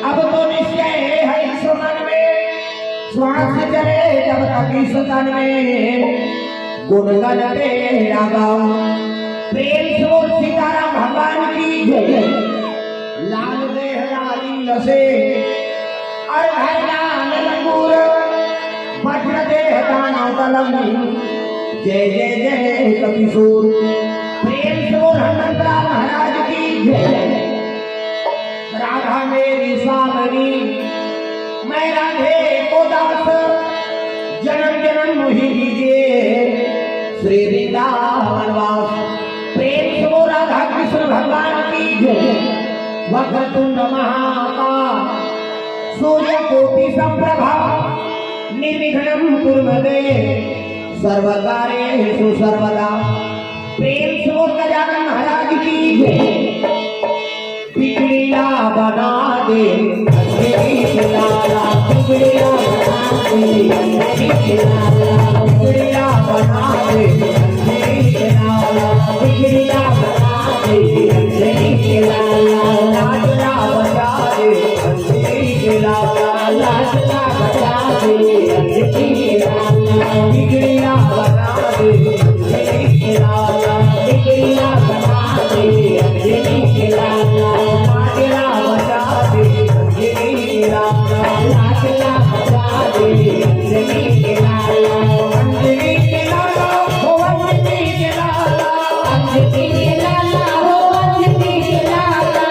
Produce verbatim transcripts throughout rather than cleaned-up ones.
अब तो निश्चय हे इस मन में, श्वास चले जब तक इस तन में, गुण गण तेरा गाऊं। प्रेम से बोल सीताराम भगवान की जय। लाल देह लाल इंद से, अर हर लाल लंगूर, वज्र देह दानव दलम। जय जय जय कपिसूर। प्रेम से बोल हनुमंतराव महाराज की जय। राधा मेरी सावनी, मैं राधे को दास, जन्म जन्म मोहि लीजिए श्री वृंदावन वास। प्रेम से बोल राधा कृष्ण भगवान की जय। वक्रतुंड महाकाय, सूर्य कोटि संप्रभा, निर्विघ्नं कुरु मे देव, सर्व कार्येषु सर्वदा। प्रेम से बोल गजानन महाराज की जय। बिगड़िया बना दे अंजनी के लाला, बिगड़िया बना दे अंजनी के लाला, बिगड़िया बना दे अंजनी के लाला, बिगड़िया बना दे अंजनी के लाला, लाज ना बचा दे अंजनी के लाला, लाज ना बचा दे अंजनी के लाला, बिगड़िया बना दे अंजनी के लाला, बिगड़िया बना दे अंजनी के लाला, लाज ना बचा दे अंजनी के लाला, लाज ना बचा दे अंजनी के लाला, अंजनी के लाला, हो अंजनी के लाला, अंजनी के लाला, हो अंजनी के लाला,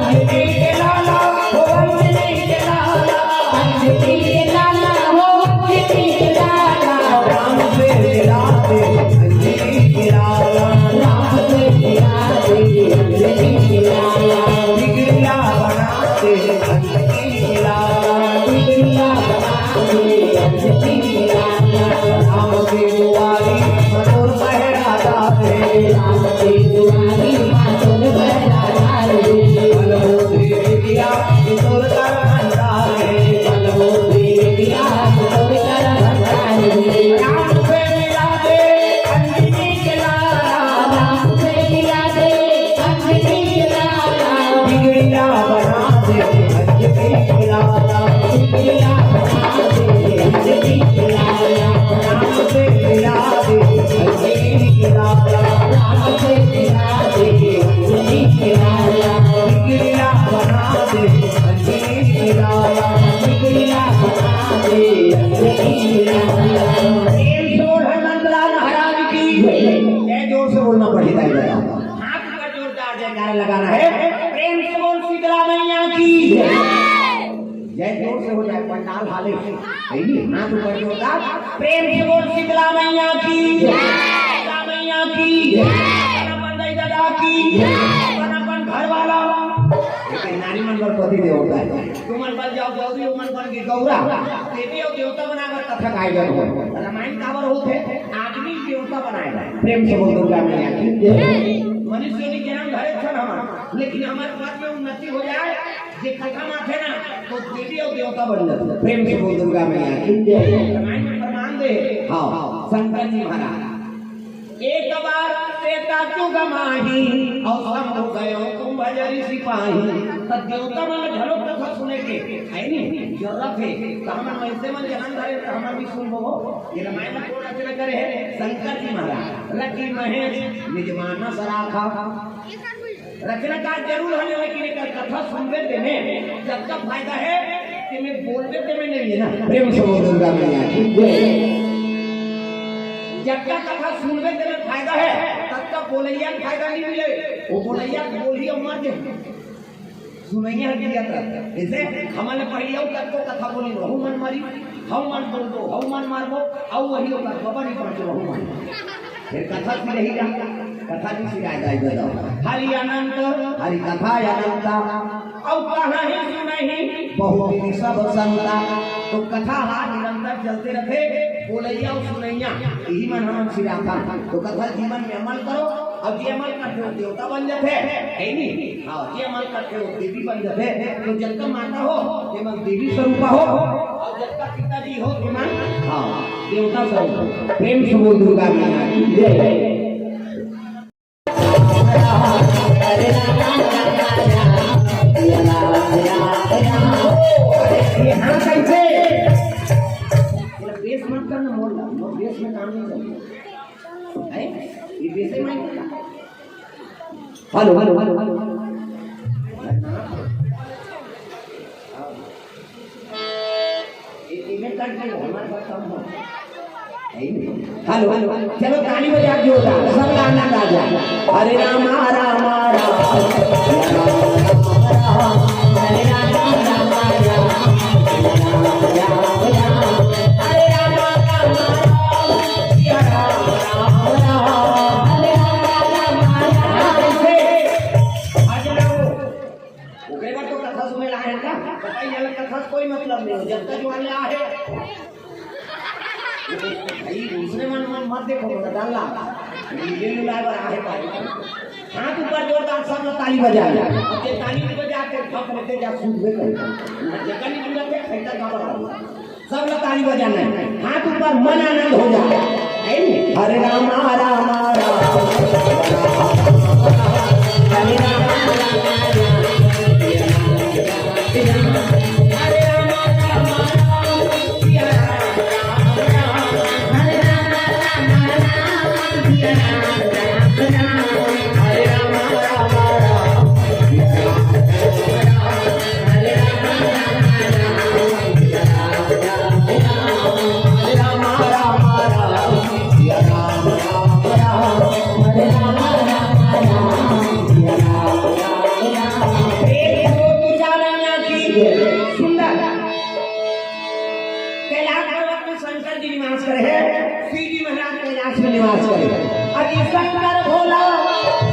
अंजनी के लाला, हो अंजनी के लाला, अंजनी के लाला, हो अंजनी के लाला, राम से मिला दे अंजनी के लाला, राम से मिला दे अंजनी के लाला, बिगड़िया बना दे अंजनी के लाला, बिगड़िया बना दे अंजनी के लाला, राम के दुआरी मधुर पहरादार है, राम के दुआरी मधुर पहरादार है, बल बुद्धि विद्या की तोर कर भंडार है, बल बुद्धि विद्या की तोर कर भंडार है, राम से मिला दे अंजनी के लाला, राम से मिला दे अंजनी के लाला, बिगड़िया बना दे अंजनी के लाला, बिगड़िया बना दे अंजनी के लाला, राम से मिला दे अंजनी के लाला, राम से मिला दे अंजनी के लाला, बिगड़िया बना दे अंजनी के लाला, बिगड़िया बना दे अंजनी के लाला। प्रेम से बोल हनुमंतलाल महाराज की जय। जोर से बोलना पड़ेगा, ये बताओ। हाथ ऊपर जोरदार जयकारा लगाना है। प्रेम से बोल शीतला मैया की। जय जोर से हो जाए, पंडाल हाले। है नी? हाथ ऊपर जोरदार। प्रेम से बोल शीतला मैया की। शीतला मैया की। अपन अपन दाई ददा की। अपन अपन घर वाला। लेकिन नारी मन बर पति देवता है। तुमन बन जाओ गौरी, उमन बन के गौरा। देवी अउ देवता बना बर कथा गाय बर हो। रामायण काबर होथे? आदमी देवता बनाए बर। प्रेम से बोल दुर्गा मैया की जय। मनुष्य योनि जनम धरे छन हमन, लेकिन हमर पद में उन्नति हो जाए, जे कथा माथे ना, तो देवी अउ देवता बन जाथे। प्रेम से बोल दुर्गा मैया की जय। रामायण में प्रमाण दे। हाँ, शंकर जी महाराज। एक बार त्रेता जुग माही, अउ शंभु गयो कुंभ जरि सिपाही। त देवता मन घलो कथा सुने के, है नी? जरूरत हे। त हमन मइनसे मन जनम धरे, त हमन भी सुनबो। ये रामायण ला कोन रचना करे हे? शंकर जी महाराज। लकी महेश निज मानस राखा। रचनाकार जरूर हवे, लेकिन एकर कथा सुनबे तेमे जतका फायदा हे, तेमे बोलबे तेमे नइ हे ना। प्रेम से बोल दुर्गा मैया की जय। जतका कथा सुनबे तेमे फायदा हे, ततका बोलइया के फायदा नइ मिले। वो बोलइया के बोलही अउ मर जाही। सुनइया ह जियत रहिथे। जइसे हमन ल पहिली अउ कतको कथा बोलिन, वहू मन मरिन, हऊ मन बोलबो, हऊ मन मारबो, अउ वही ओकर बबा नइ पहुंचे, वहू मन। फेर कथा सिरही जा, कथा नइ सिराय दाई ददा। हरि अनंत, हरि कथा अनंता, अउ कहाही सुनही बहुत ही सब संता। तो कथा हा निरंतर चलते रहिथे, बोलइया अउ सुनइया, इही मन हमन सिराथन। तो कथा जीवन में अमल करो, अउ जे अमल करथे, वो देवता बन जाथे, है नी? हाँ, जे अमल करथे, वो देवी बन जाथे। तो जतका माता हो, तेमन देवी स्वरूपा हो, अउ जतका पिताजी हो, तेमन, हाँ, देवता स्वरूप। प्रेम से बोल दुर्गा मैया की जय। हाँ, कैसे? बोला, बेस मत करना, मोड़ ला, मोड़ बेस में काम नहीं करना। हैं? ये बेसे में नहीं करना। Hello, hello, hello, hello, hello. ये, ये में कट गई, हमारे पास काम हो। हेलो, हेलो, चलो ताली बजा के जोरदार, सबका आनंद आ जाए। हरे रामा, रामा, रामा, हरे रामा, रामा, रामा, हरे रामा, रामा, राम, सिया राम, राम, राम, हरे रामा, रामा, राम। आज ना वो, ओकरे बाद तो कथा सुने ला है ना, कथा, ये कथा से कोई मतलब नहीं हो, जब तक वाले आ है। भाई, दूसरे मन, मन मत देखो, मत डालना। ये मिलाए बर आहे भाई। हाथ ऊपर जोरदार, सब लोग ताली बजा ले। अब ये ताली नहीं बजा के फक लेते जा, सूद में कर। जगह नहीं जुड़ा के खैता का बता। सब लोग ताली बजाना है। हाथ ऊपर, मन आनंद हो जाए। है नी? हरे रामा, रामा, रामा, हरे रामा, रामा, रामा, हरे रामा, रामा, रामा, हरे रामा, रामा, रामा, हरे रामा, रामा, रामा, हरे रामा, रामा, रामा, हरे रामा, रामा, रामा, हरे रामा, रामा, रामा, हरे रामा, रामा, रामा, हरे रामा, रामा, रामा, हरे रामा, रामा, रामा, हरे रामा, रामा, रामा। एक दो तीन चार आना की सुंदर। कैलाश पर्वत में शंकर जी निवास करे हैं, शिव जी महाराज कैलाश में निवास करे हैं। अति शंकर भोला,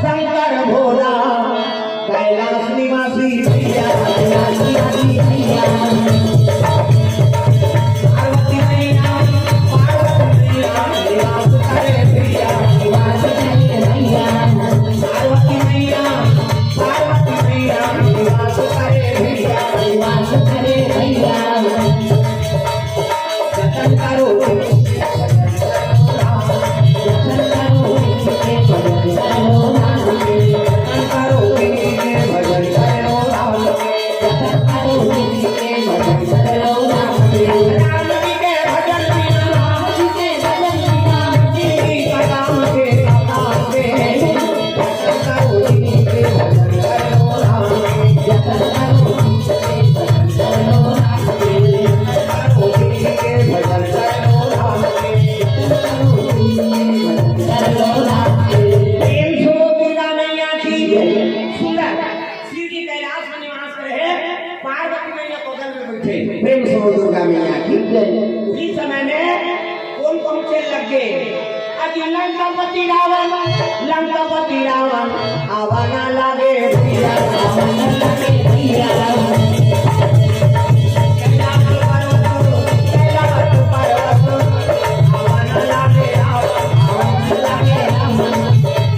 शंकर भोला, कैलाश निवासी भैया, कैलाश निवासी भैया। पार्वती मैया, पार्वती मैया, निवास करे भैया, निवास करे भैया। पार्वती मैया, पार्वती मैया, निवास करे भैया, निवास करे भैया। जतन करो, जतन करो, जतन करो, प्रेम से बोल दुर्गा मैया की जय। सुंदर। शिव जी कैलाश में निवास करे हैं, पार्वती मैया बगल में बैठे। प्रेम से बोल दुर्गा मैया की जय। उसी समय में कौन पहुंचे लग गए? अति लंकापति रावण, लंकापति रावण, आवाना लागे भैया, आवाना लागे भैया। कैलाश पर्वत, कैलाश पर्वत, आवाना लागे रावण, आवाना लागे रावण।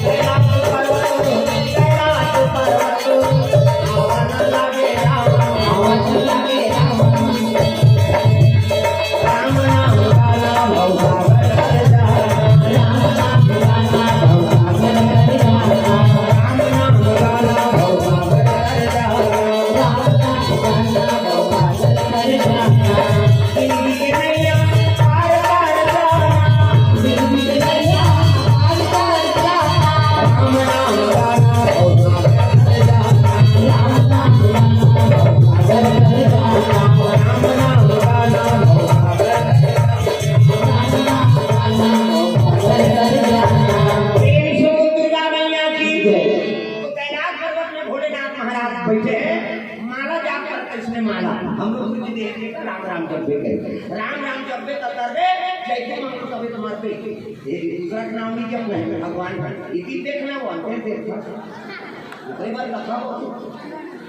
कैलाश पर्वत, कैलाश पर्वत, आवाना लागे रावण, आवाना लागे रावण। राम नाम गाना भव पावन कर जा। राम नाम गाना भव पावन कर जा। राम नाम गाना भव पावन कर जा। राम नाम गाना भव पावन कर जा। जिंदगी के नैया पार कर जा। जिंदगी के नैया पार कर जा। राम नाम गाना भव पावन कर जा। राम नाम गाना भव पावन कर जा। राम नाम गाना भव पावन कर जा। प्रेम से बोल दुर्गा मैया की जय। तो कैलाश पर्वत में भोलेनाथ महाराज बैठे हैं, माला जाप करते इसने माला। हम लोग भी देख लेकर राम राम जप भी करें। राम राम जप भी करते, जैसे मांगो तभी तुम्हारे पे। ये दूसरा का नाम नहीं जप नहीं, भगवान का। ये भी देखना वो, अंते देखना। कई बार कथा हो,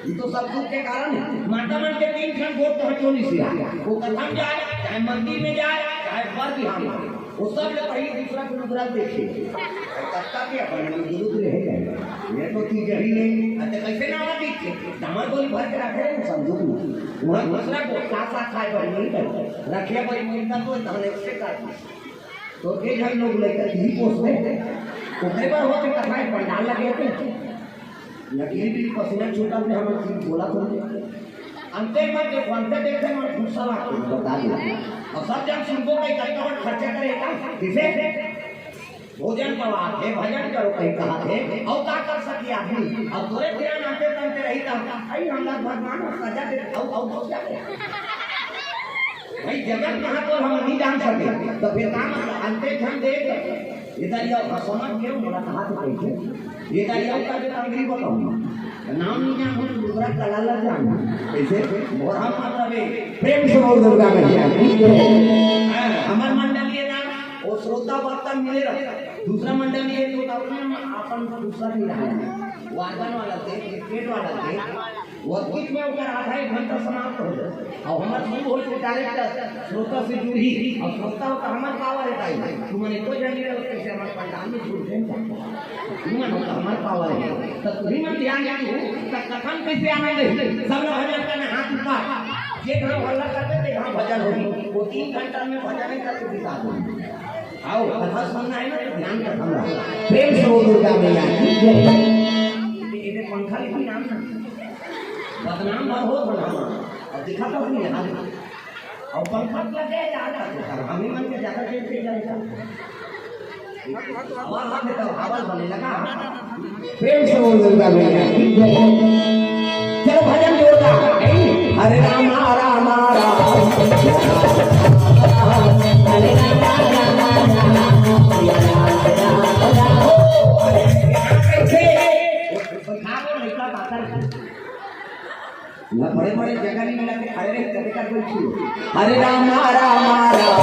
ये तो सब दुख के कारण है। माता मन के तीन ठन गोड़ तो हटोली से आ। वो कथा में जाए, चाहे मंदिर में जाए, चाहे बर बिहान में, वो सब ले पहले दूसरा के मुद्रा देखे। कथा के अपन में गुरु रह गए। ये तो चीज ही नहीं। अच्छा, कैसे ना आवा दीजिए? दामन गोली भर के रखे हैं संदूक में। वहाँ दूसरा को का सा खाए पर नहीं कर। रखे पर नहीं कर तो धाने से काट दीजिए। तो एक झन लोग लेकर ही पोस में। तो कई बार होते कथा पंडाल लगे थे। नकली भी पसीना छूटा थे, हम बोला तो। अंते मत देखो, अंते देखे मन गुस्सा लागथे, बता दे। अउ सब झन सुनबो कहीं कतका बड़ खर्चा करे का, किसे? भोजन पवाथे, भजन करो कहीं कहाथे, अउ का कर सकी आदमी? अउ तोरे धियान अंते तंते रही त, अई हमला भगवान सजा दे, अउ, अउ, अउ क्या करे? भाई जगत कहाँ तो हम नहीं जान सके, त फिर का मतलब? अंते झन देख, इधर यो, हाँ, समझ गए, मोला कहा तो कहिथे। ये का यो का जो तंगरी बताऊँ। नाम नहीं जान, हम दूसरा कला ला जान। कैसे? मोरा मतलब है। प्रेम से बोल दुर्गा मैया की जय। हाँ, हमर मंडली है ना, वो श्रोता वक्ता मिले रहता। दूसरा मंडली है तो अपन, अपन दूसरा नहीं रहा। वादन वाला थे, क्रिकेट वाला थे, वो बीच में ओकर आधा एक घंटा समाप्त हो जाए। अउ हमर शुरू होथे डायरेक्ट श्रोता से जुड़ही, अउ श्रोता हो त हमर पावर है भाई। तुमन एको झन नहीं रहो, कैसे हमर पंडाल में जुड़ जाए? तुमन हो त हमर पावर है। त तुही मन ध्यान रखहू, त कथा म कैसे आनंद है? सब लोग भजन करना, हाथ ऊपर। जे घाव हल्ला करते, ते घाव भजन होही। वो तीन घंटा में भजन ही करके बिता दो। आओ, कथा सुनना है ना, तो ध्यान रखना। प्रेम से बोल दुर्गा मैया की जय। ये, ये पंखा लेकिन नाम ना। बदनाम मत हो, बदनाम। अब दिखा तो नहीं यहाँ। अब पंखा लग गया, क्या कर सकता है? हम ही मन के ज्यादा देर से जाएगा। हवा, हवा में तो हवा बने लगा। प्रेम से बोल दुर्गा मैया की जय। चलो भजन जोरदार। हरे रामा रामा राम। हरे रामा रामा राम। हरे रामा रामा राम। यहाँ बड़े बड़े जगह नहीं मिला के खड़े रहे, कभी कर कोई छू। हरे रामा रामा राम।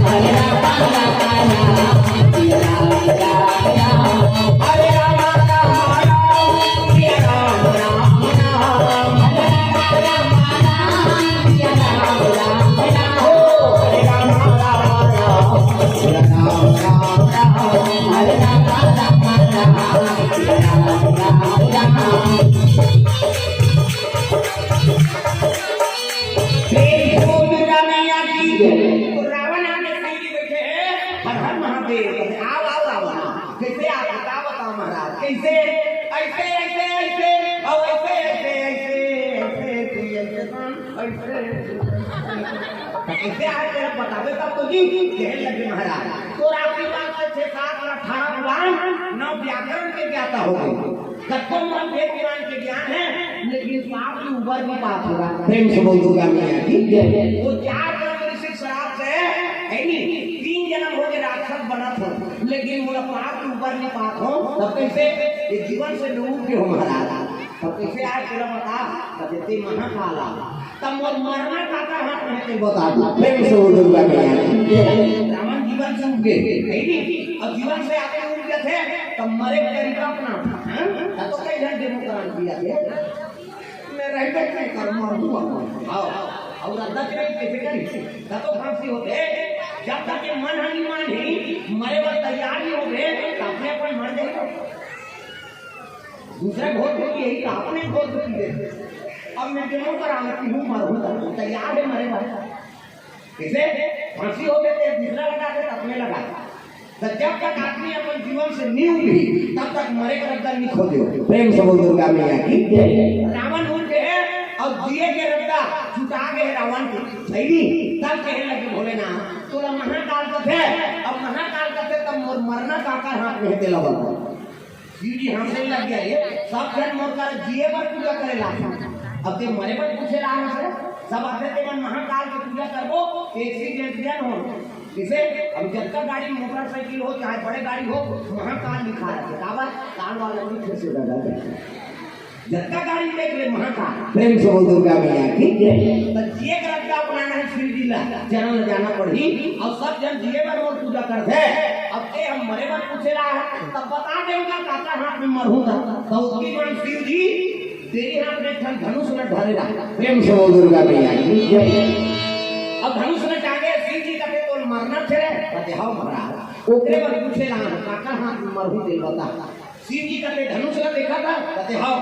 हरे रामा रामा राम। हरे रामा रामा राम। हरे रामा रामा राम। हरे रामा रामा राम। हरे रामा रामा राम। हरे रामा रामा राम। हरे रामा रामा राम। हरे रामा रामा राम। हरे रामा रामा राम। प्रेम से बोल दुर्गा मैया की जय। तो रावण आके शिव जी बैठे हैं, हर हर महादेव, आओ, आओ, आओ। कैसे आप बता, बताओ महाराज, कैसे? ऐसे, ऐसे, ऐसे, और ऐसे, ऐसे, ऐसे, ऐसे, ऐसे, ऐसे, ऐसे, ऐसे। तो कैसे आज तेरा बतावे तब तो जी, कहने लगे महाराज। तो रात्रि बात से छह, सात और अठारह पुराण, नौ व्याकरण के ज्ञाता हो गए। कतको मन वेद पुराण के ज्ञान है, लेकिन पाप की उबर नहीं पाप होगा। प्रेम से बोल दुर्गा मैया की जय। वो चार जन्म ऋषि श्राप से, है नी, तीन जन्म हो गए राक्षस बनत हो, लेकिन मोला पाप की उबर नहीं पाप हो, तब कैसे? ये जीवन से डूब के हो महाराज। तब कैसे आज तेरा बता, तब जैसे महाकाल आ, तब मोर मरना काकर हाथ में तेल बता दो। प्रेम से बोल दुर्गा मैया की। रावण जीवन से उठ गए, है नी? अब जीवन से आके उठ गए थे, तब मरे का तरीका अपना, हाँ? तब तो कई घंटे मुकरान किया थे। मैं रहबे नहीं कर, मर हुआ। आओ, और अद्धा के नहीं कैसे करी? तब तो फांसी होते, जब तक ये मन हानि मान ही, मरे बर तैयार नहीं होते, तब अपने अपन मर जाएगा। दूसरा घोट घोट यही तो अपने घोट पी लेते। अब मैं दोनों पर आने की हूँ, मरूंगा, तैयार है मरे भाई। इसे फांसी हो गई तो दूसरा लगा दे, अपने लगा। तो जब तक आदमी अपन जीवन से नहीं उठी, तब तक मरे का रद्दा नहीं खोजे। प्रेम से बोल दुर्गा मैया की जय। रावण उठ गए और जिए के रद्दा छुटा गए रावण के। सही नहीं? तब कहने लगे भोलेनाथ, तोला महाकाल का थे, अब महाकाल का थे, तब मोर मरना काकर हाथ में तेला बता। शिव जी हंसे लग गया, ये सब जन मोर कर जिए बर पूजा करे ला। अब ते मरे बर पूछे ला हमसे, सब आते ते मन महाकाल के पूजा करबो, तो एक्सीडेंट जन हो। इसे अब जतका गाड़ी मोटरसाइकिल हो, चाहे बड़े गाड़ी हो, महाकाल लिखा रहता। काबर? काल वाला नहीं थे से दादा। जतका गाड़ी देख ले महाकाल। प्रेम से बोल दुर्गा मैया की जय। तो जिए के रद्दा अपनाना है शिव जी ला, जन्म ले जाना पड़ही। और सब जन जिए बर मोर पूजा करथे। अब ते हम मरे बर पूछे ला, तब बता दे उनका काकर हाथ में मरहूं ता। तो उसकी मान शिव जी, तेरी हाथ में एक ठन धनुष न धरे ला। प्रेम से बोल दुर्गा मैया की जय। अब धनुष न टांगे, शिव जी कथे तोर मरना थे रे, कथे हव महाराज। ओकरे बर पूछे ला, काकर हाथ में मरहूं तेला बता। शिव जी कथे धनुष ला देखा था, कथे हव।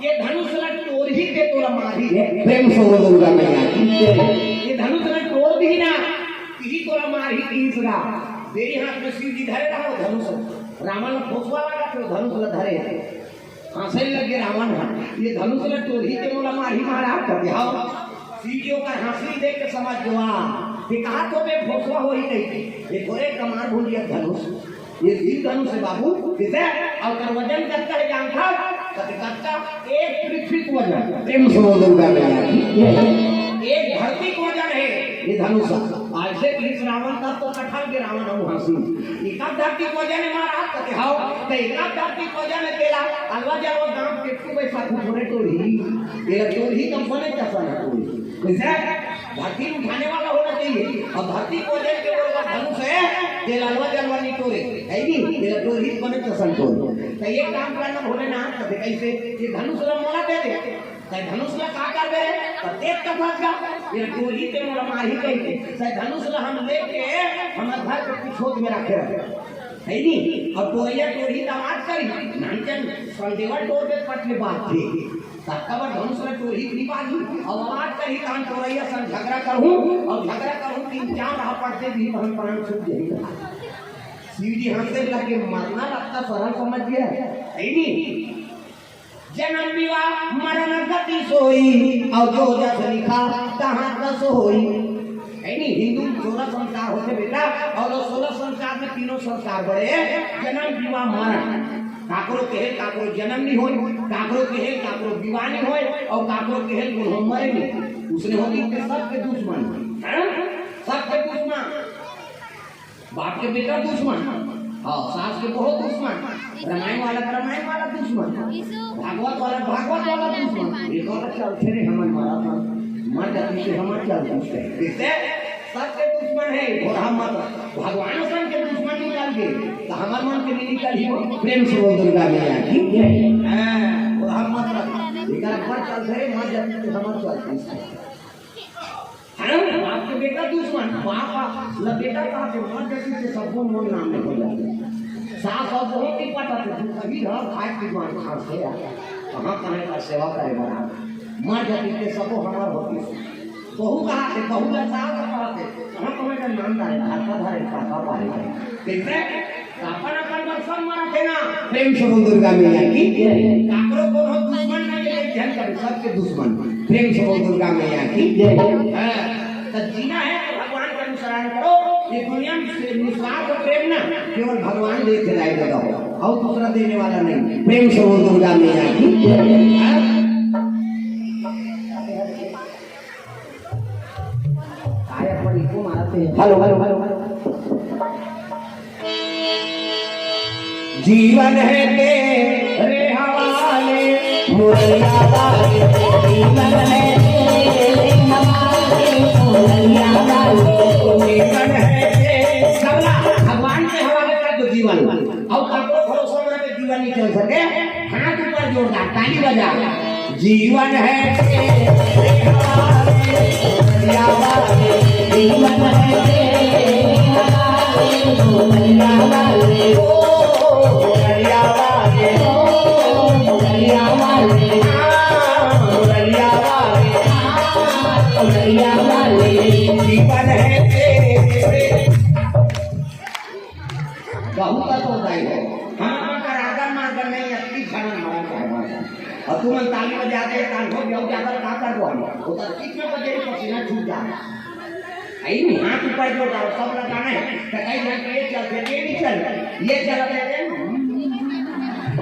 ये धनुष ला टोरही ते तोला मारही रे। प्रेम से बोल दुर्गा मैया की जय। ये धनुष ला टोर दिही ना, तिही तोला मारही तीसरा। तेरी हाथ में शिव जी धरे रहा वो धनुष। रावण ला खोसवा लगा थे वो धनुष ला धरे। हंसे लगे रावण ह, ये धनुष ल टोरही ते मोला मारही महाराज कथे। हाँ, सीढ़ियों का हंसी देख के समझ गवा कि कहा तो बे भोसवा हो ही नहीं, ये थोड़े कमार भूलिया धनुष, ये तीर धनुष है बाबू, किसे? और कर वजन कत्ता है जानता? कत्ता, कत्ता एक पृथ्वी का वजन। प्रेम से बोल दुर्गा मैया की। एक धरती का वजन है ये धनुष। ऐसे कि इस रावण का तो कठल के रावण हूँ हंसी। इतना धरती का वजन है महाराज कथे, हाव, तो इतना धरती का वजन है तेला, अलवा जलवा दांत के तू वैसा कुछ होने टोरही। ये टोरही कम बने कैसा ना टोरही। कैसे? धरती उठाने वाला होना चाहिए। और धरती को वजन के बरोबर धनुष है, ये ललवा जलवा नहीं टोरे, है नहीं? ये टोरही बने तो संतोष। तो ये काम करना भोलेनाथ कथे, कैसे? ये धनुष ला मोला दे दे। तो धनुष ला का कर दे? तो देख तो भाग जा। ये टोरही ते मोला मारही कही। तो धनुष ला हम लेके हमर घर के पिछोत में रखे रहे। है नहीं? और टोरैया टोरही दामाद करी। नानचन संदेवा टोर के पटले बात थे। तब काबर धनुष ल टोरही के नी बाजही, अउ आवाज करही, तहन टोरैया संग झगड़ा करहूं, अउ झगड़ा करहूं, तीन चार हापड़ दे दिही, तहन प्राण छूट जही। सीढ़ी हंसे लगे, मरना लगता सरल समझ गया, है नी? जन्म विवाह मरण गति सोई, अउ जो जस लिखा तहाँ तस होई। है नी, हिंदू में सोलह संस्कार होथे बेटा, अउ वो सोलह संस्कार में तीनों संस्कार बड़े, जन्म, विवाह, मरण। काकरो केहे काकरो जन्म नहीं होय, काकरो केहे काकरो विवाह नहीं होय, अउ काकरो केहे कोनो मरे नहीं। उसने होती के सबके दुश्मन, हैं? सबके दुश्मन। बाप के बेटा दुश्मन, हाँ, सास के बहुत दुश्मन, रामायण वाला के रामायण वाला दुश्मन, भागवत वाला के भागवत वाला दुश्मन। ये तो अच्छा, फिर हमन मारा था, मर जाती से हमर क्या दुश्मन है? देखते, सबके दुश्मन है, घोड़ा मत। भगवान सन के दुश्मन निकल गए, तो हमर मन के नहीं निकल ही। प्रेम से बोल दुर्गा मैया की। हाँ, घोड़ा मत। एक बार चल रहे, मर जाती से हमर क्या दुश्मन। हाँ, बाप के बेटा दुश्मन, बाप ल बेटा कहा के मर जाती से सबको मोर नाम में हो जाते। सास और बहू की पता थे, तू कभी घर खाए की दुआन खास है यार। कहाँ कहाँ का सेवा करे बड़ा। मर जाती से सबको हमार होती। बहू कहा थे, बहू ल सास कहा थे, कहाँ कहाँ का नाम डाले, घर का धारे, काका पाले। कैसे? अपन अपन बर सब मरत हे ना। प्रेम से बोल दुर्गा मैया की। काकरो कोनो दुश्मन नहीं है, ध्यान कर, सबके दुश्मन। प्रेम से बोल दुर्गा मैया की। हाँ, तो जीना है तो भगवान का अनुसरण करो। ये दुनिया में से निस्वार्थ प्रेम ना, केवल भगवान दे के जाए दो, और दूसरा देने वाला नहीं। प्रेम से बोल दुर्गा मैया की। हाँ? काय अपन इको मारत हे? Hello, hello, hello, hello. जीवन है तेरे हवाले, मुरैया वाले। जीवन है तेरे हवाले, मुरैया वाले। जीवन है तेरे, सबला भगवान के हवाले कर दो जीवन। अउ काकरो भरोसा में जीवन नहीं चल सके। हाथ ऊपर जोरदार ताली बजा। जीवन है तेरे हवाले, जीवन है तेरे हवाले, ओ, ओ, ओ, जीवन है तेरे। बहुत तो होता ही है। हम अपन कर आदर मार्दन नहीं, अतली खाना हमारा कहना है। और तुम ताली बजा दे, कान हो जाओ, ज्यादा का कर दो हम। वो तो कितने बजे ही पसीना छूट जा। आई नहीं, हाथ ऊपर जोर डालो, सब लगाना है। तो कहीं ना ये चल, ये नहीं चल, ये चल, ये चल।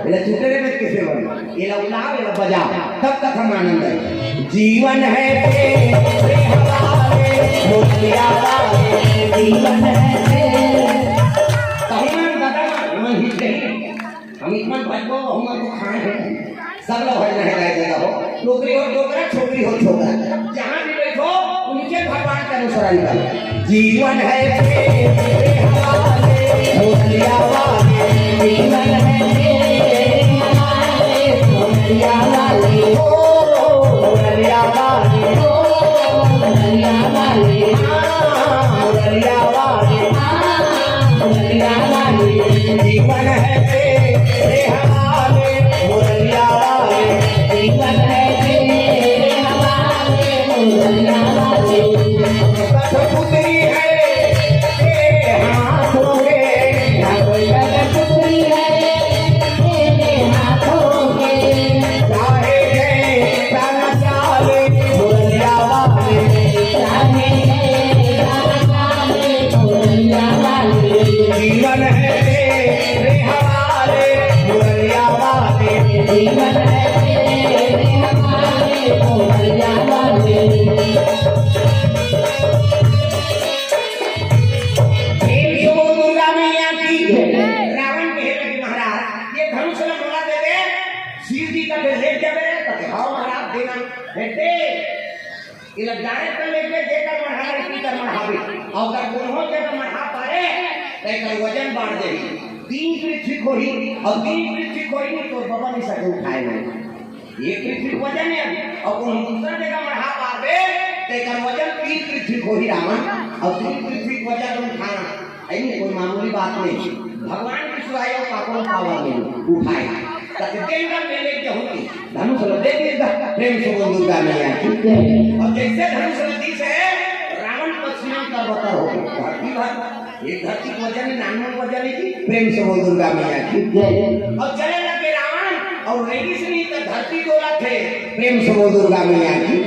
बोले, "तू तेरे में कैसे बन?" ये ला उलाओ, ये ला बजाओ, तब तक हम आनंद है। जीवन है तेरे हवाले, मुरैया वाले, जीवन है तेरे। कहूँ ना दादा, वहीं कहीं। हम इतना भजबो, हम तो खाए हैं। सब लोग भजन है, गाय दादा हो। डोकरी हो डोकरा, छोकरी हो छोकरा। जहाँ भी बैठो, उनके भगवान का अनुसरण करो। जीवन है तेरे हवाले, मुरैया वाले। जीवन है तेरे हवाले, मुरैया वाले। ओ, मुरैया वाले। ओ, मुरैया वाले। हाँ, मुरैया वाले। हाँ, मुरैया वाले। जीवन है तेरे हवाले, मुरैया वाले। जीवन है तेरे हवाले, मुरैया वाले। कठपुतली है तेरे हाथों में, ना कोई कठपुतली है। जीवन है तेरे हमारे को भैया वाले। प्रेम से बोल दुर्गा मैया की। रावण कहे लगे, महाराज, ये धनुष ला मोला दे दे, शिव जी का फिर लेट जावे रे, तो कहे, "हाँ महाराज, देना, भेज दे।" ये लग जाने कर लेके जेकर मढ़ा रे, पीकर मढ़ावे। और अगर कोनो जेकर मढ़ा पारे, तो एकर वजन बढ़ जाई। तीन पृथ्वी खोही, और तीन पृथ्वी खोही नहीं तो बबा नहीं सके उठाए नहीं। एक पृथ्वी वजन है, और कोनो दूसरा जगह मढ़ा पावे, तो एकर वजन तीन पृथ्वी खोही रावण, और तीन पृथ्वी वजन उठाना। ऐ नहीं कोई मामूली बात नहीं। भगवान की सुराई और पापड़ों पावर में उठाए। कहते, "देंगा मेले के होती।" धनुष ला दे दिया। प्रेम से बोल दुर्गा मैया की। और जैसे धनुष ला दी से रावण पसीना तरबतर हो गया। धरती भर, ये धरती को वजन है, नानमन वजन है जी। प्रेम से बोल दुर्गा मैया की। और चले लगे रावण और रेगी से नहीं तो धरती डोला थे। प्रेम से बोल दुर्गा मैया की।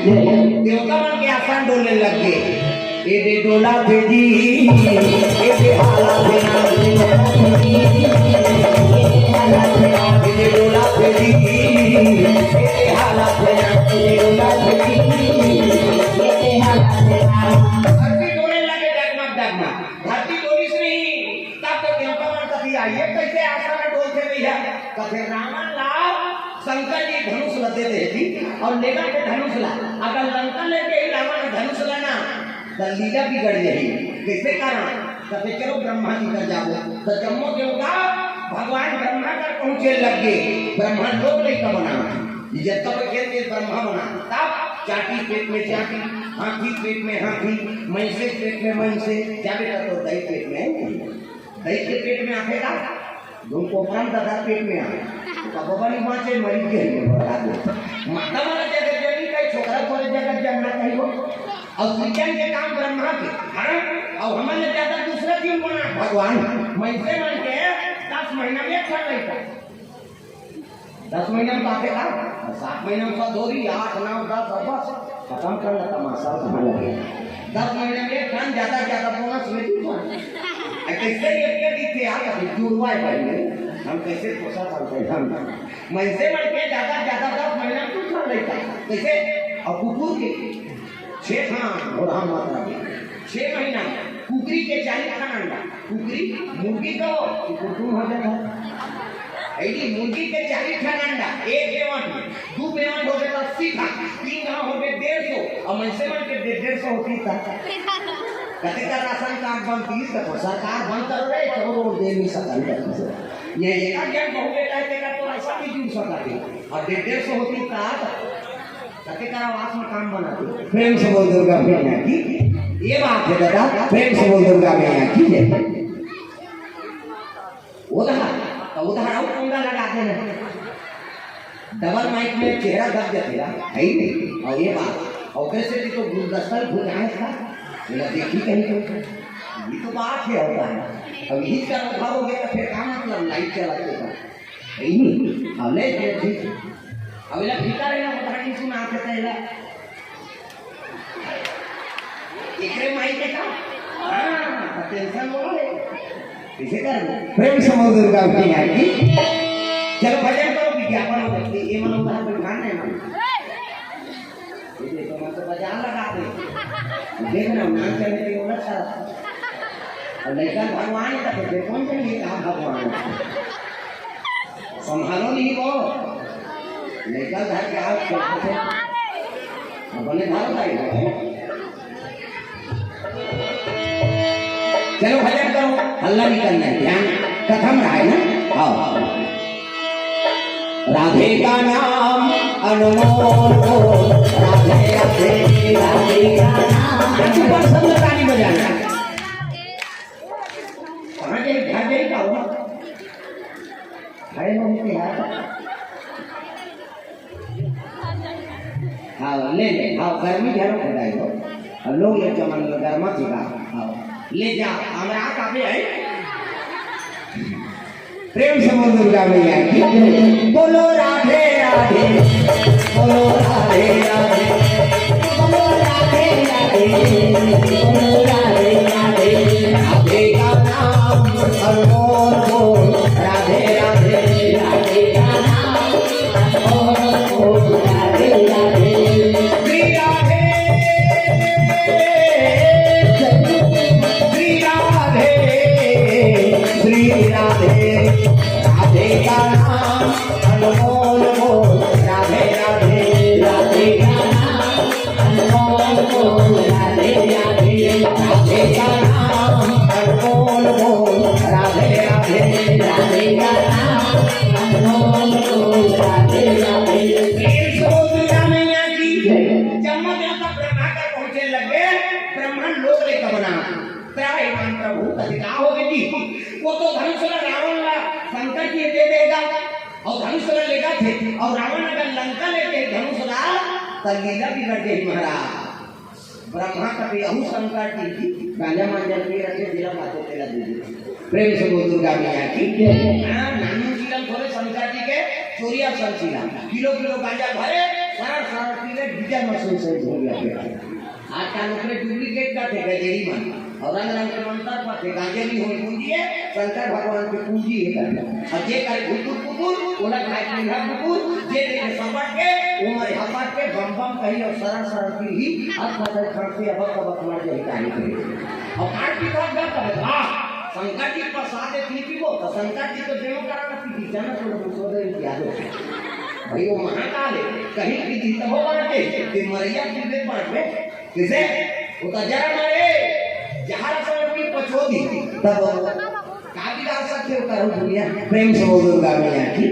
देवता मन के आसन डोले लग गए। ए दे डोला थे जी, ए दे हाला थे ना, ए दे डोला थे जी, ए दे हाला थे ना, ए दे डोला थे जी, ए दे हाला थे ना। धरती डोले लगे डगमग डगमग। धरती डोलिस नहीं, तब तो देवता मन कथी आई, ये कैसे आसन डोलथे भैया? कथे रावण ला शंकर जी धनुष ला दे दे जी, और लेकर के धनुष ला, अगर लंका लेके ही रावण धनुष ला ना, तो लीला बिगड़ जाही। कैसे कारण? कथे चलो ब्रह्मा जी कर जाबो, तो जम्मो देवता भगवान ब्रह्मा कर पहुंचे लग गए, ब्रह्मा लोग लइका बना, जब तक के ब्रह्मा बना, तब चाटी पेट में चाटी, हाथी पेट में हाथी, मइनसे पेट में मइनसे, जाबे त तोर दाई पेट में, दाई के पेट में आथे का? धुन कोपरम दादा पेट में आ। का बाबा नहीं बाँचे, मरी गए, बता दो। माता वाला जगत जननी कही, छोकरा थोड़े जगत जनना कही हो। और सृजन के काम ब्रह्मा के, हाँ? और हमन ले ज्यादा दूसरा जीव बना भगवान, मइनसे मन के दस महीना में एक ठन लइका। दस महीना में बात है का? सात महीना में सौ धोरी, आठ, नौ, दस, और बस खत्म कर ला तमाशा, समझ लगे। दस महीना में एक ठन, ज्यादा, ज्यादा बोनस में दू ठन। आ, कैसे एक के दीथे यार, अभी जुड़वा है भाई, हम कैसे पोसा था भाई, हम। मइनसे मन के ज्यादा, ज्यादा दस महीना में दू ठन लइका। कैसे? और कुकुर के छह ठन, और हम मात्रा के छह महीना में कुकरी के चालीस ठन अंडा। कुकरी, मुर्गी कहो, कि कुकुर हो जाता है। यदि मुर्गी के चालीस ठन अंडा, एक बेवंट में, दू बेवंट हो गए तो अस्सी ठन, तीन गाँव हो गए डेढ़ सौ, और मइनसे मन के डेढ़, डेढ़ सौ होती था। कते का राशन कार्ड बनती, तो सरकार बंद कर रहे, तो वो दे नहीं सकता, नहीं कर सकता। ये एक आध जन बहू बेटा है, तेरा तो ऐसा भी जुड़ सकता है। और डेढ़, डेढ़ सौ होती था, तो कते का आवास में काम बना दे। प्रेम से बोल दुर्गा मैया की। ये बात है दादा, प्रेम से बोल दुर्गा मैया की जय। उधार, तो उधार और पंगा लगा देना। डबल माइक में चेहरा दब जाते ना, है ही नहीं। और ये बात, और कैसे भी तो गुलदस्ता भूल आए था, मेरा देखी कहीं तो। ये तो बात है, होता है। अब यही का अभाव हो गया, तो फिर का मतलब लाइट चला देता? है ही नहीं। अब ले, ले, ठीक। अब इला फीका रहना, पता नहीं सुना आते थे इला। एकरे माई के का? हाँ, टेंशन लो रे। इसे कर दो। प्रेम से बोल दुर्गा मैया की। चलो भजन करो, विज्ञापन हो जाती है। ये मनो कहा कोई ध्यान नहीं मानो। ये देखो, मैं तो बाजार लगा दे। देख ना, नाम चलने के बोला सारा। और लड़का भगवान का तो फिर कौन चलिए कहा भगवान? संभालो नहीं वो। लड़का घर के आओ, छोटे से। अपने घर का ही है। चलो भजन करो, हल्ला नहीं करना है, ध्यान कथम रहा है ना? आओ। राधे का नाम अनमोल हो, राधे राधे, राधे का नाम। ऊपर सब ताली बजाना। कहाँ जाए, घर जाए, का हुआ? खड़े हो गए यार। हाँ, ले ले, हाँ, गर्मी झाड़ो खटाई हो। अब लोग ये जमन में गर्मा थी का, हाँ, ले जा, हमरा काफी है। प्रेम से बोल दुर्गा मैया की। बोलो राधे राधे, बोलो राधे राधे, बोलो राधे राधे, बोलो राधे राधे। राधे का नाम अनमोल हो, राधे राधे, राधे का नाम त लीला बिगड़ गई महाराज। ब्रह्मा कथे अहू शंकर जी, गांजा मांजा पिए रखे, जेला बाते तेला दे दे। प्रेम से बोल दुर्गा मैया की। हाँ, नानू सीलम थोड़े शंकर जी के चोरिया सन सीलम। किलो किलो गांजा भरे, सारा सारा पी ले, डीजल मशीन से धो गया बेटा। आजकल ओकरे डुप्लीकेट का थे गजेड़ी मन। और रंग रंग के मंत्र पढ़थे, गांजे नहीं होय पूंजी है, शंकर भगवान के पूंजी है करके। और जे करे घुटुर पुटुर, ओला खाए पीला कुकुर, जे देखे सपट के, वो मरे हपट के, बम बम कही और सरर सरर पीही, अब फसल खड़ते अब कबक मर जाही काहे के। और काट पी खात गप करे, वाह, शंकर जी प्रसाद है, पी पीबो, तो शंकर जी तो देवो करा ना पी, जाना तो दूसरो दे दिया दो। भाई वो महाकाल है, कहीं पी दी तो हो बांटे, ते मरैया पीबे बांट में, किसे? वो तो जरा मरे, जहर समझ के पछो दी, तब का बिगाड़ सकथे ओकर दुनिया? प्रेम से बोल दुर्गा मैया की।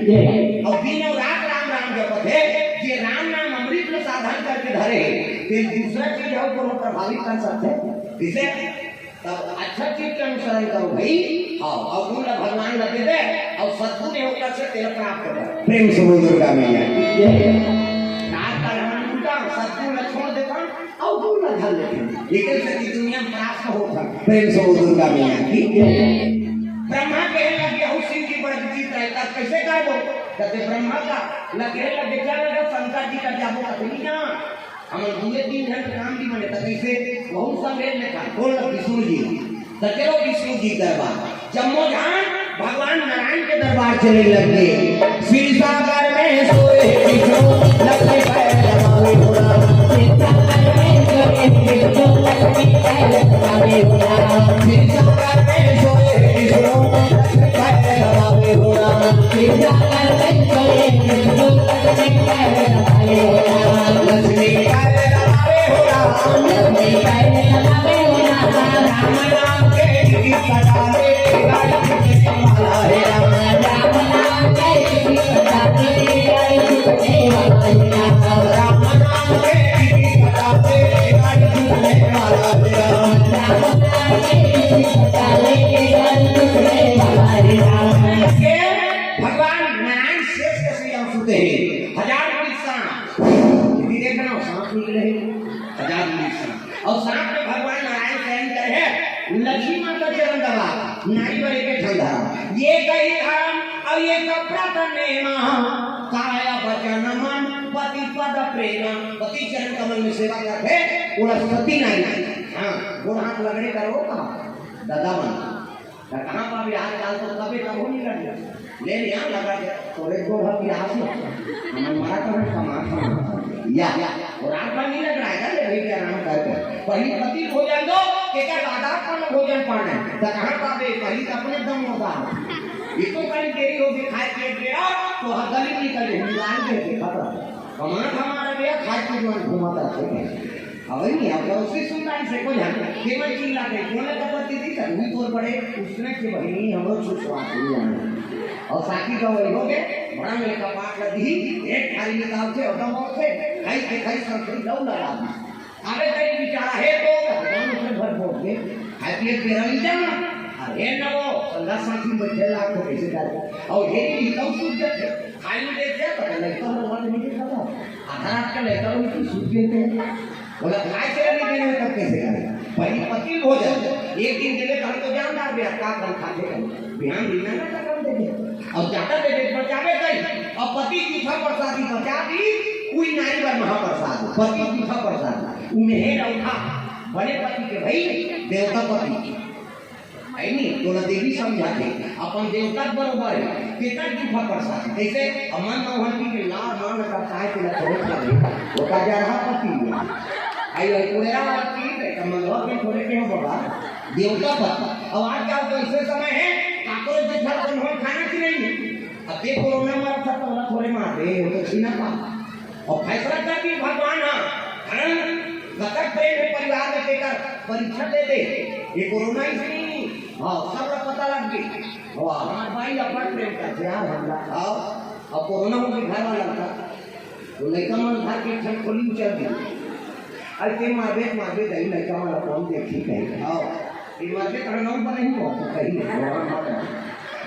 और दिन और रात राम राम जपत हे, जे राम नाम अमृत ल साधन करके धरे हे, ते दूसरा चीज अउ कोनो प्रभावित कर सकथे? किसे? तब अच्छा चीज के अनुसरण करो भाई। हाँ, और गुण ला भगवान ला दे दे, और सद्गुण हे ओकर से तेला प्राप्त कर। प्रेम से बोल दुर्गा मैया की। रात का ध्यान उनका सद्गुण ला छोड़ देता, अउ गुण ला धर लेथे। एकर सेती दुनिया में प्राप्त होत हन। प्रेम से बोल दुर्गा मैया की। ब्रह्मा कहे लगे, "अहो शिव जी बड़ विचित्र है, तब कैसे करबो?" कहते ब्रह्मा का लगे लगे क्या लगा, शंकर जी का जाबो कहते, "नहीं जान, हमर दूए तीन घंटे काम भी बने, तब कैसे?" बहुत संभेद में था, कौन लग विष्णु जी। तो चलो विष्णु जी दरबार, जम्मो जान भगवान नारायण के दरबार चले लग गए। क्षीरसागर में सोए विष्णु, लक्ष्मी पैर दबावे हो राम। क्षीरसागर में सोए विष्णु, लक्ष्मी पैर दबावे हो राम। क्षीरसागर में सोए विष्णु, लक्ष्मी पैर दबावे हो राम। क्षीरसागर में सोए विष्णु, लक्ष्मी पैर दबावे हो राम। लक्ष्मी पैर दबावे हो राम। लक्ष्मी पैर दबावे हो राम। राम नाम के गीत सदा भगवान नारायण शेष के श्री अंशु थे। हजार वृक्ष, ये देखना, सांप निकले हैं, हजार वृक्ष। और सांप में भगवान नारायण शयन करे हैं, लक्ष्मी माता चरण दबा, नारी बड़े के ठंडा। ये कही धर्म और ये कपड़ा तने माँ, काया वचन मन पति पद प्रेम। पति चरण कमल में सेवा करते, ओला सती नारी। हाँ, गोड़ हाथ लगड़े करो का? दादा मन। त कहाँ पाबे आजकल तो कबे कभू नहीं लगे। ले लिया लगा दे। तोरे गोड़ हाथ की आस है। हमन मरा तो है कमा कमा। या, या। और रात भर नहीं लग रहा है, ले भाई के आराम कर। पहली पति भोजन दो, के का दादा पर भोजन पाने। त कहाँ पाबे, पहली तो अपने दम होगा। ये तो कहीं देरी होगी, खाए पिए के, तो हर गली निकल जाए, लाइन दे के खतरा। कमा हमारा गया, खाए पिए मन घुमाता है। अबे नहीं, अब तो उसी सुनता ही से कोई हट, केवल चिल्ला के, कोने का पति थी, तभी तोर पड़े, उसने के बहिनी हमरो छुछुआ दिया। और साकी का वही हो गए, बड़ा मेरे का पाक कर दी, एक थाली निकाल के, और दम और से, खाई के खाई, सब खाई, दम लगा दी। अबे तेरी बेचारा है तो, भगवान उसने भर फोड़ के, खाई पिए तेरा नहीं जाना, और हे न वो, संघा साथी में बैठे लाख को कैसे डाले, और हे नहीं, तब सूझ जाते, खाई में देख गया, तो लड़का भगवान नहीं देखा था, आधा रात का लड़का उनकी सूझ लेते हैं। बोला, "खाए से नहीं देने में तब कैसे करें?" पहली पति भोजन, एक दिन देवे तो हम तो जानदार भी, अब का कर खाते हैं। बिहान दिन ना खत्म दे दे। और ज्यादा दे दे, बचावे गई। और पति जूठा प्रसादी बचा दी, कोई नारी बर महाप्रसाद, पति जूठा प्रसाद। उन्हें रखा, बड़े पति के भाई, देवता पति। है नी? तोला देवी समझाथे, अपन देवता के बरोबर है, तेकर जूठा प्रसाद। कैसे? अमन नौहर की के लार मान का काय के लखोरे खावे, वो का जरहा पति है। आई, आई, कोयरा वाला पीत है, तो मंगवा के थोड़े के हो बाबा, देवता पति। अब आजकल तो ऐसे समय है, काकरो जूठा अपन हो खाना कि नहीं? अब ये कोरोना मारा था, तो वाला थोड़े मार दे, वो तो छीना पा। और फैसला कर दी भगवान हा, हाँ, कतक प्रेम है परिवार में तेकर परीक्षा दे दे। ये कोरोना ही नहीं, हाँ, सब ला पता लग गई। वाह, हमार भाई अपन प्रेम करथे यार, हमरा, हाँ, अब कोरोना हो गई घर वाला का, तो लड़का मन घर के छत खोली उचल दी। अरे ते मारबे, मारबे, दही लड़का वाला कौन देखी कहीं, हाँ, ये मारबे, तेरा नाम पर नहीं पहुंचा कहीं,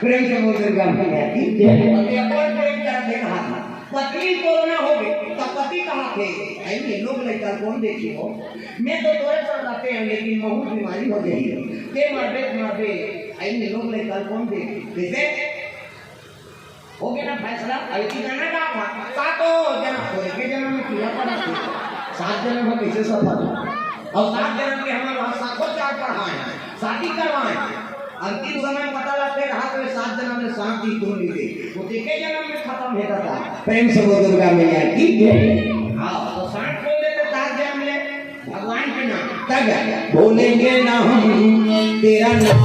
प्रेम से बोल दुर्गा मैया की जय। अब ये अपन प्रेम करथे कहा था, पत्नी कोरोना हो गई, तब पति कहा थे, "अई, ये लोग लइका कोन देखी हो? मैं तो तोरे साथ रहते हैं, लेकिन महू बीमारी हो गई। ते मरबे, मरबे।" अई, ये लोग लइका कोन देखी? कैसे? हो गया ना फैसला? अई की गाना का था? सातों जन्म, तो एक जन्म में कीड़ा पड़ा था। सात जन्म में कैसे सफल हो? और सात जन्म के हमारे वहाँ सातों चार पढ़ाए, शादी करवाए। अंतिम समय में पता लगता है, रहा तो ये सात जन्म में शांति तुम नहीं दे। वो तो एक जन्म में खत्म है दादा। प्रेम से बोल दुर्गा मैया की जय। हाँ, तो सांस खोल देते सात जन्म में भगवान के नाम। तब भूलेंगे ना हम तेरा नाम,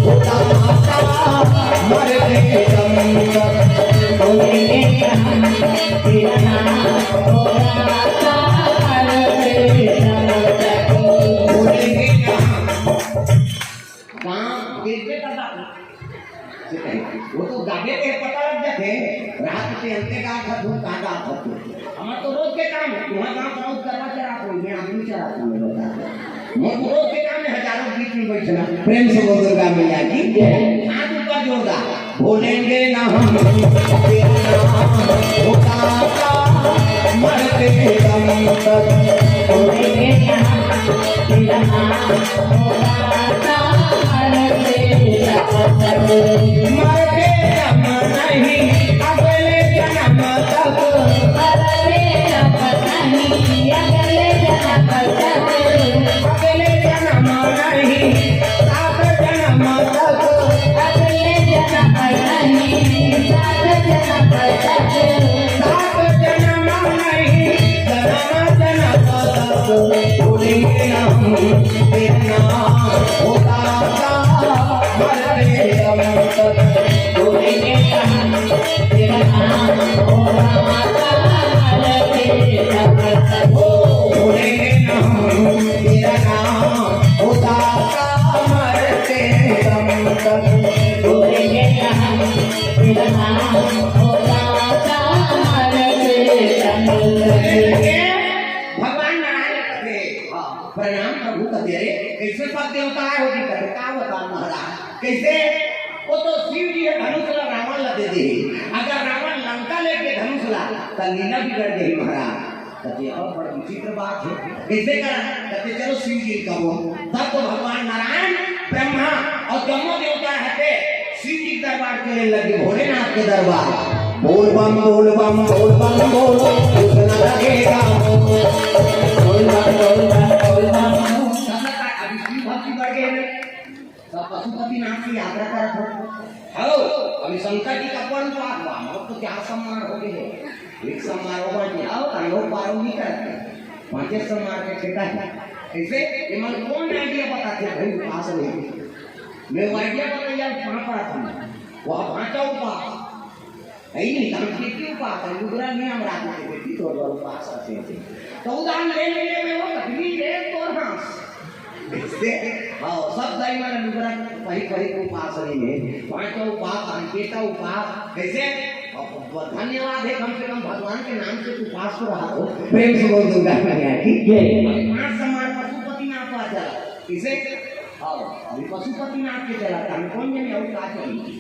भोला माता, मरते दम तक। भूलेंगे ना हम तेरा नाम, भोला माता, मरते दम तक। भूलेंगे ना हम। गाँव देखबे त वो तो गाबे के पता लग जाथे, रात के अंते गाँव का धूप का गाँव का धूप। हमार तो रोज के काम है, तुम्हारा गाँव का रोज करवा चला कोई, मैं आदमी चला तुम्हें बता। मोर तो रोज के काम है, हजारों के बीच में बैठना। प्रेम से बोल दुर्गा मैया की जय। हाथ ऊपर जोरदार। भूलेंगे ना हम तेरा नाम, भोला माता, मरते दम तक। भूलेंगे ना हम तेरा नाम, भोला माता, मरते दम तक। मरते दम नहीं, अगले जन्म तक। अगले जन्म नहीं, अगले जन्म तक। अगले जन्म नहीं, सात जन्म तक। अगले जन्म नहीं, सात जन्म तक। सात जन्म नहीं, जन्म जन्म तक। भूलेंगे ना हम तेरा नाम, भोला माता, मरते दम तक। भूलेंगे ना हम तेरा नाम, भोला माता, मरते दम तक। भूलेंगे ना हम तेरा नाम, भोला माता, मरते दम तक। भूलेंगे ना हम तेरा नाम, भोला माता, मरते दम तक। भगवान नारायण कथे, हाँ, प्रणाम प्रभु कथे, अरे, कैसे सब देवता आए हो जी? कथे, का बता महाराज, कैसे? वो तो शिव जी ह धनुष ला रावण ला दे दे। अगर रावण लंका लेके धनुष ला, त लीला बिगड़ गई महाराज। कथे, और बड़ विचित्र बात है, कैसे करा? कथे, चलो शिव जी कहो। तब तो भगवान नारायण, ब्रह्मा और जम्मो देवता हते, शिव जी के दरबार चले लगे, भोलेनाथ के दरबार। बोल बम, बोल बम, बोल बम, बोल, कुछ न लगेगा। बोल बम, बोल बम, बोल बम। सब लगा, अभी शिव भक्ति बढ़ गई है। सब पशुपतिनाथ की यात्रा करत हो। हेलो, अभी शंकर जी का कौन बात हुआ? हम लोग तो चार सम्मान हो गए। एक सम्मान हो गए, आओ, हम लोग पारो नहीं करते। पांचे सम्मान के ठेका है। ऐसे, ये मन कौन आइडिया बताते हैं भाई, पास नहीं। मैं वो आइडिया बताइए, आप कहाँ पर आते हैं? वहाँ भांचा उपास। है नहीं, हम खेती उपास है, लुगरा नहीं हम रात में खेती तो और उपास आते हैं। तो उदाहरण ले लेने में वो कटनी रे तो हाँस। इससे, हाँ, सब दाई मन लुगरा पही पही को उपास नहीं है। भांचा उपास, अंकेता उपास, कैसे? और धन्यवाद है, कम से कम भगवान के नाम से तू उपास तो रहा हो। प्रेम से बोल दुर्गा मैया की जय। पाँच सम्मान पशुपतिनाथ आ चला। किसे? हाँ, अभी पशुपतिनाथ के चला था, हम कौन जने और का चाहिए?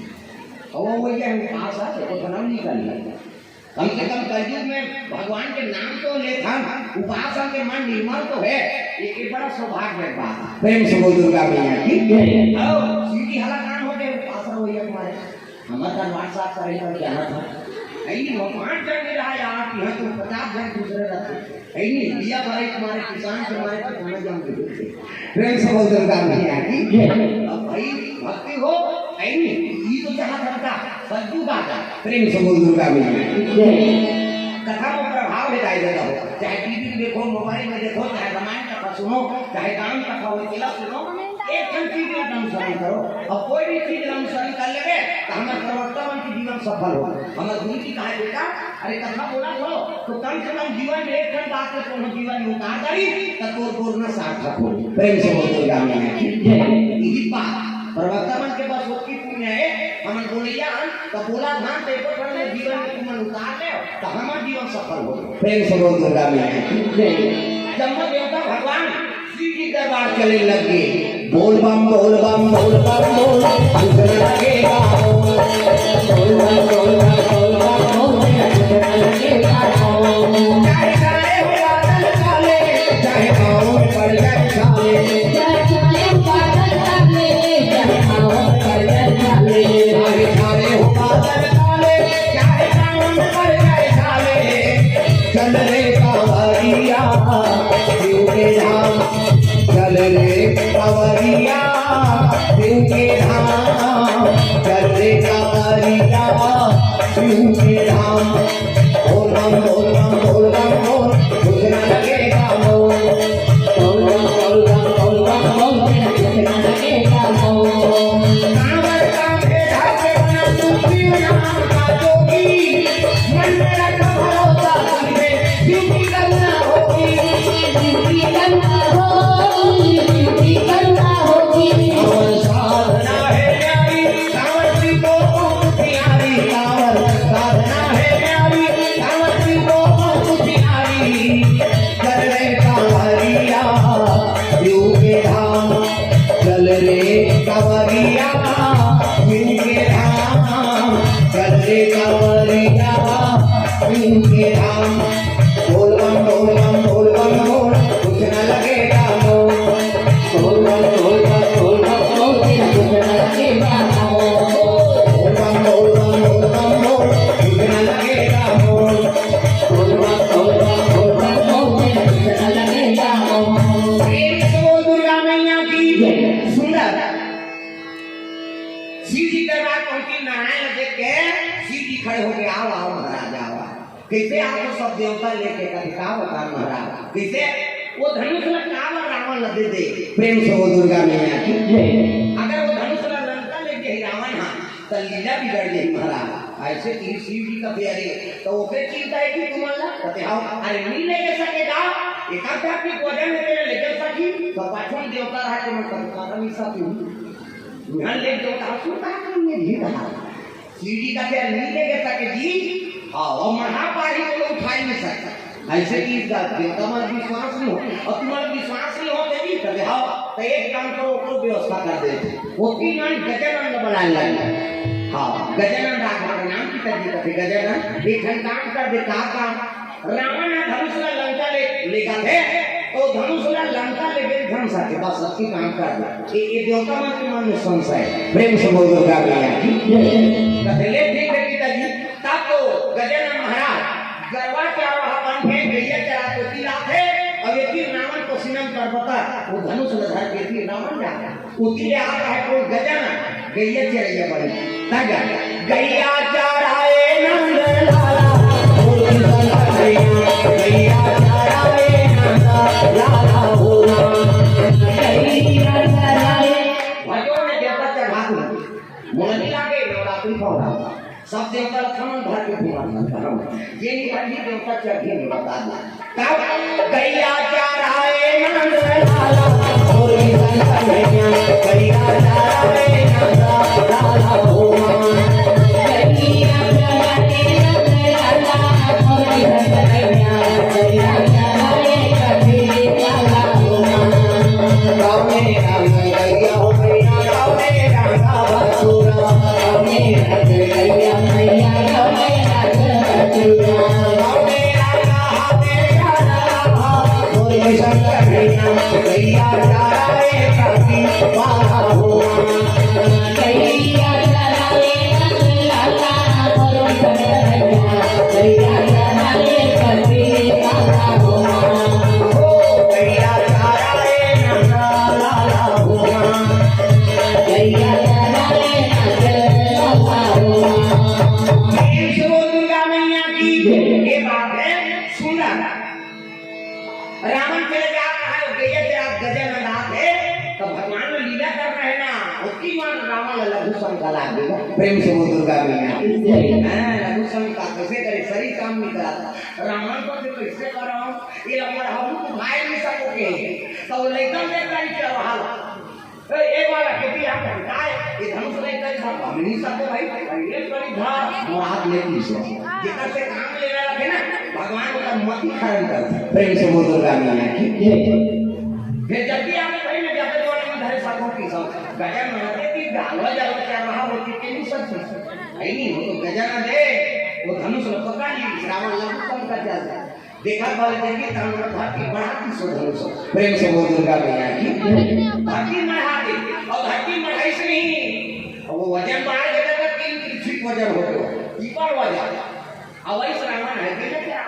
और वो यह उपास है, तो धर्म निकल गया। कम से कम कलयुग में भगवान के नाम तो ले था, उपास के मन निर्मल तो है, ये एक बड़ा सौभाग्य है बात। प्रेम से बोल दुर्गा मैया की जय। आओ, सीधी हला कान हो गए, उपास रहो ये तुम्हारे। हमारे दरबार साहब करे पर जाना था। नहीं, वो पाँच जन भी रहा यार, यहाँ तो पचास जन दूसरे रहते। नहीं, दिया भाई तुम्हारे किसान से हमारे किसान जान के देते। प्रेम से बोल दुर्गा मैया की जय। अब भाई भक्ति हो, नहीं, ये तो जहाँ बनता, सज्जू का था। प्रेम से बोल दुर्गा मैया की जय। कथा में प्रभाव है दाई दादा हो, चाहे टीवी में देखो, मोबाइल में देखो, चाहे रामायण कथा सुनो, चाहे राम कथा हो, किला सुनो, एक ठन चीज का अनुसरण करो। अब कोई भी चीज का अनुसरण कर लेबे, तो हमारे प्रवक्ता मन के जीवन सफल हो। हमारे गुरु जी कहा, "बेटा, अरे कथा बोला तो, तो कम से कम जीवन में एक ठन बात के कोनो जीवन में उतार डारी, तो तोर बोलना सार्थक हो।" प्रेम से बोल दुर्गा मैया की जय। यही बात प्रवक्ता मन के पास होती पुण्य है, हमन बोलैया हन, त बोला धान ते एको ठन ले जीवन में तुमन उतार ले, त हमर जीवन सफल हो। प्रेम से बोल दुर्गा मैया की जय। जम्मो देवता भगवान शिव जी दरबार चले लग गए। बोल बम, बोल बम, बोल बम, बोल, कुछ न लगेगा। बोल बम, बोल बम, बोल बम, बोल, कुछ न चाहे बादल काले, चाहे सावन पड़ जाए काले। चाहे सावन पड़ जाए काले। चल रे कांवरिया, शिव के धाम। चल रे कांवरिया, शिव के धाम। चल रे कांवरिया, शिव के धाम। बोल बम, बोल बम, बोल बम, बोल, कुछ ना लगेगा मोल। बोल बम, बोल बम, बोल बम, बोल, कुछ ना लगेगा मोल। कांवर कांधे धर के बना तू शिव नाम का जोगी, मन में रख भरोसा तुझे, शिव की करुणा होगी। शिव की करुणा होगी, शिव की करुणा होगी। और साधना है प्यारी, कांवर की तो बहुत प्यारी, कांवर साधना है प्यारी, कांवर की तो बहुत प्यारी। चल रे कांवरिया, शिव के धाम। चल रे कांवरिया, शिव के धाम। चल रे कांवरिया, शिव के धाम। बोल बम, बोल बम, बोल बम, बोल, कुछ न लगेगा मोल। बोल बम, बोल बम, बोल बम, बोल, कुछ न लगेगा मोल। बोल बम, बोल बम, बोल बम, बोल, कुछ न लगेगा मोल। बोल बम, बोल बम, बोल बम, बोल, कुछ न लगेगा मोल। प्रेम से बोल दुर्गा मैया की जय। सुंदर। शिव जी दरबार पहुंची, नारायण देख के शिव जी खड़े होके, "आओ, आओ महाराज, आओ, आओ।" कैसे आपको सब देवता लेके कभी का बता महाराज, कैसे वो धनुष ला काबर रावण ला दे दे? प्रेम से वो दुर्गा मैया की जय। अगर वो धनुष ला लंका ले गए रावण, हाँ, तो लीला बिगड़ गई महाराज। ऐसे कि शिव जी का प्यारे, तो ओके चिंता है कि तुम ला, कहते, "हाँ, अरे नहीं लेके सकेगा, एकाध आदमी वजन में तेरे लेके सकी, तो पाछुन देवता रहा के मैं कभी कारण नहीं सकती हूँ।" ध्यान ले देवता सुनता है, तुमने नहीं कहा। शिव जी का क्या नहीं लेके सके जी? हाँ, और महापारी को तो उठा ही नहीं सकता। ऐसे कि इस बात देवता मन विश्वास नहीं हो, और तुम्हारा विश्वास नहीं हो देवी, तबे हाँ, तो एक काम करो, ओकरो व्यवस्था कर दे। वो तीन मन गजानन बुलाए लगे। हाँ, गजानन राघव का नाम की तक जी, गजानन, एक ठन काम कर दे, का काम? रावण ह धनुष ला लंका ले, ले जाथे, तो धनुष ला लंका ले गए धनुष आके, बस अतकी काम कर दे। ये, ये देवता मन के मन में संशय है। प्रेम से बोल दुर्गा मैया की। कहते, "ले ठीक है पिताजी।" तब तो गजानन महाराज गरवा चरावहा बन के गैया चरा के ओती आथे, और ये तीर रावण को सिनम कर बता, वो धनुष ला धर के तीर रावण जाता। ओती ले आ रहा है कोई गजानन, गैया चरैया बनी। तब गैया चराए नंद लाला, ओ नंद गैया, गैया चराए नंद लाला हो राम। गैया चराए। भजो ने देवता चढ़ा दो। मोला नहीं लागे, नवरात्रि पौधा। सब देवता लखन भर के घुमा था। ये नहीं भर, ये देवता चढ़ी नहीं बता दिया। तब गैया चराए नंद लाला, और भी संत भैया, गैया चराए नंद लाला हो माँ। गैया चराए नंद लाला, और भी संत भैया, गैया चराए कभी लाला हो माँ। गाँव में रंग गैया हो मैया, गाँव में रंग बसुरा, गाँव में रंग गैया मैया, गाँव में रंग बसुरा। प्रेम से बोल दुर्गा मैया की। ये बात है, सुंदर। रावण चले जात रहा है, गैया के आप गजानन आत है, तो भगवान ने लीला कर रहे ना, उसकी मान रावण लघु शंका लाग गई। प्रेम से बोल दुर्गा मैया की। हाँ, लघु शंका कैसे करे, सही काम नहीं करा था। रावण को तो कैसे करो, ये लंबा हम तो भाई नहीं सकोगे, तो लेकर दे करी क्या वहां। ए, ए वाला खेती आप हटाए, ये धनुष नहीं कर सकता, हम नहीं सकते भाई, ये करी धार, हम हाथ लेती से। जेकर से काम लेना रखे ना, भगवान का मति खरण कर दे। प्रेम से बोल दुर्गा मैया की। फिर जब भी आप भाई में जाकर जो नहीं धरे साधु की सब, गजब में होते कि डालो जाओ क्या रहा, वो कितने नहीं सकते। नहीं, नहीं, वो तो गजा ना दे, वो धनुष में पकड़ ली, रावण लघु शंका चल जाए। देखा बल देखे तन धरती बढ़ाती सो धनुष। प्रेम से बोल दुर्गा मैया की। धरती बढ़ा दे, और धरती बढ़ाई से नहीं, वो वजन बढ़ा देगा तो तीन पृथ्वी वजन हो गया, तीपल वजन। अब वही से रावण है, देखे क्या?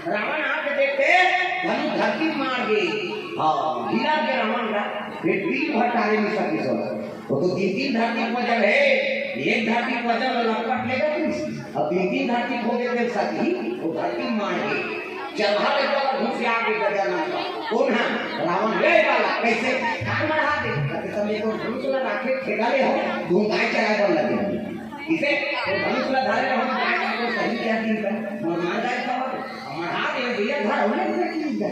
रावण आके देखे, धनु धरती मार दे। हाँ, हिला के रावण का, फिर दिन भर टाले नहीं सकी सो। वो तो तीन तीन धरती वजन है, एक धरती वजन और लपट लेगा तू। अब तीन तीन धरती खो देते सकी, वो धरती मार दे। चढ़ा ले तो घुस आगे गजानन का। कौन है? रावण ले वाला। कैसे? कान बढ़ा दे। कहते, "तब ये तो धनुष लगा के खेदा ले हो, धुंधाई चढ़ा कर लगे।" इसे तो धनुष ला धारे रहो, तो सही क्या दिन का? मर मार जाए तो मढ़ा दे, भैया, घर होने से की जाए।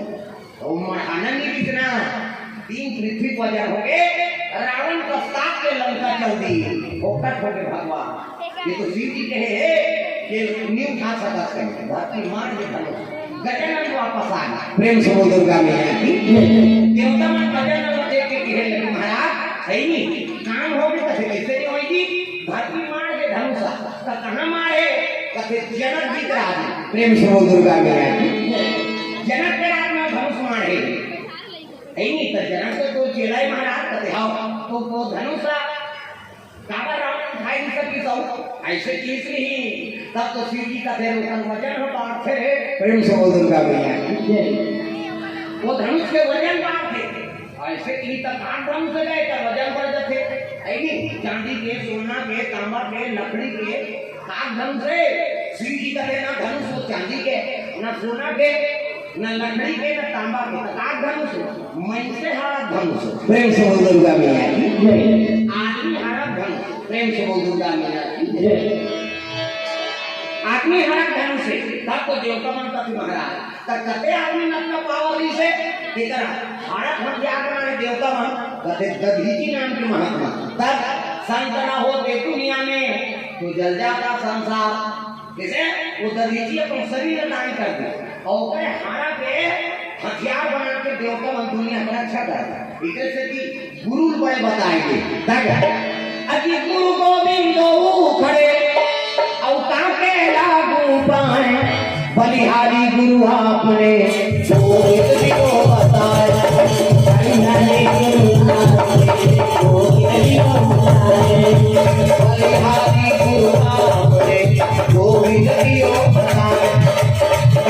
तो मढ़ाना नहीं बिकना, तीन पृथ्वी वजन हो गए, रावण का साथ के लंका चल दी, ओकर हो गए भगवान। ये तो शिव जी कहे है कि नहीं उठा सकत है, धरती मार के धनुष। गजानन वापस आ गया। प्रेम से बोल दुर्गा मैया की। देवता मन गजानन देख के कहे लगे, "महाराज, सही नहीं, काम हो गए, कैसे, कैसे नहीं होगी?" धरती मार के धनुषा, तो कहाँ मारे? कहते जनक जी के राज में। प्रेम से बोल दुर्गा मैया की। जनक के राज में धनुष मारे। नहीं, तो जनक तो, तो चेला ही महाराज कहते, "हाँ, तो वो धनुषा काबर रावण उठाई नहीं सकी सो?" ऐसे चीज नहीं, तब तो शिव जी का फिर ओकर वजन हो बाढ़ थे रे। प्रेम से बोल दुर्गा मैया की। वो धनुष के वजन बाढ़ थे। ऐसे की तब आठ धनुष हो जाए, तब वजन बढ़ जाते। है नहीं? चांदी के, सोना के, तांबा के, लकड़ी के, काठ धनुष है। शिव जी का देना धनुष वो चांदी के, ना सोना के, ना लकड़ी के, ना तांबा के, तो काठ धनुष हो, मैं से हारा धनुष हो। प्रेम से बोल दुर्गा मैया की। आदमी हारा धनुष। प्रेम से बोल दुर्गा मैया की। आदमी हारा धनुष है, तब तो देवता मन का महाराज। त कते आदमी नतना पावर रहिसे, तेकर हारत हथियार बनाए देवता मन, कते दधीचि नाम के महात्मा। तब संत ना होते दुनिया में, तो जल जाता संसार। जैसे वो दधीचि अपन शरीर दान कर दे, और ओकरे हारा के हथियार बना के देवता मन दुनिया के रक्षा करता। इधर से भी गुरु बड़े बताएंगे। तब अति गुरु गोविंद खड़े, और ताके लागू पाए। बलिहारी गुरु आपने गोविंद जी को बताए। बलिहारी गुरु आपने गोविंद जी को बताए। बलिहारी गुरु आपने गोविंद जी को बताए।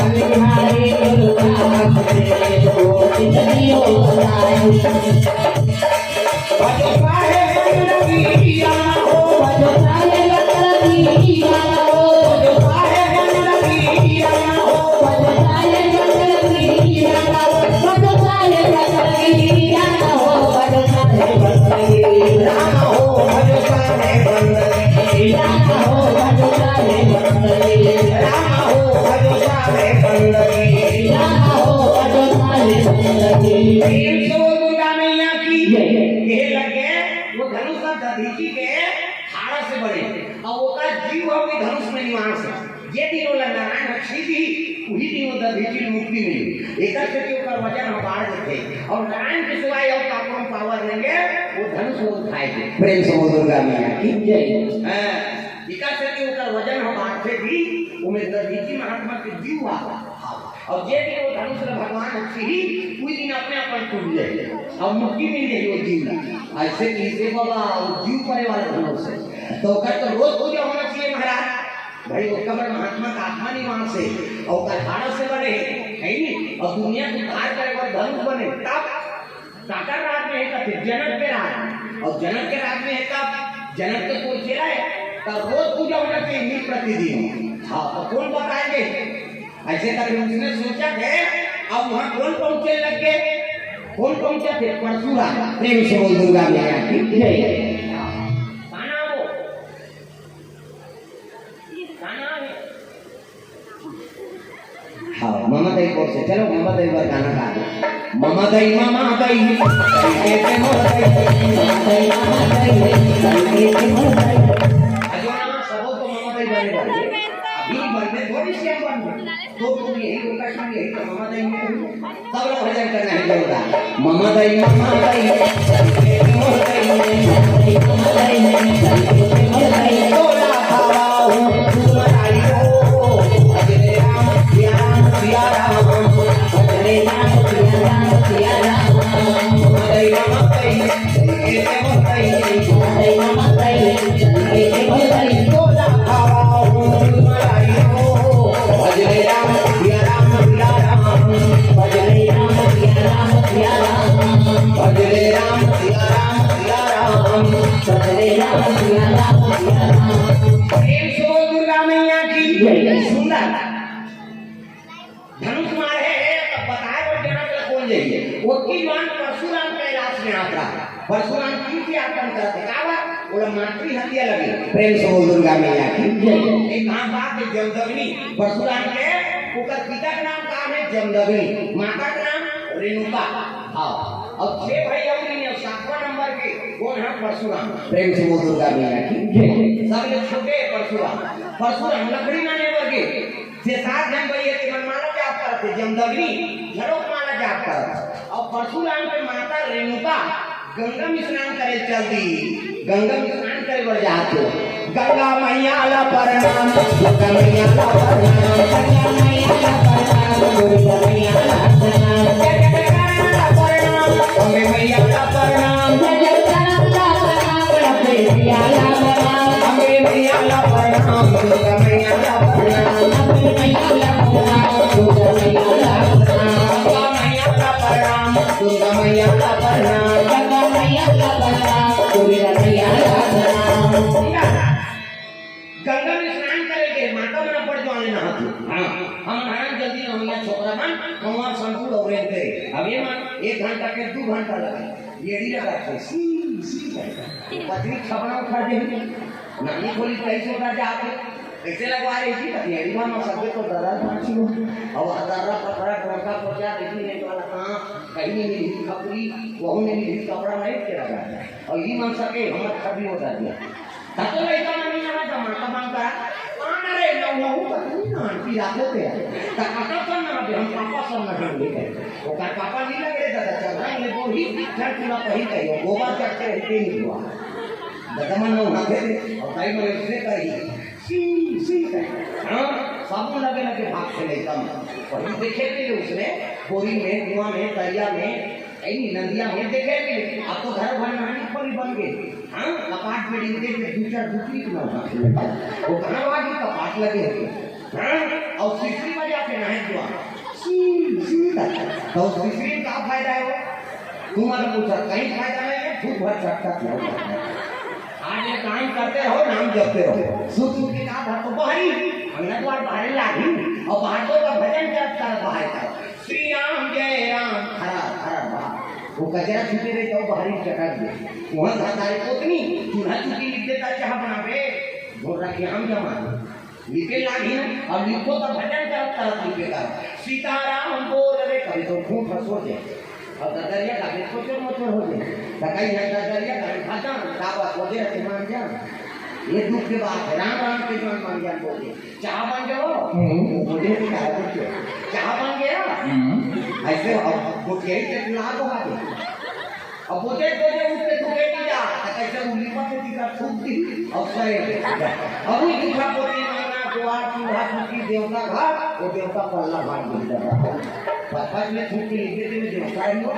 बलिहारी गुरु आपने गोविंद जी को बताए। प्रेम से बोल दुर्गा मैया की। ये लगे वो धनुष और दधीचि के हाड़ा से बने, और ओका जीव अभी धनुष में निवास है। जे दिन ओला नारायण छीदी, वही दिन वो दधीचि मुक्ति मिली। एकर से कि ओकर वजन हम बाढ़ देते, और नारायण के सिवाय और काकरो पावर नहीं है, वो धनुष वो उठाए थे। प्रेम से बोल दुर्गा मैया की। जय। हाँ, एकर से कि ओकर वजन हम बाढ़ते भी, उमें दधीचि महात्मा के जीव आ। हाँ। और जे दिन वो धनुष ला भगवान उठसी ही, उही दिन अपने आप टूट जाए और मुक्ति मिल जाए वो जीव ला। ऐसे कैसे बाबा, वो जीव पड़े वाला धनुष है, तो ओकर तो रोज पूजा होना चाहिए महाराज। भाई, ओकर महात्मा का आत्मा निवास है, और ओकर हाड़ा से बने है, है नहीं? और दुनिया के उद्धार करे वाले धनुष बने, तब काकर राज में है, कहते जनक के राज में। और जनक के राज में है, तब जनक के कोई चेला है, तब रोज पूजा होना चाहिए, नित प्रतिदिन। हाँ, तो कौन बताएंगे? ऐसे करके उसने सोचा थे, अब वहां कौन पहुंचे लग गए? कौन पहुंचा थे? परशुराम। प्रेम से बोल दुर्गा मैया की जय। गाना वो, गाना है। हाँ, ममा दई को से, चलो ममा दई पर गाना गा दो। ममा दई, ममा दई, दई के ते मोर दई, ममा दई, ममा दई, दई के ते मोर दई। अजो ना, सबो को ममा दई बने बने। अभी बने, थोड़ी सी हम बने। तो तुम यही होगा, तुम यही तो ममा दई में हो। सब लोग भजन करना है जोरदार। ममा दई, ममा दई, ममा दई, ममा दई, तोला खावा हो, तुम आई हो। अजय राम, सिया राम, सिया राम। प्रेम से बोल दुर्गा मैया की जय। सुंदर धनुष मारे हे, तब बताए बर जनक ल कोन जइए। ओतकी जुवार परशुराम कैलाश में आत रहा। परशुराम तीर्थ यात्रा करत हे, काबर? ओला मातृ हत्या लगे। प्रेम से बोल दुर्गा मैया की जय। एक कहाँ बात हे, जमदग्नि, परशुराम के, ओकर पिता के नाम का हे? जमदग्नि, माता के नाम रेणुका। हाँ, अउ छह भाई अउ नहीं हे, सातवां नंबर के कोन हे? परशुराम। प्रेम से बोल दुर्गा मैया की जय। सबले छोटे परशुराम। परशुराम लकड़ी लाने बर गे, जे सात झन भाई हे, तेमन माला जाप करत हे, जमदग्नि घलोक माला जाप करत हे। अउ परशुराम के माता रेणुका गंगा में स्नान करे चल दी। गंगा में स्नान करे बर जात हे। गंगा मैया ला प्रणाम, गंगा मैया ला प्रणाम, गंगा मैया ला प्रणाम, दुर्गा मैया ला प्रणाम, जय जय ला प्रणाम, अम्बे मैया ला प्रणाम, जय जय ला प्रणाम, अम्बे मैया ला प्रणाम, अम्बे मैया ला प्रणाम, दुर्गा मैया ला प्रणाम, अम्बे मैया ला प्रणाम, दुर्गा मैया ला प्रणाम, गंगा मैया ला प्रणाम, दुर्गा मैया ला प्रणाम, गंगा मैया ला प्रणाम, दुर्गा मैया ला प्रणाम। गंगा में स्नान करे के माता मन अब्बड़ जुवार ले नहात हे। हाँ, हम नहान जल्दी नहइया छोकरा मन, कमवा संतुर अउ रेंगते। अब ये मन एक घंटा के दू घंटा लगे, एड़ी लगा के सी, सी करके। पतरी खबड़ा उखड़ दे, नानी खोली कहीं से उतर जाते। कैसे लगवा रही थी? पतरी एड़ी में सबके तो दर्रा पाछी हो। अब दर्रा पकड़ा, डोका को क्या देखी नहीं वाला कहाँ, कहीं नहीं मिली खपरी, वहू नहीं मिली कपड़ा, नहीं के लगा। अउ ये मन सके, हमर खबरी हो जाती है। तब तो लइका मन नइ नहाय, त माता मन करा, "आ न रे, नहू, नहू, कतनी नहान, पिरात होते हैं।" त काका सन नहाबे, हम पापा सन नहाबे। ओकर पापा नइ लगे रे दादा, चल, रंग ले बोही, चल, पूरा पहिर के, वो गोबर चढ़ते रहते नहीं हुआ। दादा मन नहाथे रे, अउ दाई मन उसने करी, "सी, सी," करी। हाँ, साबुन लगे लगे भाग से लइका मन। पहिर देखे के लिए उसने, बोरी में, कुआं में, तरिया में, कहीं नदिया में देखे के लिए। अब तो घर भर नहानी खोली बन गए। हाँ, कपाट में देख के दू चार बुकरी के नाम हाथ में। वो कहाँ बाकी कपाट लगे हैं? हाँ, अउ सिसरी बजा के नहाए जुवार। सी, सी। तो सिसरी का फायदा है वो? तुम्हारा कुछ कहीं फायदा नहीं है, खुद भर छटका किया। आज ये काम करते रहो, नाम जपते रहो। सुत उठ के कहा था तो बाहरी, अंगना द्वार बाहर लागी, अउ बाहर तो का भजन करता रहा, बाहर का। श्री राम जय राम, हरा, हरा, हरा। वो कचरा छूटे रहे तो बाहरी चटक दे। वहाँ धातारी कोतनी, चूल्हा चुकी लिख देता, चाह बनावे, घोर रखे हम जमा दे। लिपे लागी ना, अब लिखो तो भजन करत करत लिपे कर। सीताराम बोल रे, कभी तो खूब फंस हो जाए। अउ ददरिया का भी छोटे मोटे हो जाए। त कहीं है ददरिया का भजन, गावत वगैरह के मान जान। ये दुख के बात है, राम राम के मान मान जान बोले। चाह बन गया हो? हम्म। वो बोले, "क्या है कुछ? चाह बन गया?" हम्म। ऐसे अब वो यही से लाभ हो गया। अब बोले, बोले, उससे तू बेटी जा, तो कैसे वो लिपट के टिकट फूक दी, अब सही। अब वो लिखा पोती मांगना, द्वार चूल्हा चुकी देवता घर, वो देवता पल्ला भाग गिर जाता। पत्थर में छुट्टी लिख देते हुए देवता ही हो।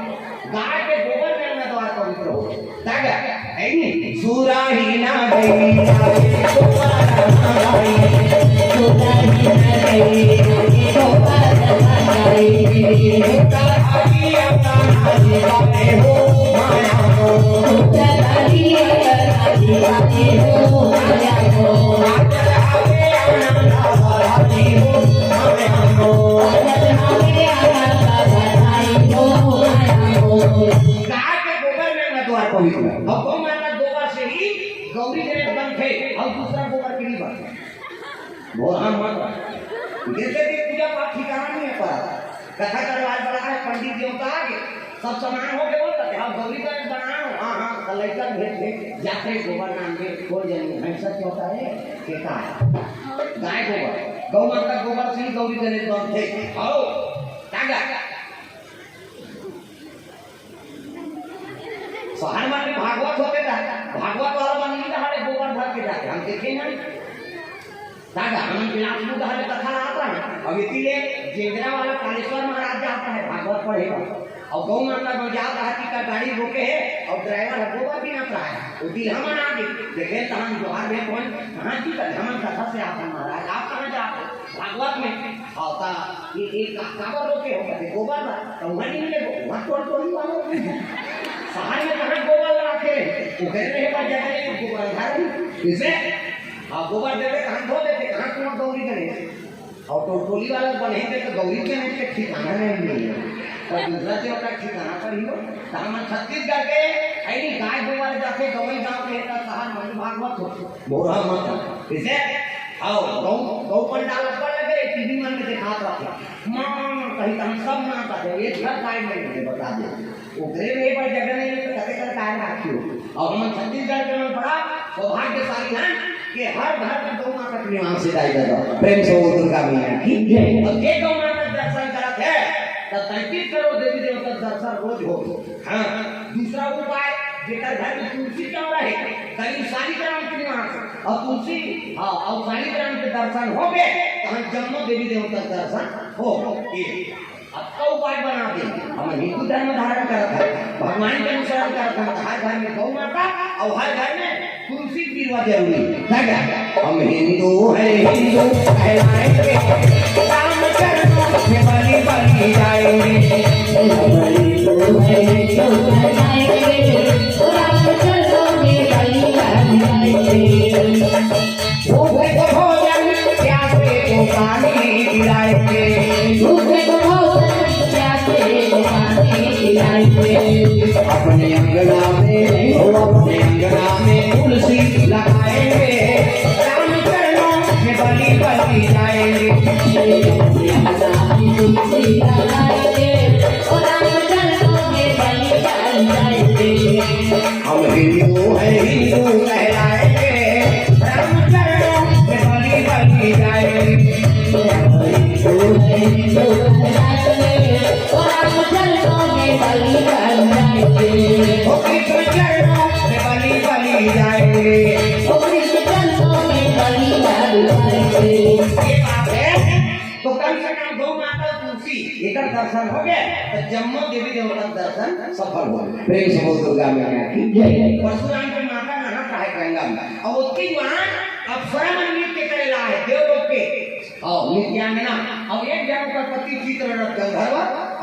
गाय के गोबर में अपना द्वार पवित्र हो। ताजा, है नहीं? सुराही ना गई, सुराही ना गई, गाय के गोबर में अपना द्वार पवित्र। अब गौ माता गोबर से ही गौरी गणेश बनथे, अउ दूसरा गोबर के नहीं बनथे। बोल हाँ मत। जैसे कि पूजा पाठ ठिकाना नहीं है पर कथा करवाए वाला है, पंडित जी होता आगे, सब सामान हो गए, बोलता कि हाँ, गौरी गणेश बनाओ। हाँ, हाँ, कल लड़का भेज दे, जाते गोबर नाम दे, कोई जन नहीं, भैंसा क्या होता है? केता है। गाय गोबर, गौ माता गोबर से ही गौरी गणेश बनथे। आओ, ताजा। शहर मन में भागवत होथे त भागवत वाला मन नइ डहारे गोबर धर के जाथे, हम देखे हन। दादा, हमन बिलासपुर डहारे कथा राहत रहन, अउ एती ले जेंगरा वाला कालेश्वर महाराज जात हे भागवत पढ़े बर। अउ गौ माता बर जात रहा, टिकट गाड़ी रोके हे, अउ ड्राइवर ह गोबर बिनत रहा हे। वो दिल हमन आ गे, देखे तहन जोहार दे कौन, कहाँ जी का हमन कथा से आप हन महाराज, आप कहाँ जात हो? भागवत में। अउ ता ये, ये का, काबर रोके हो? कहते गोबर ला। तो वहाँ नहीं मिले, वहाँ टोल टोली वाला। शहर में कहाँ गोबर ला रखे? वो घर रहे पर जगह नहीं, गोबर घर नहीं। इसे हाँ, गोबर देवे कहाँ धो देते, कहाँ कुआं गौरी गणेश। अउ टोल टोली वाला बने थे तो गौरी गणेश के ठिकाना नहीं मिले। पर दूसरा देवता ठिकाना पर ही हो। तो हम छत्तीसगढ़ के, ऐनी गाय गोबर जाते गवई गाँव के, तो शहर में भागवत हो। बोरा मत। इसे, आओ, गौ, गौ पंडाल ऊपर लगे, टीवी मन में दिखात रखे। माँ, कहीं तो हम सब माँ का थे, एक घर गाय नहीं मिले, बता दे। ओकरे रहे बर जगह नहीं है, तो कते कर काय राखियो? अउ हमन छत्तीसगढ़ के मन बड़ा सौभाग्यशाली हन कि हर घर में गौ माता के निवास हे दाई ददा। प्रेम से बोल दुर्गा मैया की जय। अउ जे गौ माता के दर्शन करत हे, त तैंतीस करोड़ देवी देवता के दर्शन रोज हो। हाँ, दूसरा उपाय, जेकर घर में तुलसी क्यों रहे, कहीं शालिग्राम के निवास, अउ तुलसी, हाँ, अउ शालिग्राम के दर्शन हो गए, तो हम जम्मो देवी देवता के दर्शन हो। ये अतका उपाय बना दे। हम हिंदू धर्म धारण करत हन, भगवान के अनुसरण करत हन, हर घर में गौ माता अउ हर घर में तुलसी बिरवा जरूरी। क्या क्या? हम हिंदू है, हिंदू कहलाएंगे, राम चरणों में बलि बलि जाएंगे। हम हिंदू है, हिंदू कहलाएंगे, राम चरणों में बलि बलि जाएंगे। भूखे को भोजन, प्यासे को पानी पिलाएंगे। भूखे को भोजन, प्यासे को पानी पिलाएंगे। अपने अंगना में, ओ अपने अंगना में तुलसी लगाएंगे। राम चरणों में बलि बलि जाएंगे। अपने अंगना में तुलसी लगाएंगे। ओ राम चरणों में बलि बलि जाएंगे। हम हिंदू हैं, हिंदू कहलाएंगे, राम चरणों में बलि बलि जाएंगे। हम हिंदू हैं, हिंदू कहलाएंगे, राम चरणों में बलि बलि जाएंगे। ओ कृष्ण चरणों में बलि बलि जाएंगे। ओ कृष्ण चरणों में बलि बलि जाएंगे। ये बात है, तो कम से कम गौ माता तुलसी एकर दर्शन हो गए, तो जम्मो देवी देवता के दर्शन सफल हो गए। प्रेम से बोल दुर्गा मैया की जय। परशुराम के माता नहात रहे गंगा में, अउ ओतकी जुवान अप्सरा मन नृत्य करे ला हे देवलोक के। अउ नृत्यांगना, अउ एक जन ओकर पति चित्ररथ गंधर्व,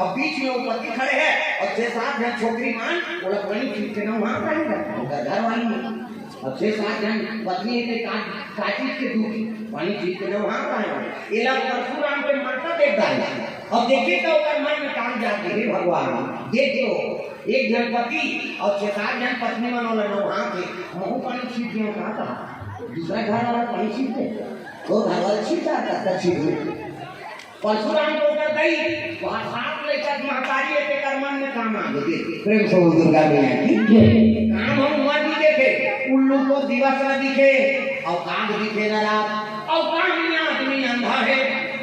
अउ बीच में वो पति खड़े हे, अउ छह सात जन छोकरी मन ओला पानी खींच के नहात रहे, ओकर घर वाली मन। अब छह सात जन पत्नी हे, का, का चीज के दुख, पानी खींच के नहात रहे। एला परशुराम के माता देख डारे। अब देखे तो ओकर मन में काम जागे, हे भगवान, देख लो, एक जन पति अउ छह सात जन पत्नी मन ओला नहात हे, महू पानी खींच देव का कहा? दूसरा घर वाला पानी खींच दे, तो घर वाला खींच जाता, खींच दे। परशुराम के ओकर दई, वहाँ सात लइका के महतारी हे, तेकर मन में काम आ गे। प्रेम से बोल दुर्गा मैया की जय। काम हम उमर भी देखे, उल्लू को दिवस न दिखे, अउ काग दिखे न रात, अउ कामी आदमी अंधा हे,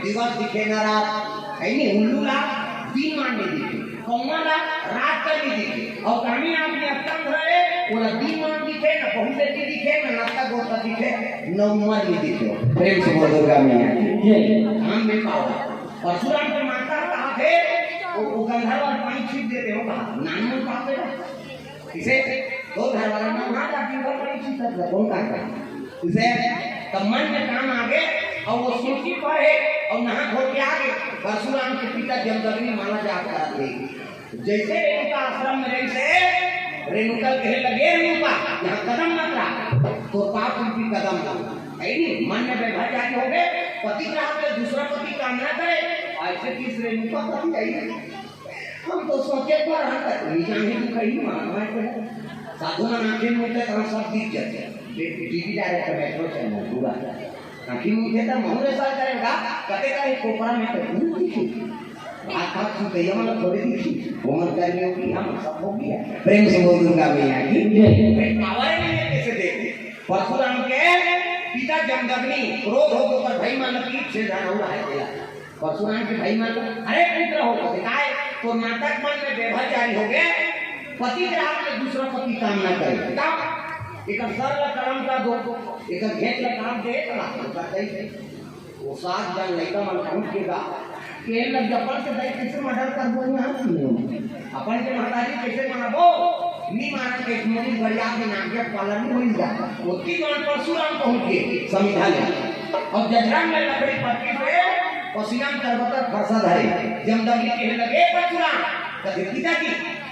दिवस दिखे न रात, है नी? उल्लू ला दिन मान नहीं दिखे, कौआ ला रात का नहीं दिखे, अउ कामी आदमी अतका अंधा हे, ओला दिन मान दिखे, न पहुँचे दिखे, न नत्ता गोता दिखे, न उमर नहीं दिखे। प्रेम से बोल दुर्गा मैया की जय। काम में पावर। परशुराम के माता कहा थे, वो, वो गंधर्व और पानी छीट देते हो कहा, नानी में पाप बेटा। इसे दो घर वाला ना वहाँ जाके घर पानी छीट कर कौन काम करे? इसे तब मन में काम आ गए अउ वो सोची पड़े अउ नहा धो के आ गए। परशुराम के पिता जमदग्नि माला जाप करा थे। जैसे रेणुका आश्रम में रहिसे, रेणुका कहे लगे, "रेणुका, यहाँ कदम मत रख, तो पाप रूपी कदम लग।" है नी? मन में वैभव जारी हो गए, पति ग्राहक के दूसरा पति कामना करे, ऐसे किस रेणुका पति आई? हम तो सोचे पर हम तक नहीं जाने की कहीं मालूम है। साधु मन आंखें मूंदते तो सब दिख जाते हैं। टीवी डायरेक्ट मेट्रो चैनल पूरा। आंखें मूंदते तो महूरे साल करेगा, कते का एक कोपरा में तो दूर दिखी। भात भात सुतैया मन थोड़े दिखी। वो मन कर लियो कि हम सब हो गया। प्रेम से बोल दुर्गा मैया की जय। भाई पावर नहीं है कैसे दे? परशुराम के पिता जमदग्नि क्रोध हो गए पर भाई मन की छह जाना हुआ है तेरा। परशुराम के भाई मन, "अरे पुत्र हो, काय तो नाटक मन में व्यवहार जारी हो गए, पति ग्राहक में दूसरा पति काम ना करे।" बताओ, एक सर ला कलम का दो, एक घेत ला काम दे, तो लागू कर दे। वो सात जन लइका मन पहुंच के गा, के लग जपन से दई किसे मर्डर कर दो यहाँ की हो। अपन के महतारी कइसे मारबो? नी मारन के मोरी गरिया के नाम के पालन नी होई जा। ओती जवान परशुराम पहुंच गे समिधा ले। अउ जजरंग में लकड़ी पटकी से पसीना में तरबतर फरसा धरे। जमदग्नि कहे लगे, "परशुराम," कथे, "पिताजी,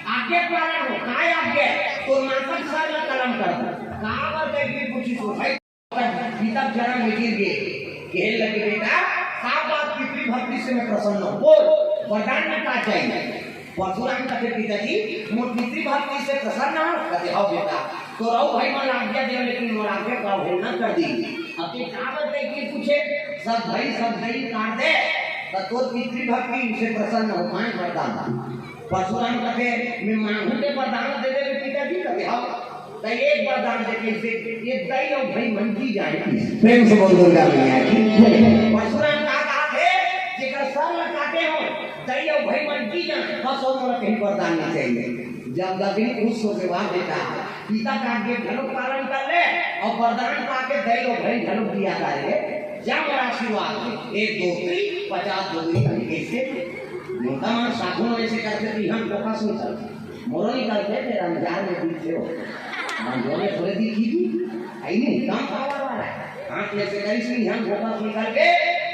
आज्ञा पालन हो, काय आज्ञा? तोर मातक सर ला कलम कर दो।" काबर कहि पूछिस ओ भाई? पिता चरण में गिर गे, कहे लगे, "बेटा, साफ बात, पितृभक्ति से मैं प्रसन्न हूँ। बोल, वरदान में का चाहिए?" परशुराम कथे, "पिताजी, मोर पितृभक्ति से प्रसन्न हो?" कथे, "हव बेटा, तोर अउ भाई मन आज्ञा दे, लेकिन मोर आज्ञा का उल्लंघन कर दी।" अब ते काबर कहि पूछे, "सब भाई, सब गई काट दे, त तोर पितृभक्ति से प्रसन्न हो, मांग वरदान।" परशुराम कथे, "मैं मांगू ते वरदान दे देबे पिताजी?" कथे, "हव।" त एक वरदान दे, कइसे? "ये दई अउ भई मन जी जाए।" प्रेम से बोल दुर्गा मैया की जय। परशुराम का कहा थे, "जेकर सर ल काटे हो, दई अउ भई मन जी जाए, बस अउ मोला कहीं वरदान नहीं चाहिए।" जमदग्नि खुश होके, "वाह बेटा, पिता का आज्ञा घलो पालन कर ले अउ वरदान पाके दई अउ भई घलो दिया करे, जा मोर आशीर्वाद दे, एक दो तीन, पचास दो तीन।" कइसे? मोटा मन साधु मन ऐसे करते तो हम फोकस नहीं करते। मोरो निकलते तेरा अंजार में दिखते हो। अंजोर में थोड़े दिखी थी। आई नहीं, कम पावर वाला है। हाथ में से कहीं से हम फोकस निकल के,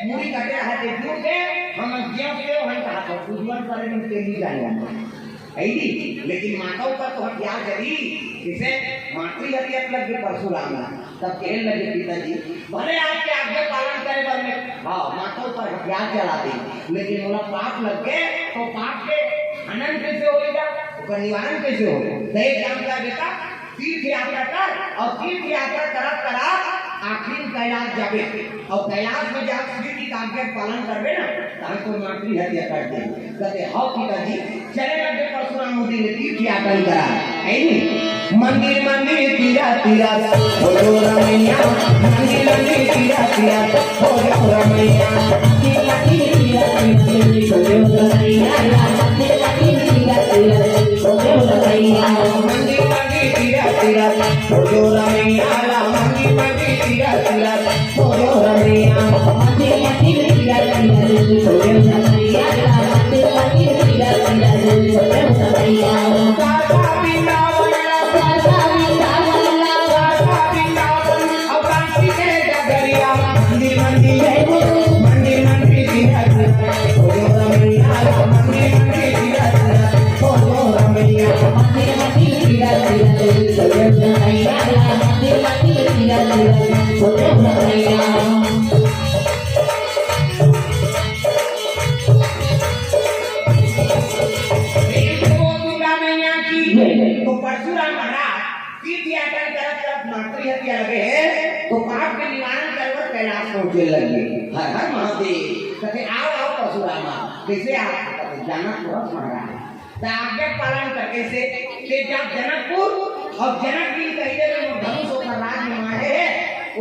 मुड़ी कटे रहा थे, क्यों के? हम जेव के हो, हम कहा तो, "बुझवन करे नहीं, तेली जाने वाला।" आई नहीं, लेकिन माता ऊपर तो हथियार चली, इसे मातृ हत्या लग गए परशुराम ला। तब कहे लगे, "पिताजी, भले आपके आज्ञा पालन करे बर मैं, हाँ, माता ऊपर हथियार चला दे, लेकिन मोला पाप लग गए, तो पाप के हनन कैसे होएगा? ओकर निवारण कैसे होएगा?" तो एक काम कर बेटा, तीर्थ यात्रा कर, अउ तीर्थ यात्रा करत करत आखिरी कैलाश जाबे, अउ कैलाश में जाके शिव जी के आज्ञा के पालन करबे ना, तहां तो मातृ हत्या कर दे। कथे, "हव पिताजी।" चले लगे परशुराम उदी ले तीर्थ यात्रा करा। है नी? मंदिर मंदिर तीरा तीरा, हो जो रमैया। मंदिर मंदिर तीरा तीरा, हो जो रमैया। मंदिर मंदिर तीरा तीरा, हो जो रमैया। मंदिर मंदिर तीरा तीरा, हो जो रमैया। मंदिर मंदिर तीरा तीरा, हो जो रमैया। मंदिर मंदिर तीरा तीरा, तो परशुराम महाराज तीर्थ यात्रा करत करत मातृ हत्या लगे हे, तो पाप के निवारण करे बर कैलाश पहुंचे लगे। हर हर महादेव। कथे, "आओ, आओ परशुरामा।" कइसे आप? कथे, "जाना तो हस महाराज।" त आज्ञा पालन करके से ते जा जनकपुर अउ जनक जी कहि दे, "मोर धनुष ओकर राज में माढ़े हे,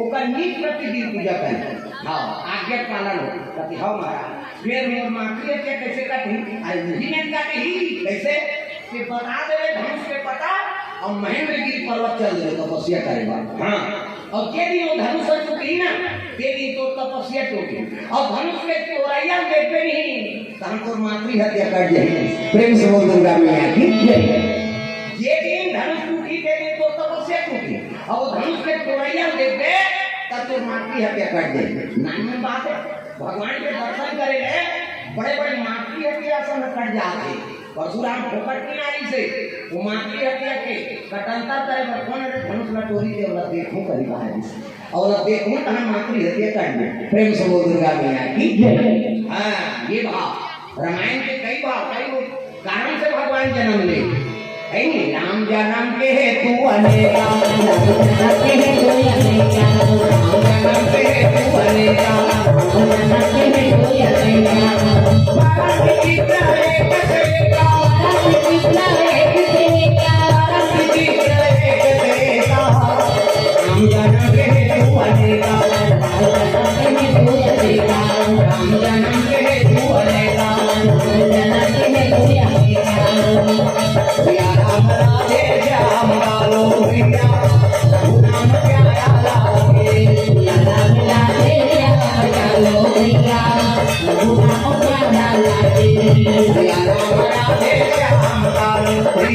ओकर नित प्रतिदिन पूजा करे।" हाँ, आज्ञा पालन हो। कथे, "हव महाराज।" फेर मोर मातृ हत्या कइसे कटही? अरे, उही में कटही। कइसे? ते बता देवे धनुष के पता अउ महेंद्रगिरी पर्वत चल देवे तपस्या करे बर। हाँ, अउ जे दिन वो धनुष ह टूटही ना, ते दिन तोर तपस्या टूटही। अउ धनुष के तोरइया देखबे नहीं, तहां तोर मातृ हत्या कर जाही। प्रेम से बोल दुर्गा मैया की जय। जे दिन धनुष टूटही, ते दिन तोर तपस्या टूटही। अउ धनुष के तोरइया देखबे, तब तोर मातृ हत्या कर दे। नानी बात है, भगवान के दर्शन करे ले बड़े बड़े मातृ हत्या असन कट जाथे। परशुराम फोकट के नारी से वो मातृ हत्या के कटंतर करे बर कोन रे धनुष ला टोरी दे, ओला देखहूं कहि बाहर से। अउ ओला देखहूं तहां मातृ हत्या कर दे। प्रेम से बोल दुर्गा मैया की जय। हाँ, ये भाव रामायण के कई भाव, कई रूप कारण से भगवान जन्म ले। है नी? राम जन्म के हेतु अनेका, राम जन्म के हेतु अनेका, राम जन्म के हेतु अनेका, राम जन्म के हेतु अनेका। परम विचित्र एक से एक, परम विचित्र एक से एक, परम विचित्र एक से एक। राम जन्म के हेतु अनेका, राम जन्म के हेतु अनेका, राम जन्म के हेतु अनेका। सिया राम राधे श्याम कालो भैया, प्रभु नाम प्यारा लागे। सिया राम राधे श्याम कालो भैया, प्रभु नाम प्यारा लागे। सिया राम राधे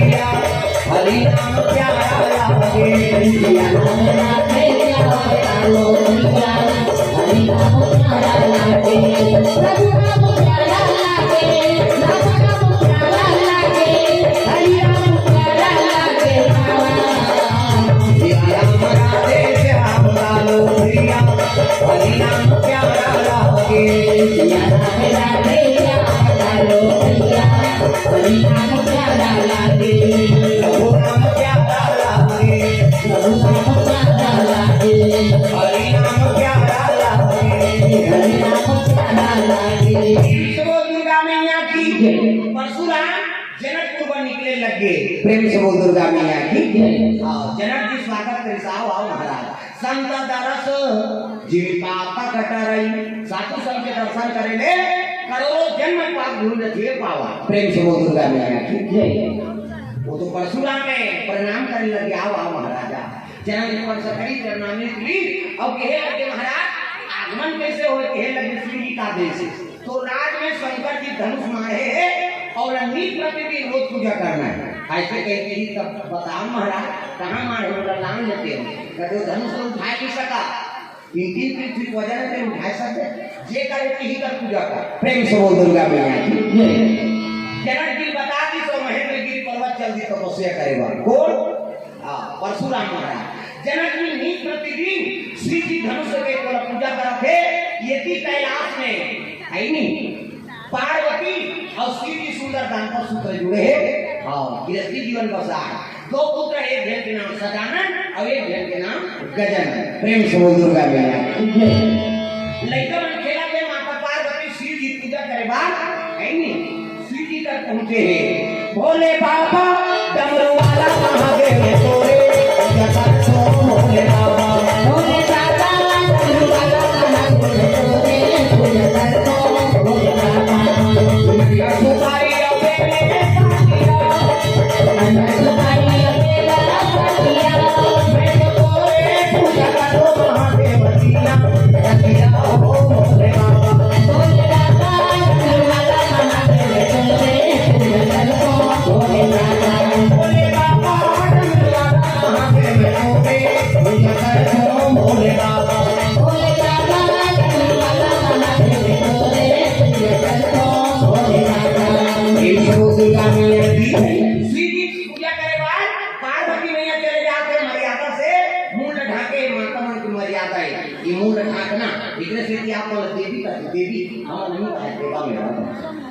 हरि नाम प्यारा लागे। हरि नाम प्यारा लागे। प्रभु नाम प्यारा लागे। प्रभु नाम प्यारा लागे। हरि नाम प्यारा लागे। सिया राम राधे श्याम लालो भैया। हरि नाम प्यारा लागे। सिया राम राधे श्याम लालो भैया। हरि नाम प्यारा लागे। प्रभु नाम प्यारा लागे। प्रभु नाम प्यारा लागे। हरि नाम प्यारा लागे। हरि नाम प्यारा लागे। प्रेम से बोल दुर्गा मैया की जय। परशुराम जनकपुर बर निकले लगे। प्रेम से बोल दुर्गा मैया की जय। हाँ, जनक जी स्वागत करे, आओ, आओ महाराज। संत दरस जिन पाप कटरई, साधु संत के दर्शन करे ले करोड़ों जन्म पाप धुल जथे पावा। प्रेम से बोल दुर्गा मैया की जय। वो तो परशुराम में प्रणाम करे लगे, आओ, आओ महाराजा। जनक जी पर सकरी प्रणामी ली, अब कहे लगे महाराज, आगमन कैसे होय? कहे लगे शिव जी का आदेश। तो राज में शंकर जी धनुष मारे हे अउ नीत प्रतिदिन रोज पूजा करना हे। ऐसे कहते ही तब बताओ महाराज, कहाँ मारे हो, लान लेते हो। कहते हो, धनुष तो उठा नहीं सका, तीन तीन पृथ्वी वजन से उठा सकते, जे करे यही कर पूजा कर। प्रेम से बोल दुर्गा मैया की जय। जनक जी बता दी तो महेंद्र गिरी पर्वत चल दी तपस्या करे बर। कौन? हाँ, परशुराम महाराज। जनक जी नीत प्रतिदिन श्री जी धनुष के पूजा करत हे, यति कैलाश में, है नी? पार्वती अउ शिव जी सुंदर दाम्पत्य सूत्र जुड़े हे। हाँ, गृहस्थी जीवन बसा हे। दो पुत्र, एक झन के नाम सदानंद अउ एक झन के नाम गजानंद। प्रेम से बोल दुर्गा मैया की जय। लइका मन खेलत हे, माता पार्वती शिव जी पूजा करे बर, है नी? शिव जी तक पहुँचे हे। भोले बाबा, डमरू वाला महादेव तोरे, पूजा करथो भोले बाबा। भोले बाबा, डमरू वाला महादेव तोरे, पूजा करथो भोले बाबा। सुपारी अबे में साथिया, सुपारी अबे में साथिया, मैं तो तोरे पूजा करथो महादेव। शिव जी पूजा करे बाद पार्वती मैया चले जात हे मर्यादा से, मुंह ल ढांके माता मन की मर्यादा हे। ये मुंह ल ढांकना, एकरे सेती आप मन देवी कथे, देवी, हमन नहीं कहे देवा मेरा।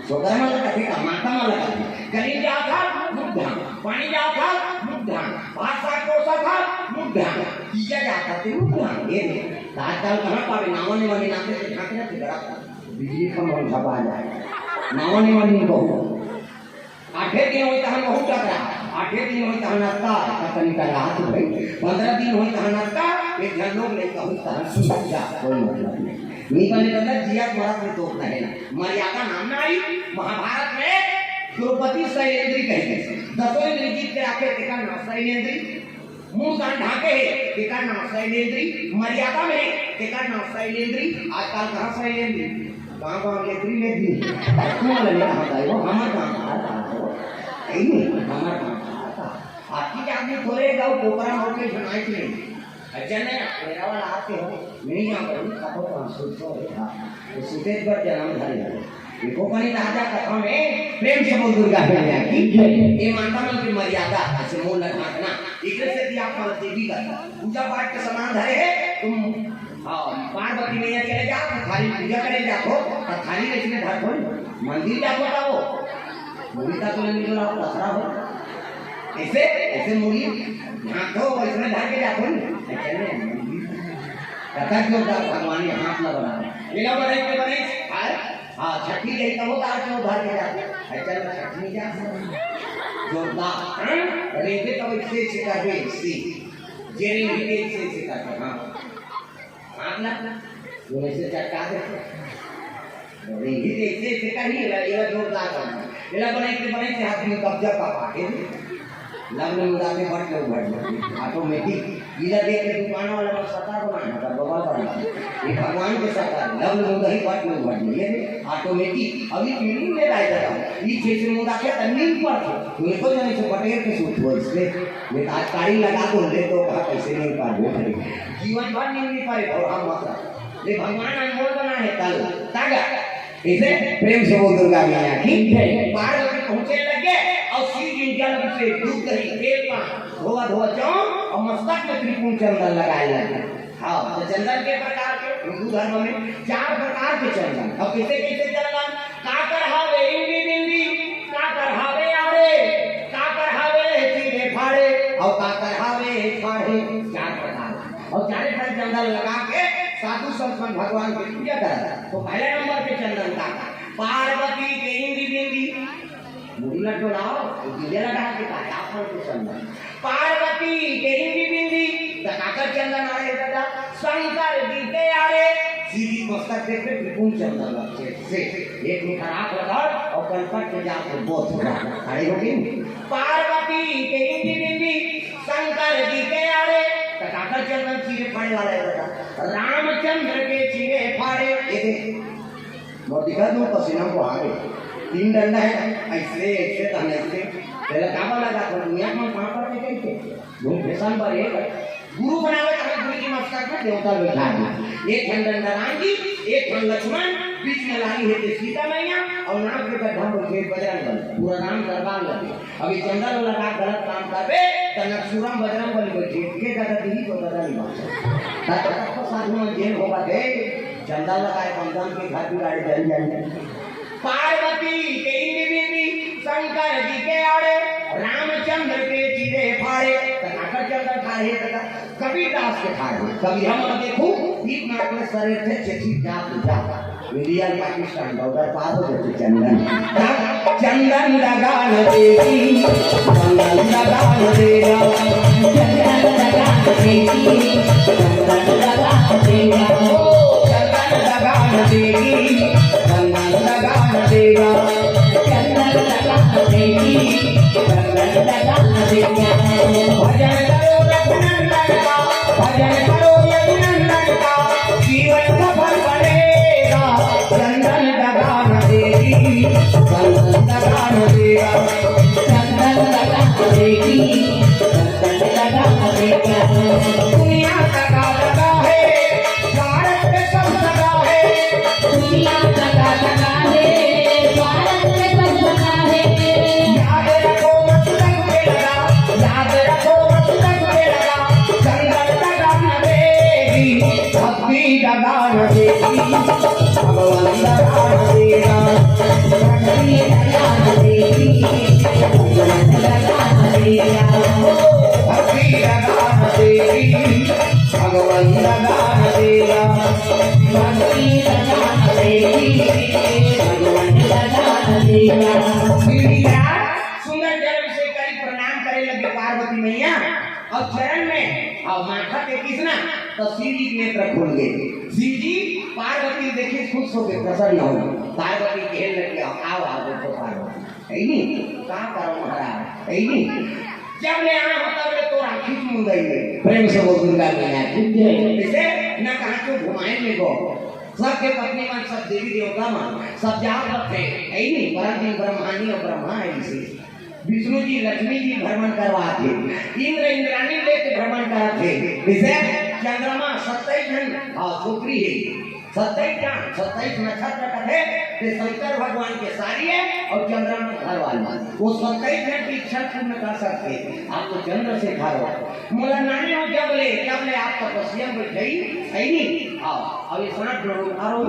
छोकरा मन ल कथे का, माता मन ल कथे। गली जात हा, मुंह ढांक, पानी जात हा, मुंह ढांक, भात साग परोसत हा, मुंह ढांक, तीजा जात हा, ते मुंह ढांक। ये नहीं। आजकल कहाँ पावे, नावा नेवा नाते से ढांकना से डरा। बिजली खंभा में झपा जाए। नावा नेवा नहीं बहुत। आठे दिन होई तहन बहुत टकरा, आठे दिन होई तहन अत्ता, त तनी टकरात भाई, पंद्रह दिन होई तहन अत्ता, एक झन लोग लइका होई तहन सुन जा, कोई मतलब नहीं। नहीं बने मतलब जिया मरत में दोष नहीं ना। मर्यादा नाम ना आई, महाभारत में द्रौपदी शैलेंद्री कह गए, दसों इंद्री जीत के आके देखा ना शैलेंद्री, मुंह कान ढांके हे, तेकर नाम शैलेंद्री, मर्यादा में हे, तेकर नाम शैलेंद्री, आजकल कहाँ शैलेंद्री? गाँव गाँव लेंद्री लेंद्री। तू वाला ले रहा था, वो हमार गाँव का था, वो। नहीं, हमार गाँव का था। आपकी आदमी थोड़े गाँव कोपरा मोड़ में सुनाई थी। अच्छा नहीं, मेरा वाला आते हो, नहीं यहाँ पर, खातो पाँच सौ रुपये था। तो सुतेश पर जन्म धरे हो। देखो, कनी राजा कथा में प्रेम से बोल दुर्गा मैया की जय। ये माता मन की मर्यादा, ऐसे मुंह न ढांकना। एकरे सेती आप मन देवी का पूजा पाठ के सामान धरे हे, तुम, हाँ, पार्वती मैया चले जाओ, तो थारी पूजा करे जाओ, तो थारी इसमें धर थोड़ी, मंदिर जाओ बताओ, मुड़ी का तो नहीं रहा, पथरा हो, ऐसे, ऐसे मुड़ी ढांक दो, इसमें धर के जाओ, ऐसे नहीं, मंदिर। कथा क्यों था, भगवान ने हाथ न बना, बिना बने के बने, हाँ, छठी गई तब वो तार क्यों धर के जाते, ऐसे छठी जा, जोरदार, हाँ? रेंगे तब इससे, इससे करबे, इससे। जे रेंगे, इससे, इससे करबे, हाँ। हाथ ना, वो ऐसे चटका दे। रेंगे, इससे, इससे करही, एला, एला जोरदार करना। एला बने के, बने से हाथ में कब्जा पा पाके। लव ने मुदा के बट के उघट जाथे, ऑटोमेटिक। इला देख के दुकान वाला मन साकार बना है, कर बबल बना है। ये भगवान के साकार, लव ने मुदा ही बट के उघट जाए, ये ऑटोमेटिक। अभी फीलिंग में राय जाता है, ये जैसे मुदा के तन्नी पर थे, मेरे को जाने से बटेर के सूट हो इसलिए। ये आज ताड़ी लगा दो, ले तो कहा कैसे नहीं पार हो भाई। जीवन भर नींद नहीं पाए और हम मत रहा। ये भगवान अनमोल बना है तल, तागा। इसे प्रेम से बोल दुर्गा मैया की जय। पार्वती पहुंचे लगे और शिव जी जल से दूध दही तेल पान धोवा धोवा जाओ और मस्तक में त्रिपुंड चंदन लगाए लगे। हाँ, तो चंदन के प्रकार के हिंदू धर्म में चार प्रकार के चंदन। अब कैसे कैसे चंदन? काकर हावे इंदी बिंदी, काकर हावे आड़े, काकर हावे चीरे फाड़े और काकर हावे फाड़े। चार प्रकार। और चारे ठन चंदन लगा के साधु संत मन भगवान के पूजा करत। तो पहले नंबर पे चंदन का पार्वती के इंदी बिंदी, मुड़ी ला डोलाओ, दीया लगा के पाए आप मन के चंदन। पार्वती के इंदी बिंदी, त काकर चंदन आड़े दादा, शंकर जी के आड़े, सीधी मस्तक देख के त्रिपुंड चंदन लगथे। से एक मुठा राख लगा और कनपट के जाके बोध हो। खड़े हो गए। पार्वती के इंदी बिंदी, शंकर जी के आड़े, त काकर चंदन चीरे फाड़े वाला है दादा। रामचंद्र के चीरे फाड़े, ये देख, मोर दिखा दूं, पसीना को आ गए। तीन डंडा है, ऐसे, ऐसे, तहन ऐसे। पहले काबा लगा, पर दुनिया में कहाँ पर के कैसे? धूम फैशन पर एक है। गुरु बनावे, तहन गुरु जी मस्तक में देवता बैठा दे। एक ठन डंडा राम जी, एक ठन लक्ष्मण, बीच में लाली है ते सीता मैया, और नाक के गड्ढा में बैठे बजरंग बली। पूरा राम दरबार लगे। अभी चंदन लगा गलत काम करबे, त नक्शूरम बजरंग बली बैठे, के दादा दिही तो दादा नहीं बात। दादा तो साधु में जेल होगा दे, चंदन लगाए बंधन के घर बिगाड़े जल जाएंगे। पार्वती के इंदी बिंदी, शंकर जी के आड़े, रामचंद्र के चीरे फाड़े, त काकर चंदन खा रहे दादा। कबीरदास के ठाढ़ हे। कबीर हम देखू, पीत नाक में सरे थे, चेची जा पूजा। इंडिया पाकिस्तान बॉर्डर पार हो जाते चंदन। चंदन लगान देवी, चंदन लगान देवा। चंदन लगान देवी, चंदन लगान देवा। ओ, चंदन लगान देवी, चंदन लगान देवा। चंदन लगान देवी, चंदन लगान देवा। भजन करो रघुनंदन का, भजन करो रघुनंदन का, जीवन सफल बनेगा। चंदन लगान देवी, चंदन लगान देवा। चंदन लगान देवी, चंदन लगान देवा। दुनिया लगा लगा है, भारत में सब लगा है। दुनिया लगा लगा है, भारत में सब लगा है। याद रखो मस्तक पे लगा, याद रखो मस्तक पे लगा। चंदन लगान देवी, भक्ति लगान देवी, भगवान लगान देवा। भक्ति लगान देवी, भगवान लगान देवा। भक्ति लगान देवी, भगवान लगान देवा। भक्ति लगान देवी, भगवान लगान देवा। सुंदर जल से करी प्रणाम करे लगे पार्वती मैया और चरण में और माथा के किसना तो शिव जी के नेत्र खुल गए। शिव जी पार्वती देखे खुश होके प्रसन्न हो। पार्वती कहने लगे, "आओ, आओ, देखो पार्वती।" ऐनी, का करो महाराज? ऐनी, जब ले आना हो तब ले तोर आँखी मुंदई में। प्रेम से बोल दुर्गा मैया की जय। इसे न कहाँ क्यों घुमाए में गो। सबके पत्नी मन, सब देवी देवता मन, सब जात रथे। ऐनी, परम दिन ब्रह्मानी और ब्रह्मा है इसे। विष्णु जी, लक्ष्मी जी भ्रमण करवाथे। इंद्र इंद्राणी लेके भ्रमण करथे। इसे चंद्रमा सत्ताईस जन, हाँ, छोकरी है। सत्ताईस चांद, सत्ताईस नक्षत्र कथे, ते शंकर भगवान के सारी है और चंद्रमा घर वाली। वो सत्ताईस जन की इच्छा पूर्ण कर सकते। आप तो चंद्रशेखर हो। मोला नानी हो जब ले, तब ले आप तपस्या में बैठई, सही नहीं? हाँ, अब ये साथ जोड़ो, उठाओ,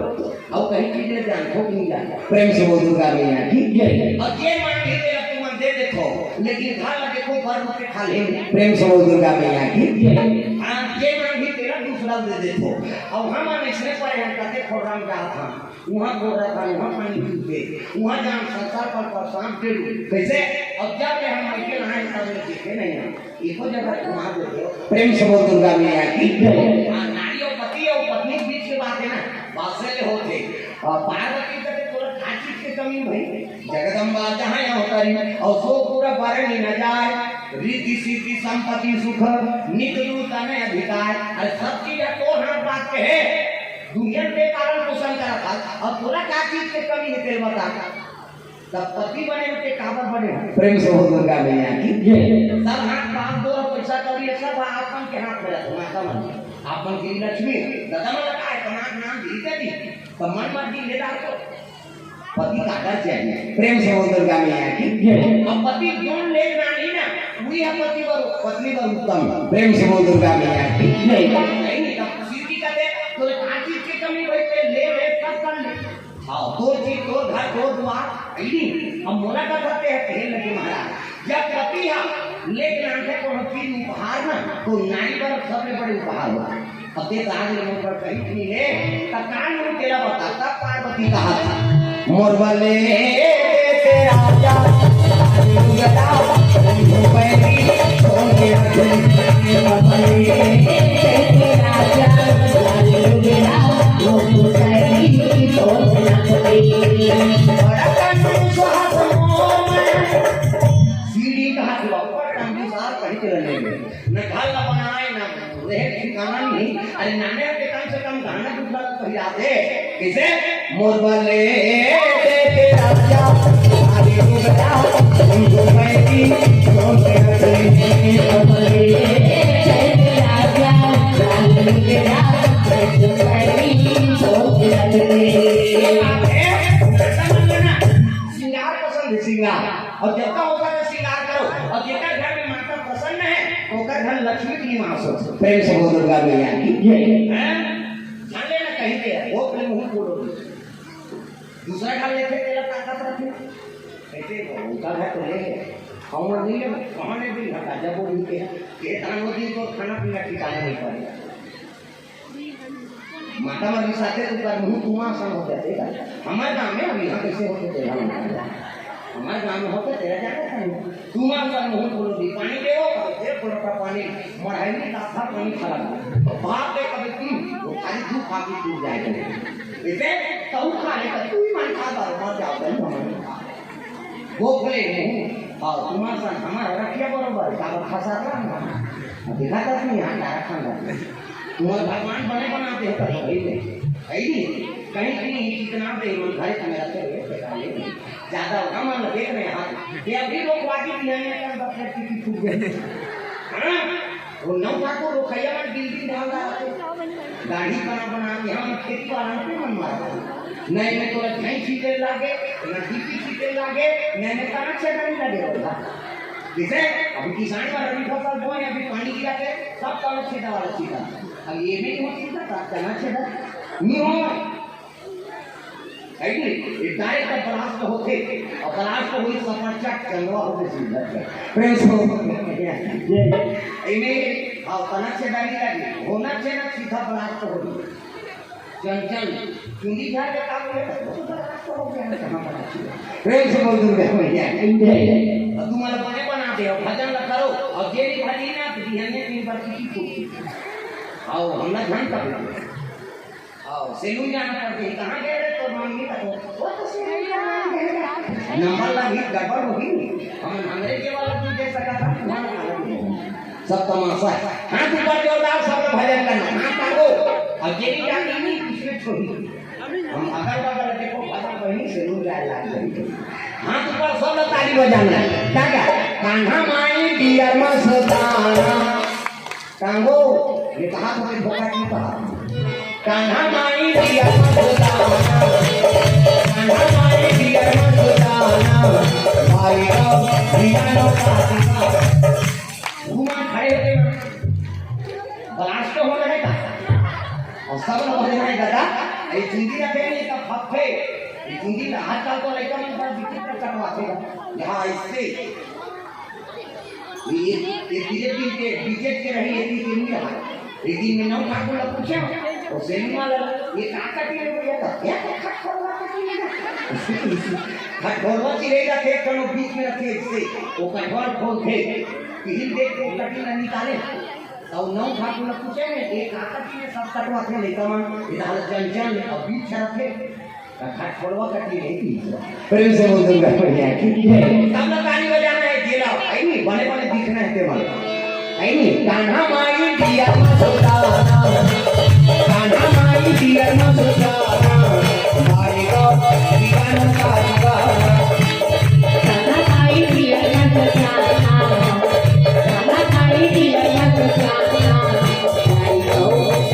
और कहीं चीज ले जान, ठोक नहीं जान। प्रेम से बोल दुर्गा मैया की जय। और ये मांगी तेरा तुम दे देखो, लेकिन घर में देखो, घर में खा ले। प्रेम से बोल दुर्गा मैया की जय। हाँ, ये मांगी तेरा दूसरा दे देखो। अब हम इसने परे हम कहते प्रोग्राम का था। वहाँ गोरा था, वहाँ पानी पीते, वहाँ जान संसार पर, पर सांप के रूप। कैसे? और जब ले हम मायके नहाए, तब ले देखे नहीं हम। एको जगह घुमा देते हो। प्रेम से बोल दुर्गा मैया की जय। हाँ, नारी और पति और पत्नी के बीच की बात है ना, वात्सल्य होते। और पार्वती कहते, "तोरा का चीज के कमी भाई? जगदम्बा जहाँ यहाँ होता रही, और सो पूरा बारह महीना जाए।" रिद्धि सिद्धि संपत्ति सुख, नित नूतन अधिकार। अरे सब चीज ह तोर हाथ बात के हे। दुनिया के पालन पोषण करत हस, अउ तोला का चीज के कमी हे तेल बता। तब पति बने हो ते काबर बने हो? प्रेम से बोल दुर्गा मैया की जय। सब हाथ बात दो, पैसा कौड़ी सब आपन के हाथ में रखो, माता मन। आपन की लक्ष्मी, दादा मन का है, कमात नाम दी के दी। तो मन मर्जी ले डाल को। पति का आदर चाहिए। प्रेम से बोल दुर्गा मैया की जय। अब पति जोन लेग नानी ना, वही है पति बर, पत्नी बर उत्तम। प्रेम से बोल दुर्गा मैया की जय। नहीं, नहीं, तब शिव जी कहते, तोरे पांच चीज की कमी भाई, ते ले, ले, सब कर ले। हाँ, तोर चीज, तोर घर, तोर दुआर, अइली। अब मोला का कहते हैं, कहे लगे महाराज, जब पति हा लेके आथे कोनो चीज उपहार ना, तो नारी बर सबले बड़े उपहार होथे। अब ते तो आज ले मोर बर कहीं नहीं ले, त कान में तेरा बता, तब पार्वती कहा था, मोर बले तेरा जा, तेरा जा, पैरी, सोने सीढ़ी कहा से ऊपर टंगी सार कहीं चले नहीं। न घर ला बनाए, न रहे ठिकाना नहीं। अरे नाने के कम से कम गाना दूसरा तो पहिराते। किसे? मोर बले दे के राजा, आगे उगला, उनको पैरी, उनको पैरी, मोर बले दे के राजा, आगे उगला, उनको पैरी, उनको पैरी। श्रृंगार पसंद है, श्रृंगार। और जितना हो सके श्रृंगार करो। और जेकर घर में माता प्रसन्न है, ओकर घर लक्ष्मी की निवास हो। प्रेम से बोल दुर्गा मैया की जय। हैं? जान लेना कहीं पे है, वो अपने मुंह बोलो। दूसरा घर लेके तेरा ताकत रखे। कहते हैं, "उनका घर तो ले है, हम नहीं ले, कहाँ ले भी घर राजा बोल के, ये तानो दिन तो खाना पीना ठिकाना नहीं पड़ेगा।" माता मन रिसाथे तो ओकर मुंह कुआं असन हो जाथे। हमर गांव में अभी यहाँ कैसे होथे तेरा? हमर गांव में होथे तेरा जाने का नहीं। कुआं का मुंह बोलो भी पानी देवो, फिर बोलो का पानी, मढ़ाई में काथा पानी खड़ा। तो बाप के कभी तुम, वो खाली धूप खा के टूट जाए थे। इसे तू खा ले, तू ही मन खा, बार मर जाओ, भाई हमारे। वो बोले, "नहीं, हाँ, तुम्हारे साथ हमारा रखिया बरोबर, काबर खसा रहा हमारा।" देखा था तुम यहाँ डारा खान रहे। तुम्हारे भगवान बने बनाते हो, कभी भाई नहीं। है ही नहीं। कहीं, कहीं इतना दे, मन घर में रखे हुए, बेटा, ये नहीं। ज्यादा होगा, मान लो, देख रहे हैं, हाँ। ये अभी लोग वाजिब नहीं है, क्या बकरे की, की छूट गई। हाँ? वो नौ ठाकुर, वो खैया मन बिल्डिंग ढाल रहा है। दाढ़ी बना, बना के हम खेती वाला पे मन मारा। नहीं में तो झई छीटे लागे, न डीपी छीटे लागे, नहीं में कहाँ छेदा नहीं लगे होगा। जैसे अभी किसान वाला रबी फसल बोए, अभी पानी गिरा के सब कहाँ छेदा वाला छीटा। अब ये भी नहीं हो सकता, कहाँ छेदा? नहीं हो। है कि नहीं? ये direct blast होथे, और blast होई सफरचट चंदवा होके सीधा। प्रेम से बोल। ये, इमे, हाँ, कनक छेदा नहीं लगे, होना छेदा सीधा blast होई। चंचल, चुंदी झाड़ के काम करे, तो blast हो गया, कहाँ blast हुआ? प्रेम से बोल दुर्गा मैया। जय। और तुम्हारा बने बना दे, और भजन ला करो, और जेरी भजी ना, तो बिहाने तीन बार की की। आओ, हमला ध्यान कर दो। आओ, सैलून जाना पड़थे, "कहाँ गए रे तोर मम्मी?" का तो, "वो तो सैलून जाना है।" नंबर ला भी गड़बड़ होही। हम अंग्रेजी वाला भी दे सकत हन, तुम्हारा वाला भी। सब तमाशा है। हाथ ऊपर जोरदार, सब लोग भजन करना। हाथ टांगो। अब ये भी जाना नहीं, इसमें छोड़ी। हम अगल बगल देखो, भजन बहिनी सैलून जाए लाग गई। हाथ ऊपर, सब लोग ताली बजाना। क्या क्या? कान्हा माई दिया मस्ताना। टांगो, ये कहा तो कोई धोखा नहीं कहा। कान्हा माई दिया मस्ताना, कान्हा माई दिया मस्ताना, भाई राव दिया नो कान्हा। घुमा खड़े होके blast हो रहे था। और सब लोग बोले, "नहीं दादा, ये चुंदी रखे नहीं तो फप्पे।" ये चुंदी ना, आजकल तो लड़का मन पर विचित्र कटवाथे। यहाँ इससे ये, ये बीजेपी के, बीजेपी के रही, ये बीजेपी नहीं रहा। एक दिन में नौ ठाकुर लोग पूछे, और सेनी वाला, "ये कहाँ कटी है भैया?" तो, "ये तो खटखोरवा कटी है ना।" खटखोरवा चिरेगा थे, कनो बीच में रखे इससे, वो कटवाल खोल थे, किसी देख के कटी ना निकाले। तो नौ ठाकुर लोग पूछे, "ये कहाँ कटी है, सब कटवा थे, लेकर मन, इधर जन जन, और बीच रखे।" खटखोरवा कटी नहीं थी। प्रेम से बोल दुर्गा मैया की जय। तब ना ताली बजाना है, जेला, है नहीं, बने बने दिख नहीं ते मन। ऐ नी, कान्हा माई दिया मस्ताना, कान्हा माई दिया मस्ताना, भाई को दीवाना का दीवाना। कान्हा माई दिया मस्ताना, कान्हा माई दिया मस्ताना, भाई को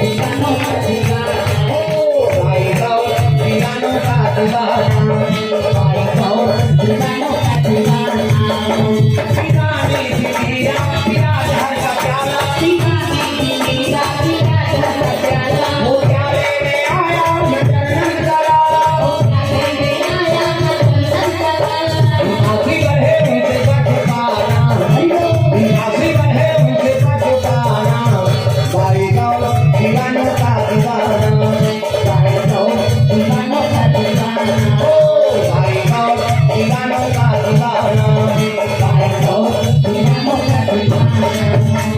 दीवाना का दीवाना। ओ भाई को दीवाना का दीवाना।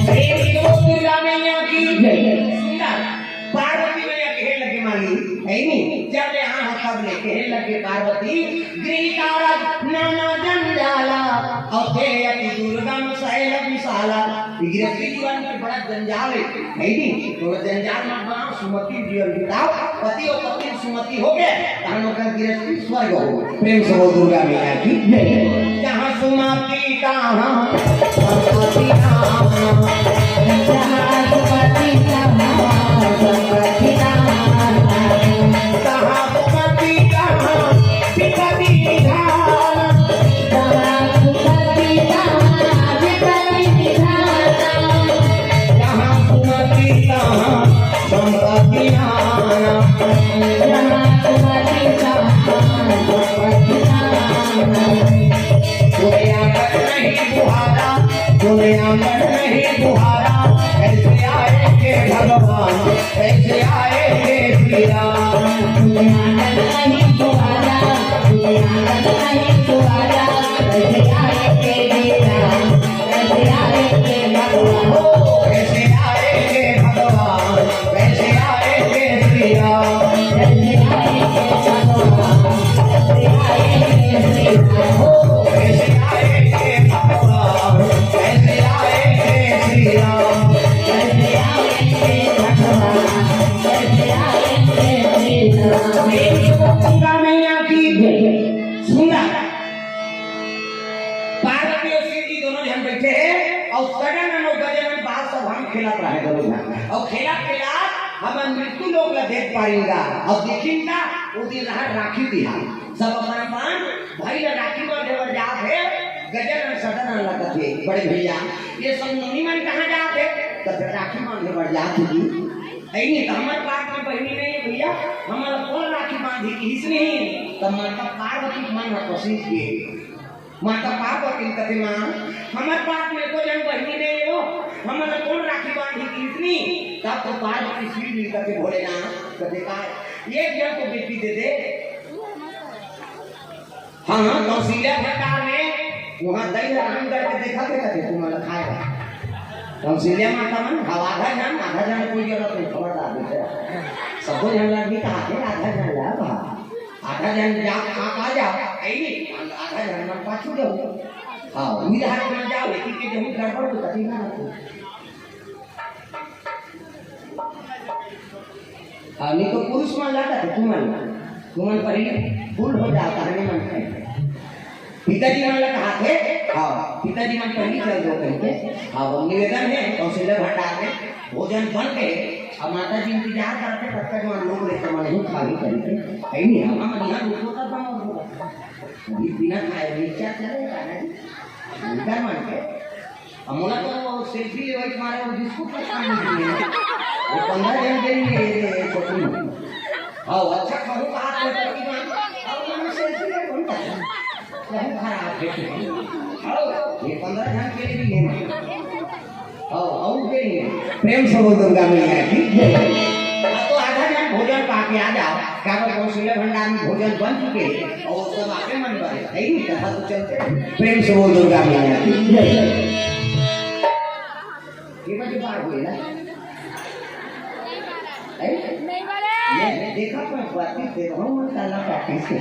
प्रेम से बोल दुर्गा मैया की जय। सुंदर। पार्वती मैया कहे लगे माली, है नी? जब यहाँ हो तब ले कहे लगे पार्वती, गृह कारज नाना जंजाला, अवधेयति दुर्गम शैल विशाला। गृहस्थी जीवन में बड़ा जंजाल है, है नी? तो जंजाल मत बनाओ, सुमति जीवन बिताओ, पति और पत्नी सुमति हो गए, तहन ओकर गृहस्थी स्वर्ग हो। प्रेम से बोल दुर्गा मैया की जय। जहाँ सुमति तहाँ संपत्ति नाम। जहाँ सुमति तहाँ संपत्ति नाम। तहाँ सुमति तहाँ विपत्ति निधान। जहाँ सुमति तहाँ विपत्ति निधान। जहाँ सुमति तहाँ संपत्ति नाम। जहाँ सुमति तहाँ संपत्ति नाम। कोई आंगन नहीं बुहारा, कोई आंगन नहीं बुहारा, कैसे आएंगे भगवान, कैसे आएंगे श्री राम। कोई आंगन नहीं बुहारा, कोई आंगन नहीं बुहारा, कैसे आएंगे श्री राम, कैसे आएंगे भगवान। हो, कैसे आएंगे भगवान, कैसे आएंगे श्री राम? कैसे आएंगे भगवान? कैसे आएंगे श्री राम? हो, कैसे आएंगे भगवान? कैसे आएंगे श्री राम? कैसे आएंगे भगवान? कैसे आएंगे श्री राम? दुर्गा मैया की जय। सुंदर। पार्वती और शिव जी दोनों झन बैठे हे और सगन अउ गजानन बाहर सभा में खेलत रहे दोनों झन। और खेलत खेलत हमन मृत्यु लोक ला देख पारिन गा। और देखिन गा, वो दिन रहा राखी तिहार। सब अपन अपन भाई ला राखी बांधे बर जात हे। गजानन सदन ला कथे, बड़े भैया, ये सब मुनि मन कहाँ जात हे? तो फिर राखी बांधे बर जात हे जी। ऐनी तो हमर पास में बहिनी नहीं है भैया, हमर कौन राखी बांधी किहिस नहीं। तो माता पार्वती मन में कोशिश किए। माता पार्वती कथे, "माँ, हमर पास में तो जन बहिनी नहीं हो, हमर कौन राखी बांधी किहिस नहीं?" तब तो पार्वती शिव जी कथे, "भोलेनाथ, कथे का एक जन को बेटी दे दे।" हाँ, हाँ, कौशल्या भंडार में वहाँ दही रामगढ़ के देखा थे, कथे तुम खाए। कौशल्या माता मन, हाँ, आधा जन, आधा जन कोई जरूरत नहीं, खबरदार, बेटा। सबको जन लग भी कहा थे, आधा जन ला, हाँ। आधा जन जा, आप आ जाओ, ऐनी, आधा जन मन पाछू जाओ। हाँ, उही हाथ में जाओ, एक ही के जमीन गड़बड़ तो कभी ना रखो। हाँ, नहीं तो पुरुष मन ला कथे, तुमन, तुमन पहले full हो जाओ, कहने मन कहे। पिताजी मन ला कहा थे, हाँ, पिताजी मन पहले चल दो कह के। हाँ, वो निवेदन है, कौशल्या भंडार में भोजन बन के, अब माता जी इंतजार करते, तब तक मन लोग लेकर मन ही खा भी करेंगे। ऐनी, हम, हम यहाँ रुको तब हम लोग अभी बिना खाए भी क्या चलेगा, नहीं? उनका मन के। अब मोला तो वो selfie लेवे के मारे वो बिस्कुट का खाने के लिए। वो पंद्रह जन के लिए ये, ये छोटी। हाँ, अच्छा खाऊ कहा तो पति मान। अब मन selfie ले कौन का? बहुत खराब है। हाँ, ये पंद्रह जन के लिए भी लेना। हाँ, और के लिए। प्रेम से बोल दुर्गा मैया की जय। अब तो आधा जन भोजन पाके आ जाओ, काबर कौशल्या भंडार में भोजन बन चुके हैं और सब आपे मन बने, है नहीं? कथा तो चलते हैं। प्रेम से बोल दुर्गा मैया की जय। ये बजे बार हुए ना? है? नहीं बोले। ये देखा, मैं बात ही दे रहा हूँ, मैं काला practice से।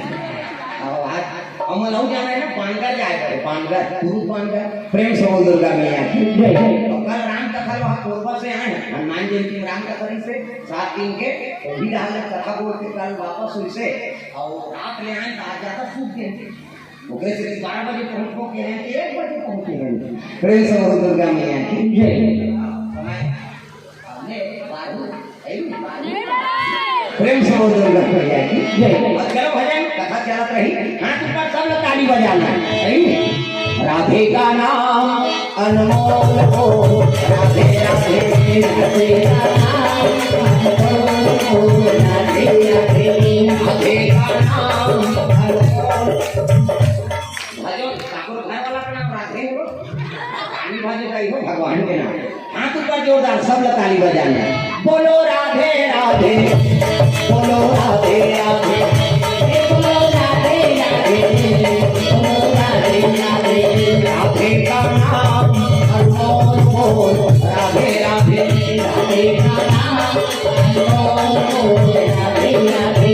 और आज हमन अउ जाना हे ना, पानगर जाए बर, पानगर, कुरूद पानगर। प्रेम से बोल दुर्गा मैया की जय। तो कल राम कथा ला वहाँ कोरबा से आए हैं, हनुमान जयंती में राम कथा रहिसे, सात दिन के, तो भी रहल कथा बोल के कल वापस हुई से, और रात ले आए तो आज ज्यादा सूत गए। ओकरे से बारह बजे पहुँचबो के हैं कि एक बजे पहुँचे हैं। प्रेम से बोल दुर्गा मैया की जय। समय हमने बारू, ऐ बारू। प्रेम से बोल दुर्गा मैया की जय। अब चलो भजन, कथा चलत रही। हाथ ऊपर, सब लोग ताली बजाना है। ऐ राधे का नाम अनमोल हो, राधे राधे, राधे का नाम अनमोल हो, राधे राधे, राधे का नाम अनमोल। भजो, ठाकुर घर वाला का नाम राधे हो, रानी भजो का ही हो, भगवान के नाम। हाथ ऊपर जोरदार, सब लोग ताली बजाना। बोलो राधे राधे, बोलो राधे राधे, बोलो राधे राधे, बोलो राधे राधे। राधे का नाम हर मोर मोर, राधे राधे, राधे का नाम हर मोर मोर, राधे राधे।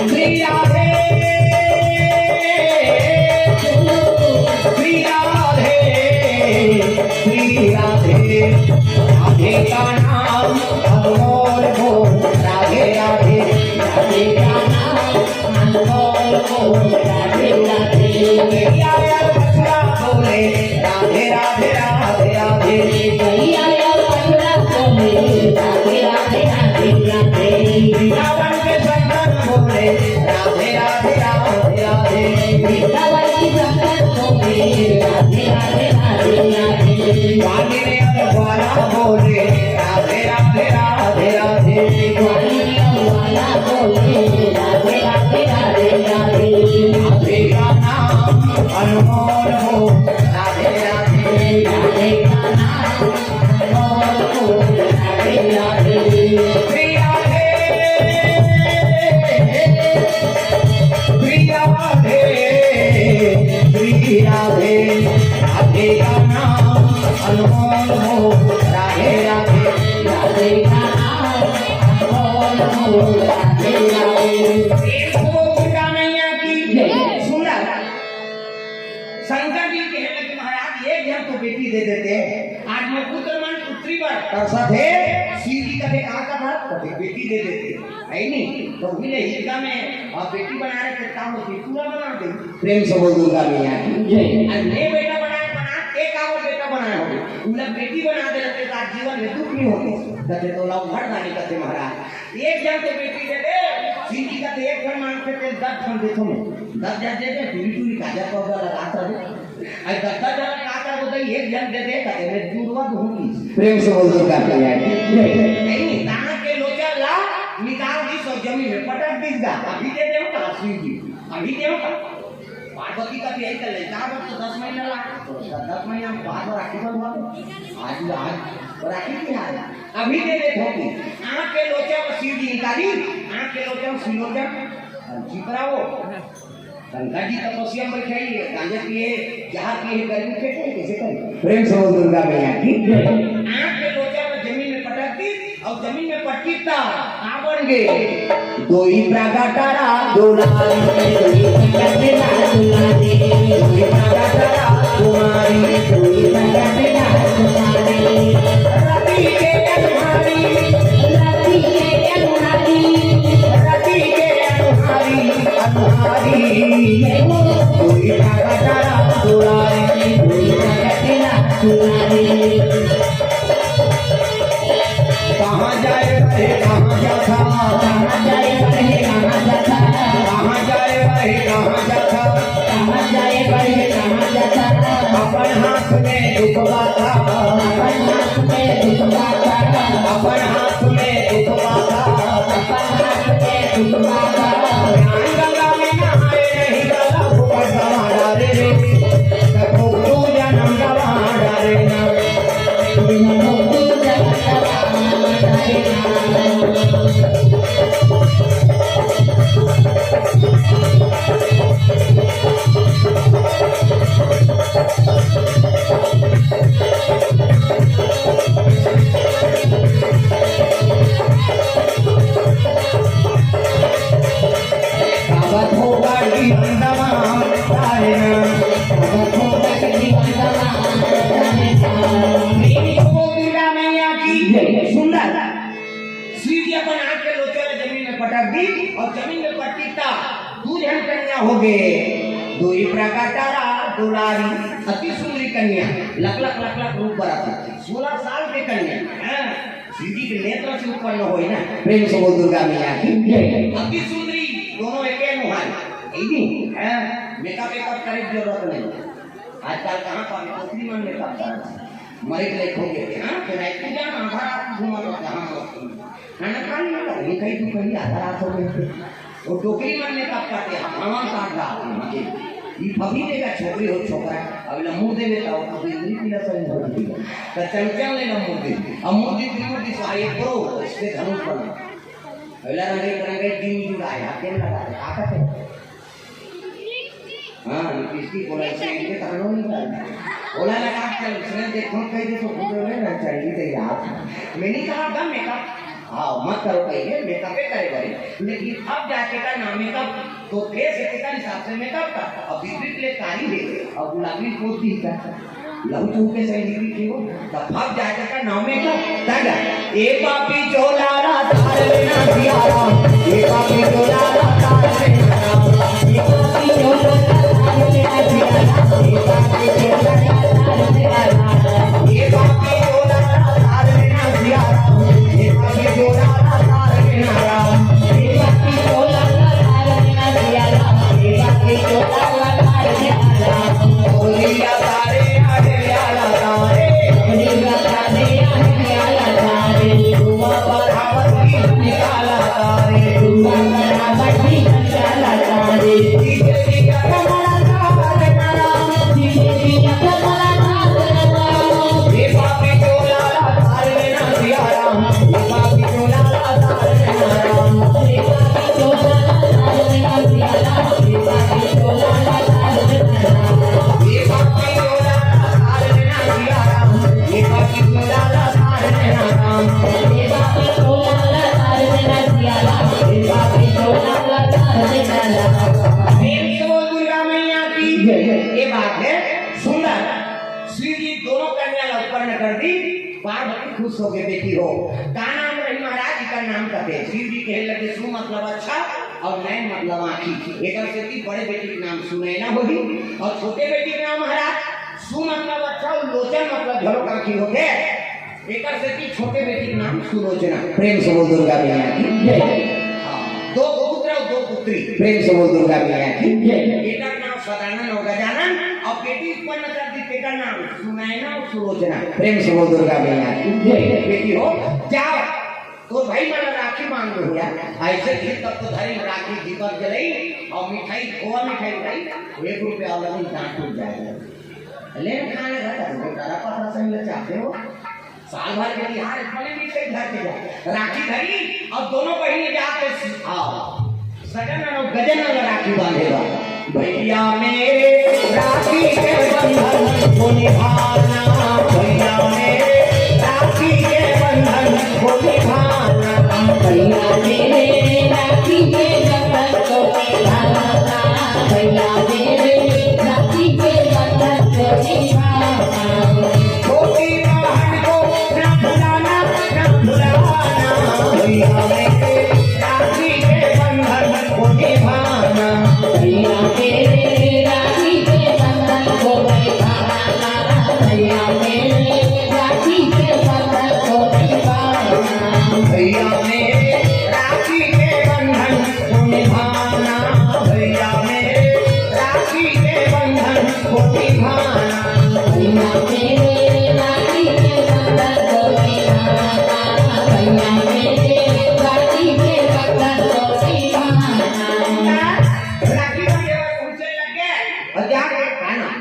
श्री राधे, श्री राधे, श्री राधे। राधे का नाम अनमोल हो, राधे राधे। राधे का नाम अनमोल हो, राधे राधे। गैया यार बछड़ा बोले, राधे राधे, राधे राधे। गैया यार बछड़ा बोले, राधे राधे, राधे राधे। वृंदावन के शंकर बोले, राधे राधे, राधे राधे। वृंदावन के शंकर बोले, राधे राधे, राधे राधे। ग्वालियर वाला बोले, राधे राधे, राधे राधे। ग्वालियर वाला बोले, राधे राधे, राधे राधे। राधे का नाम अनमोल हो, राधे राधे। राधे का नाम अनमोल हो, राधे राधे। प्रिया हे, प्रिया हे, प्रिया हे। राधे का नाम अनमोल हो, राधे राधे। राधे का नाम अनमोल हो, राधे राधे। एक वो दुर्गा मैया की जय। सुंदर शंकर जी कहने लगे, महाराज, एक झन तो बेटी दे देते। आज मैं पुत्र मन पुत्री बर तरसत हे। शिव जी कथे, कहाँ का था? कथे, बेटी दे देते। है नहीं? तो भी ले हिरदा में, अब बेटी बना रहे, तो काम होती, पूरा बना दे। प्रेम से बोल दुर्गा मैया की जय। अरे बेटा बनाए, बना, एक और बेटा बनाए हो। उन्हें बेटी बना दे रहते, तो आज जीवन में दुख नहीं होते। कथे तो लाओ घर जाने, कथे महाराज। एक झन तो बेटी दे दे, शिव जी कथे एक झन मांगथे, तेल दस झन देथों मैं। दस झन दे दे, टूरी टूरी काजर पाउडर लगात रहे। अरे दस दस झन का कर दे, एक झन दे दे, कथे मैं जुड़वा दूंगी। प्रेम से बोल दुर्गा मैया की जय। नहीं, ताना के लोचा ला निकाल दी, सो जमीन में पटक दीस गा। अभी दे दे का, शिव जी, अभी दे का। पार्वती का भी यही कर ले, चार बार तो दस महीना ला, तो दस महीना में बार बार राखी बंधवा दो। आज, आज राखी की आज। अभी दे दे धोती। आँख के लोचा में शिव जी निकाली, आँख के लोचा में सुलोचन, चिपरा वो। शंकर जी तपस्या में बैठे ही, गांजा पिए, जहर पिए, गर्मी में बैठे, कैसे करें? प्रेम से बोल दुर्गा मैया की। आँख के लोचा में जमीन में पटक दी, और जमीन में पटकी ता, का बन गे? दोई प्रगटरा दुलारी, दोई प्रगटरा दुलारी, दोई प्रगटरा कुमारी, दोई प्रगटरा कुमारी। रति के अनुहारी, रति के अनुहारी, रति के अनुहारी, अनुहारी। दोई प्रगटरा दुलारी, दोई प्रगटरा दुलारी। कहाँ जाए बर हे, कहाँ जाथा? कहाँ जाए बर हे, कहाँ जाथा? कहाँ जाए बर हे, कहाँ जाथा? कहाँ जाए बर हे, कहाँ जाथा? अपन हाथ में दुखवा था। अपन हाथ में दुखवा था। अपन हाथ में दुखवा था। अपन हाथ में दुखवा था। ज्ञान गंगा में नहाए रही गला, ऊपर सवार रे रे। तब तू जन्म गवा डारे ना। होगे दुई प्रकट रा दुलारी। अति सुंदरी कन्या, लख लख लख लख रूप बरत हे। सोलह साल के कन्या, हाँ, शिव जी के नेत्र से उत्पन्न होई ना। प्रेम से बोल दुर्गा मैया की जय। अति सुंदरी, दोनों एके नुहार, यही, हाँ, मेकअप वेकअप करे के जरूरत नहीं। आजकल कहाँ पर टोकरी मन मेकअप करत हे। मरे के लायक हो गए, हाँ, फिर आई पूजा में आधा रात घूमत होता, हाँ, खाना खा लिया, कहीं कहीं तू कहीं आधा रात हो गए। वो टोकरी मन मेकअप करते हैं, भगवान का आधा रात में, हाँ जी। ये फबी देगा, छोकरी हो छोकरा, अब ला मुर्दे में तो, अब इंद्री पीला सही हो गई। तो चंचल ने ला मुर्दे, अब मुर्दी की मुर्दी से आए करो, इससे धनुष बना। पहला रंगे रंगे टीम जुड़ा है, हाथ में लगा दे, आका थे। हाँ, लिपस्टिक बोला, इसने इनके कानों निकाल दिया। बोला ना, आप चल, इसने देखो, कह दे तो घूम रहे ना, चाहिए तो यार। मैंने कहा, "बा मेकअप, हाँ, मत करो," कहिए, मेकअप ही करे भाई। लेकिन अब जाके का नाम मेकअप, तो फेस के हिसाब से मेकअप का, अब विपरीत ले कारी है, अब गुलाबी पोत दी का। लहू चूके से निकली थी वो, तब भाग जाके का नाम में का, तब ए पापी चोला रा तार में ना जिया राम, ए पापी चोला रा तार में ना राम, ए पापी चोला रा तार में ना जिया राम, ए पापी चोला रा तार में ना राम, ए पापी चोला रा तार में ना जिया राम, ए पापी चोला रा तार में ना राम, ए पापी चोला रा तार में ना जिया राम, ए पापी चोला रा तार में ना राम। प्रेम से बोल दुर्गा मैया की जय। ये बात है सुंदर। श्री जी दोनों कन्या ला उत्पन्न कर दी। पार्वती खुश हो गए, "बेटी हो, का नाम रही महाराज?" "इकर नाम कते।" शिव जी कहे लगे, "सु मतलब अच्छा और नैन मतलब आँखी।" एकर सेती बड़े बेटी के नाम सुनैना होही और छोटे बेटी के नाम महाराज सु मतलब अच्छा और लोचन मतलब झलक आँखी होथे। एकर सेती छोटे बेटी के नाम सुलोचना। प्रेम से बोल दुर्गा मैया की जय। हाँ, दो पुत्र और दो पुत्री। प्रेम से बोल दुर्गा मैया की जय। एकर नाम सदानंद और गजानन और बेटी उत्पन्न कर दी, तेकर नाम सुनैना और सुलोचना। प्रेम से बोल दुर्गा मैया की जय। बेटी हो, जाओ, तो भाई मन राखी बांध दो यार। ऐसे फिर तब तो धरी राखी, दीपक जलाई और मिठाई, खोआ मिठाई खाई, एक रुपया वाला भी दांत टूट जाएगा। लेन खाना घर का तो तारा पत्रा संग ले चाहते हो। साल भर के तिहार इतने भी कई घर के जाए। राखी धरी और दोनों बहिनी जाके स-, आओ। सजन और गजन और राखी बांधेगा। भैया मेरे राखी के बंधन को निभाना, भैया मेरे राखी के बंधन को निभाना। भैया मेरे राखी के बंधन को निभाना, भैया मेरे राखी के बंधन को निभाना। छोटी बहन को ना भुलाना, ना भुलाना। भैया मेरे राखी के बंधन को निभाना। भैया मेरे राखी के बंधन को निभाना। भैया मेरे राखी के बंधन को निभाना। भैया मेरे राखी के बंधन को निभाना। भैया मेरे राखी के बंधन को निभाना। भैया मेरे राखी के बंधन को निभाना। भैया मेरे राखी के बंधन को निभाना। राखी बांधे बर पहुंचे लग गए और जाके खाना।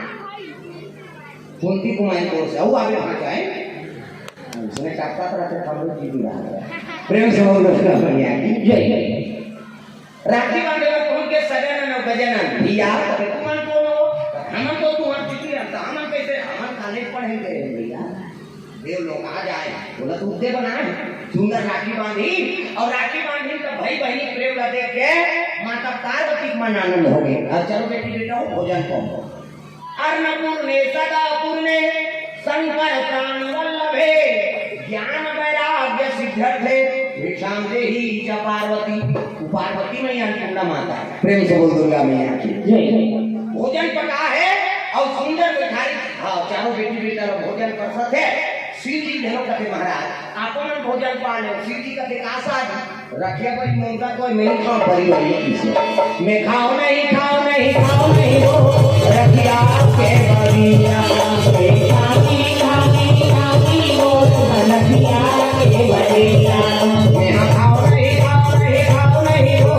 कुंती कुमारी तोर से, वो आगे वहां जाए। उसने चाहता था, तो हम लोग जीत रहा है। प्रेम से बोल दो, दुर्गा मैया की जय। राखी बांधे बर पहुंच के सजनन और गजनन, "भैया, तबे तुमन कौन हो? हमन तो तुमन जीती रहता, हमन कैसे, हमन कॉलेज पढ़े गए हैं भैया।" देव लोग आ जाए, बोला, "तू दे बनाए।" सुंदर राखी बांधी और राखी बांधी तो भाई बहनी प्रेम ला देख के माता पार्वती के मन आनंद हो गए। अब चलो बेटी बेटा हो, भोजन करो। अन्नपूर्णे सदापूर्णे शंकर प्राण वल्लभे ज्ञान वैराग्य सिद्ध्यर्थे भिक्षाम देहि च पार्वती, वो पार्वती मैया, अन्नपूर्णा माता। प्रेम से बोल दुर्गा मैया की जय। भोजन पका हे अउ सुंदर मिठाई, हाँ, चारों बेटी बेटा ला भोजन परसत हे। शिव जी घलो कथे महाराज, आपन भोजन पा ले। शिव जी कथे का साध, रखिया बरी मौका कोई नहीं खाओ बरी बरी किसे। मैं खाओ नहीं, खाओ नहीं, खाओ नहीं वो रखिया के बरी। मैं खाओ नहीं, खाओ नहीं, खाओ नहीं वो रखिया के बरी। मैं खाओ नहीं, खाओ नहीं, खाओ नहीं वो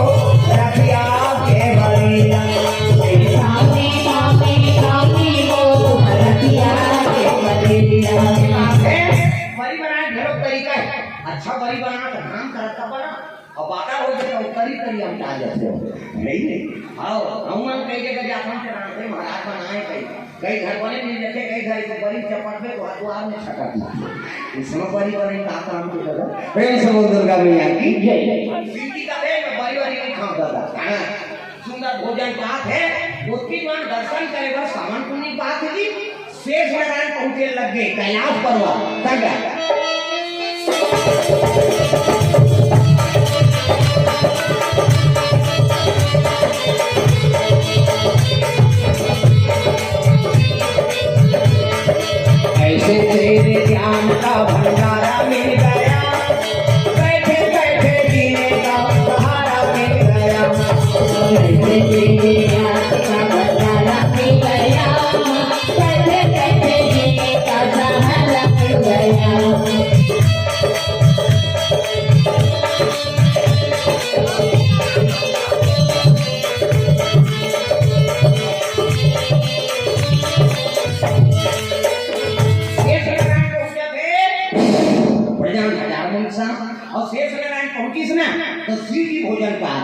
रखिया के बरी। मैं खाओ नहीं, खाओ नहीं, खाओ नहीं वो रखिया के बरी। बरी बनाए घलो तरीका हे। अच्छा बरी बना तो नाम करता बना। अब बाटा हो गया, वो करी करी हम आ जाते हो। नहीं, नहीं। हाँ, हम मन कई जगह जात हम चढ़ाते महाराज बनाए कई। कई घर बने मिल जाते, कई घर इसे बड़ी चपट में तो दुआर में छटक जाते। इसमें बड़ी बड़ी का काम तो करो। प्रेम से बोल दुर्गा मैया की जय। सीधी का दे, मैं बड़ी बड़ी नहीं खाऊं दादा। हाँ, सुंदर भोजन पात हे, उसकी मान दर्शन करे बस सावन पुण्य पात जी। शेष नारायण पहुंचे लग गए कैलाश पर्वत तक। ऐसे तेरे ज्ञान का भंडारा मिल गया, बैठे बैठे जीने का सहारा मिल गया। ऐसे तेरे ज्ञान का भंडारा मिल गया, शेष नारायण पहुंचत हे, प्रजा हजार मन सा, अउ शेष नारायण पहुंचिस ना, तो शिव जी भोजन पाए।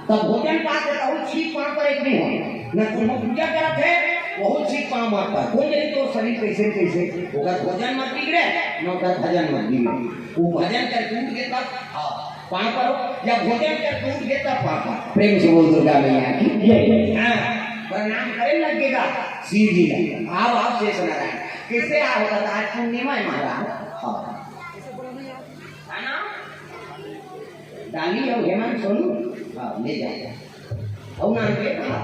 तब भोजन पाके कहूं छींक पांव पर एक नहीं हो। न तुम पूजा करत हे, वहू छींक पांव मत पर। कोई नहीं तो शरीर कैसे न कैसे, ओकर भोजन मत बिगड़े, न ओकर भजन मत बिगड़े। वो भजन कर टूट के तब, हाँ, पांव पर हो, या भोजन कर टूट के तब पांव पर। प्रेम से बोल दुर्गा मैया की जय। हाँ, प्रणाम करे लगेगा शिव जी का। आओ, आओ शेष नारायण। कैसे आओ? आज पूर्णिमा है महाराज। हाँ। है ना? डाली अउ हेमंत सोनू, हाँ, ले जा। अउ नाम के कहा?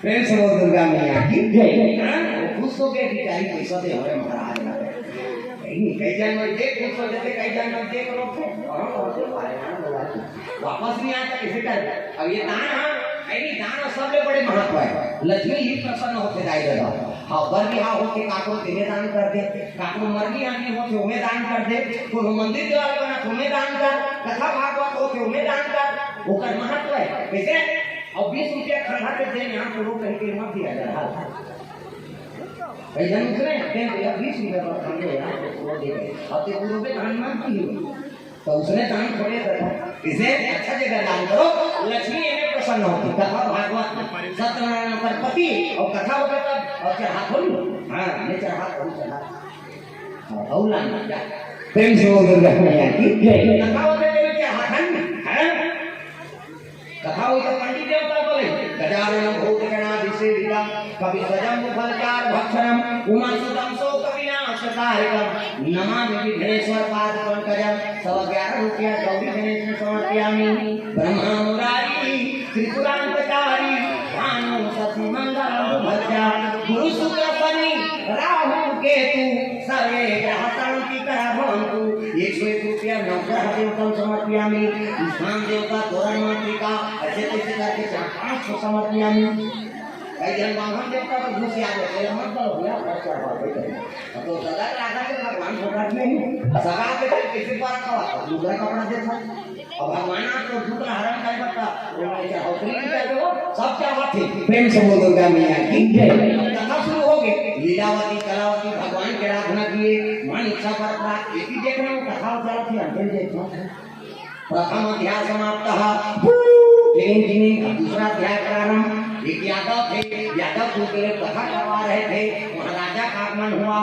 प्रेम से बोल दुर्गा मैया की जय। हाँ, वो खुश हो गए भिखारी, पैसा दे हमारे महाराज ना। कई, कई जन मन देख खुश हो जाते, कई जन मन देख रो थे। हाँ, हाँ, हाँ, हाँ, हाँ। वापस नहीं आता किसी का। अब ये दान, हाँ, ऐ नहीं, दान और सबले बड़े महत्व है। लक्ष्मी ही प्रसन्न होते दाई दादा। हाँ, बर बिहाव होथे, काकरो तेमे दान कर दे, काकरो मरनी आनी होथे, ओमे दान कर दे, कोनो मंदिर द्वार बना, ओमे दान कर, कथा भागवत होथे, ओमे दान कर, ओकर महत्व है। कैसे? अब बीस रुपया खंडा के दे, यहाँ कोनो कहीं के मत दिया जा रहा। भाई जन उसने दे दिया, बीस रुपया पर खंडे यहाँ पे पूरा दे गए। अब ते पूरा पे दान मत दियो। तो उसने दान थोड़े करा। इसे अच्छा जगह दान करो, लक्ष्मी एमे प्रसन्न होती। कथा भागवत, सत्यनारायण पर पति और कथा होता तब और चढ़ा थोड़ी हो। हाँ, मैं चढ़ा, और चढ़ा। हाँ, और लाना क्या? प्रेम से बोल दुर्गा मैया की जय। कथा होते तो चढ़ा था ना, है? कथा होई तो पंडित देवता बोले, गजानन भूत गणादिसेवितम, कपि सजम फलचार भक्षणम, उमा सुतम शोक विनाश कारकम, नमामि विघ्नेश्वर पाद पंकजम। सवा ग्यारह रुपया गौरी गणेश में समर्पयामि। ब्रह्मा मुरारी त्रिपुरांतकारी, भानु शशि मंगल भज्जा, गुरु शुक्र शनि राहु केतु, सर्वे ग्रह शांति करा भवंतु। एक सौ एक रुपया नवग्रह देवतम समर्पयामि। स्थान देवता, तोरण मातृका, ऐसे कैसे करके चार पाँच सौ समर्पयामि। कई जन बांधन देवता तो घुस आ गए, तेरा मत करो भैया, खर्च कर पाओ, कोई कहीं। अब तो सदा राधा के भगवान फोकट में ही, सदा के तो किसी पर रखा हुआ, दूसरा कपड़ा देखा। अब भगवान आप तो दुख हरण कर सकता, वो मैं चाहे हौसले नहीं करते हो, सब क्या बात थी। प्रेम से बोल दुर्गा मैया की जय। कथा शुरू हो गई, लीलावती, कलावती, भगवान की आराधना किए, मन इच्छा पर प्राप्त, ये भी देखना, वो कथा चला थी, अंतिम देखना। प्रथम अध्याय समाप्त। टिंग टिंग, अब दूसरा अध्याय प्रारंभ। एक यादव थे, यादव कुल के लोग कथा करवा रहे थे। वहाँ राजा का आगमन हुआ,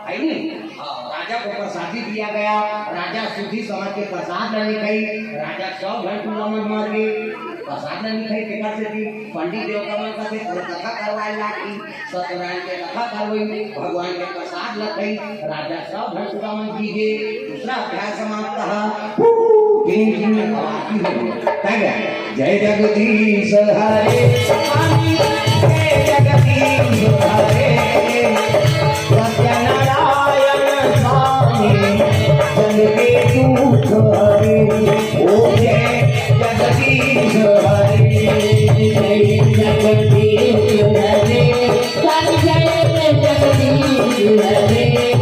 है नी? हाँ, राजा को प्रसादी दिया गया। राजा सुधी समझ के प्रसाद लेने गई। राजा सौ घंटू लमन मर गए। प्रसाद ल नइ खाई, तेकर सेती पंडित देवता मन कथे, "अउ कथा करवाए लागही, सत्यनारायण के कथा करवाई, भगवान के प्रसाद ल खाई।" राजा सब झन पूरा मन पीगे, दूसरा अध्याय समाप्त ह। हू, तीन दिन में आरती हो गई। क्या गया? जय जगदीश हरे स्वामी, जय जगदीश हरे, सत्यनारायण स्वामी, जन के दुख हरे। ओ जय जगदीश हरे, जय जगदीश हरे, जय जगदीश हरे,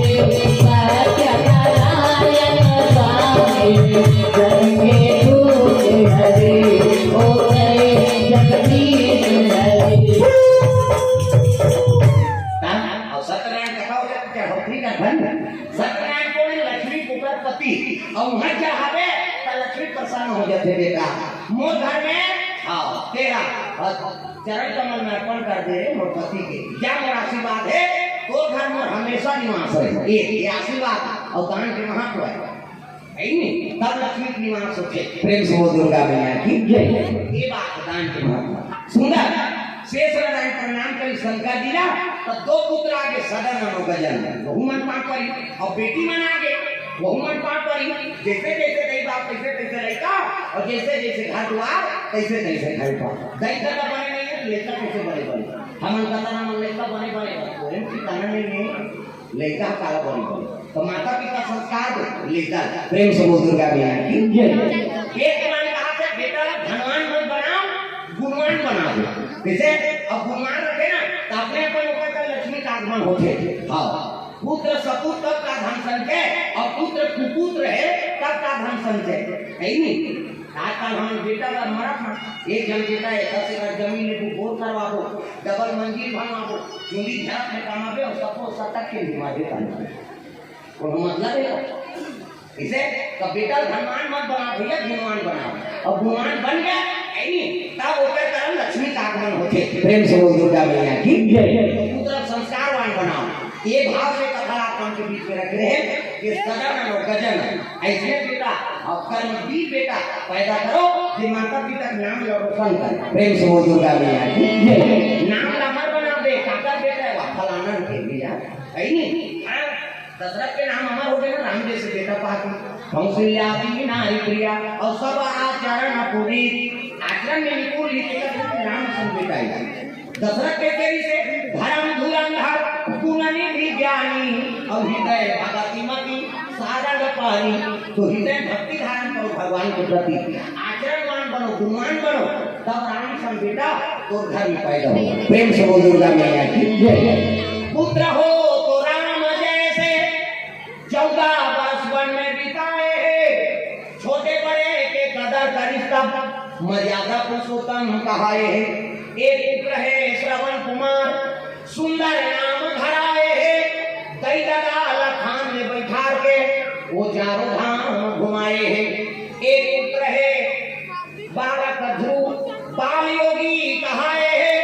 सत्यनारायण स्वामी, जन के दुख हरे। ओ जय जगदीश हरे। हाँ, अउ सत्यनारायण कथा हो जाथे, क्या होती का धन? सत्यनारायण कोन हे? लक्ष्मी के पति। अउ उहाँ जा हवे, त लक्ष्मी प्रसन्न हो जाथे, "बेटा, मोर घर में, हाँ, तेरा, अ, चरण कमल में अर्पण कर दे रे मोर पति के। जा मोर आशीर्वाद हे, तोर घर मोर हमेशा निवास रहे।" ये, ये आशीर्वाद अउ दान के महत्व हे। हे नी? तब लक्ष्मी के निवास होथे। प्रेम से बोल दुर्गा मैया की जय। ये बात दान के महत्व। सुंदर। शेष नारायण प्रणाम करी शंकर जी ला, त दो पुत्र आगे, सदन अउ गजन। वहू मन पाँव परी, अउ बेटी मन आगे, वहू मन पाँव परी। जैसे जैसे दई बाप, तैसे तैसे लइका, अउ जैसे जैसे घर दुआर, तैसे तैसे घर पर। दई ददा बने नइ हे, त लइका कइसे बने बने? हमन कतना मन लइका बने बने, कोई ठिकाना नइ हे। लइका ह काला बने बने। त माता पिता संस्कार दे, लइका ल। प्रेम से बोल दुर्गा मैया की जय। एक मन कहा थे, "बेटा, धनवान मत बनाओ, गुणवान बना दो।" जैसे अब गुणवान रखे ना, त अपने आप ओकर कर लक्ष्मी का आगमन होथे। हाँ, पुत्र सपूत तब का धन संचय, अउ पुत्र कुपुत्र हे तब का धन संचय, हे नी? आजकल हमन बेटा ला मरत हन, एक झन बेटा हे, दस एकड़ जमीन लेबो, बोर करवाबो, डबल मंजिल बनवाबो, चुंदी झरत में कमाबे अउ सबो सटक के बीमार हे। कोनो मतलब हे? इसे त बेटा धनवान मत बनाओ भैया, गुणवान बनाओ। अउ गुणवान बन गया, हे नी, तब ओकर कारण लक्ष्मी का आगमन होथे। प्रेम से बोल दुर्गा मैया की जय। पुत्र संस्कारवान बनाओ। ये भाव से कथा आप मन के बीच में रख रहे हैं कि सदन अउ गजन, अइसने बेटा अउ कर्मवीर बेटा पैदा करो, जे माता पिता के नाम ला रोशन करे। प्रेम से बोल दुर्गा मैया की जय। नाम ला अमर बना दे, काकर बेटा हे, वाह, फलाना के भैया, हे नी? हाँ, दशरथ के नाम अमर हो गे ना, राम जैसे बेटा पाके। कौशल्या देवी नारी प्रिया, अउ सब आचरण पुनीत, आचरण में निपुण, लिखे का राम सन बेटा हे। दशरथ के तेरी से धर्म धुरंधर गुण निधि ज्ञानी, अउ हृदय भगति मति सारंग पानी। तो हृदय भक्ति धारण करो भगवान के प्रति, आचरणवान बनो, गुणवान बनो, तब राम सन बेटा तोर घर में पैदा होगा। प्रेम से बोल दुर्गा मैया की जय। पुत्र हो तो राम जैसे, चौदह वर्ष वन में बिताए हे, छोटे बड़े के कदर करिस तब, मर्यादा पुरुषोत्तम कहाए हे। एक पुत्र हे श्रवण कुमार, सुंदर नाम धराए हे, दई ददा ला थान में बैठार के, वो चारों धाम घुमाए हे। एक पुत्र हे बालक ध्रुव, बाल योगी कहाए हे,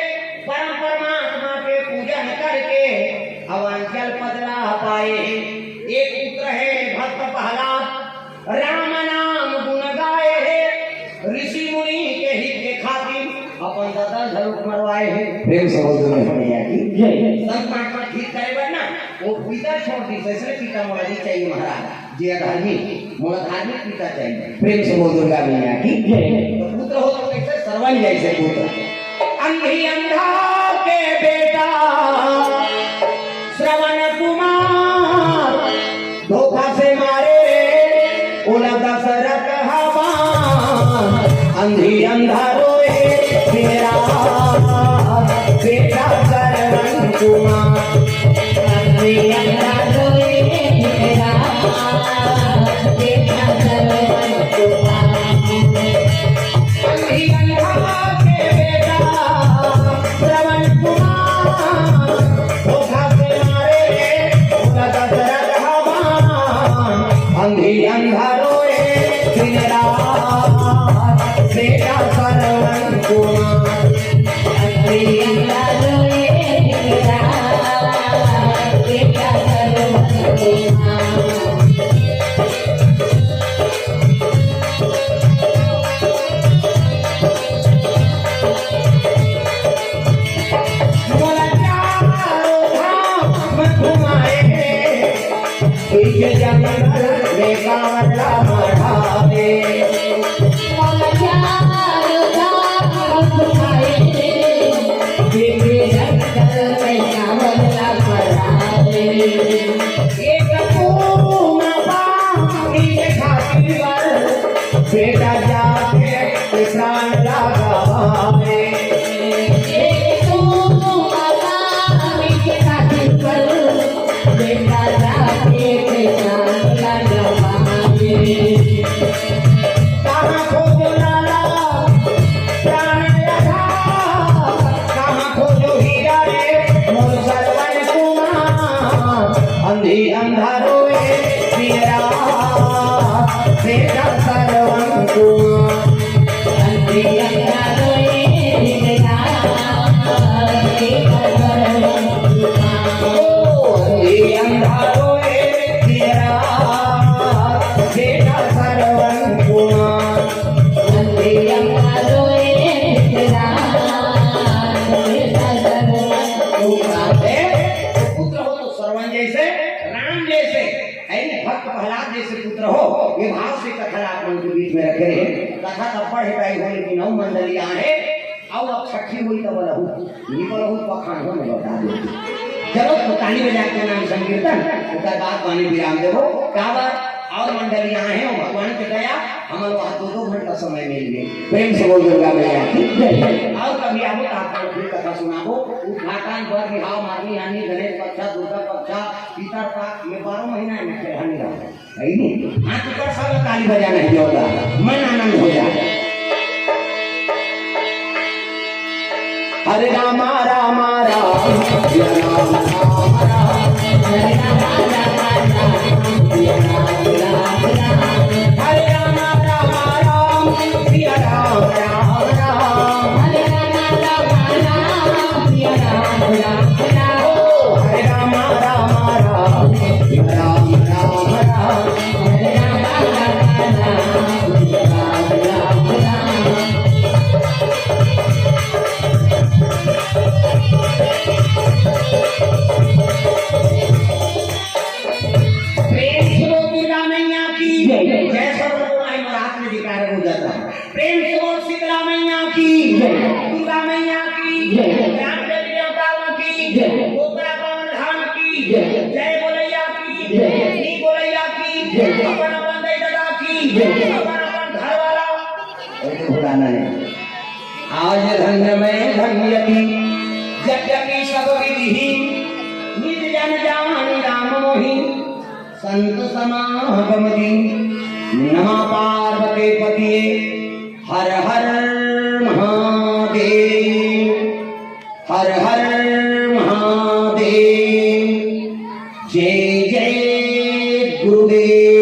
परम परमात्मा के पूजन करके अवांचल पद ला पाए हे। एक पुत्र हे भक्त प्रहलाद, राम नाम गुण गाए हे, ऋषि मुनि के हित के खातिर अपन ददा घलो मरवाए हे। प्रेम से बोल दुर्गा मैया की जय। संत महात्मा ठीक करे बर ना, वो पिता छोड़ दिस, अइसने पिता मोला नइ चाहिए महाराज। जे अधार्मिक, मोला धार्मिक पिता चाहिए। प्रेम से बोल दुर्गा मैया की जय। तो पुत्र हो तो कैसे? श्रवण जैसे पुत्र। अंधी अंधा के बेटा श्रवण कुमार, धोखा से मारे रे ओला दशरथ हवान। अंधी अंधा रोए तेरा बेटा श्रवण कुमार। अंधी अंधा रोए तेरा बेटा श्रवण कुमार। अंधी अंधा के बेटा श्रवण कुमार, धोखा से मारे रे ओला दशरथ हवान। अंधी अंधा रोए दिन रात बेटा श्रवण कुमार। अंधी अंधा रोए दिन रात बेटा श्रवण कुमार। के जंगल में कांवला मढ़ावे। एक कुआं पानी के खातिर बेटा जाके प्राण लगावे। एक कुआं पानी के खातिर बेटा जाके प्राण लगावे। कहाँ खोजो लाला प्राण आधार, कहाँ खोजो हीरा रे मोर सरवन कुमार। अंधी अंधा रोए पियरा, बेटा सरवन कुमार। अंधी अंधा रोए पियरा, बेटा सरवन कुमार। ओ, अंधी अंधा रोए पियरा, बेटा सरवन कुमार। पुत्र हो तो सरवन जैसे, राम जैसे, ऐने भक्त प्रहलाद जैसे पुत्र हो। ये भाव से कथा ला आप मन के बीच में रखे रहे। कथा तब पढ़े पाई हो, लेकिन नौ मंडली आहे। अउ अब छठी होई तब रहू, निकलहू पखान हो, मैं बता देती। चलो, तो ताली बजा के नाम संकीर्तन, ओकर बाद पानी विराम देबो। काबर और मंडली आहे हो, भगवान के दया, हमन वहाँ दो दो घंटा समय मिल गए। प्रेम से बोल दुर्गा मैया की जय। और कभी आबो तो आप लोग फिर कथा सुनाबो। उद्घाटन, बर बिहाव, मारनी हानि, गणेश पक्षा, दुर्गा पक्षा, पितर पक्ष में बारह महीना में खेलहानी रहा। सही नहीं? हाँ, तो कर सब ताली बजाना है, जोरदार। मन आनंद हो जाए। हरे रामा रामा राम, हरे रामा रामा राम, हरे रामा रामा राम, हरे रामा रामा राम, हरे रामा रामा राम, हरे रामा रामा राम, हरे रामा रामा राम, हरे रामा रामा राम, हरे रामा रामा राम, हरे रामा रामा राम, हरे रामा रामा राम। प्रेम से बोल दुर्गा मैया की जय। जय सर्वोपरि महाराज में जयकारा हो जाता है। प्रेम से बोल शीतला मैया की जय। दुर्गा मैया की जय। ग्राम देवी देवता की जय। ओकरा पावन धाम की जय। जय बोलैया की जय। नी बोलैया की जय। अपन अपन दाई दादा की जय। अपन अपन घर वाला भुलाना है। आज धन्य मैं धन्य थी, यद्यपि सब विधि ही, निज जन जान राम मोहि, संत समागम दी। नमः पार्वती पतिये, हर हर महादेव, हर हर महादेव, जय जय गुरुदेव।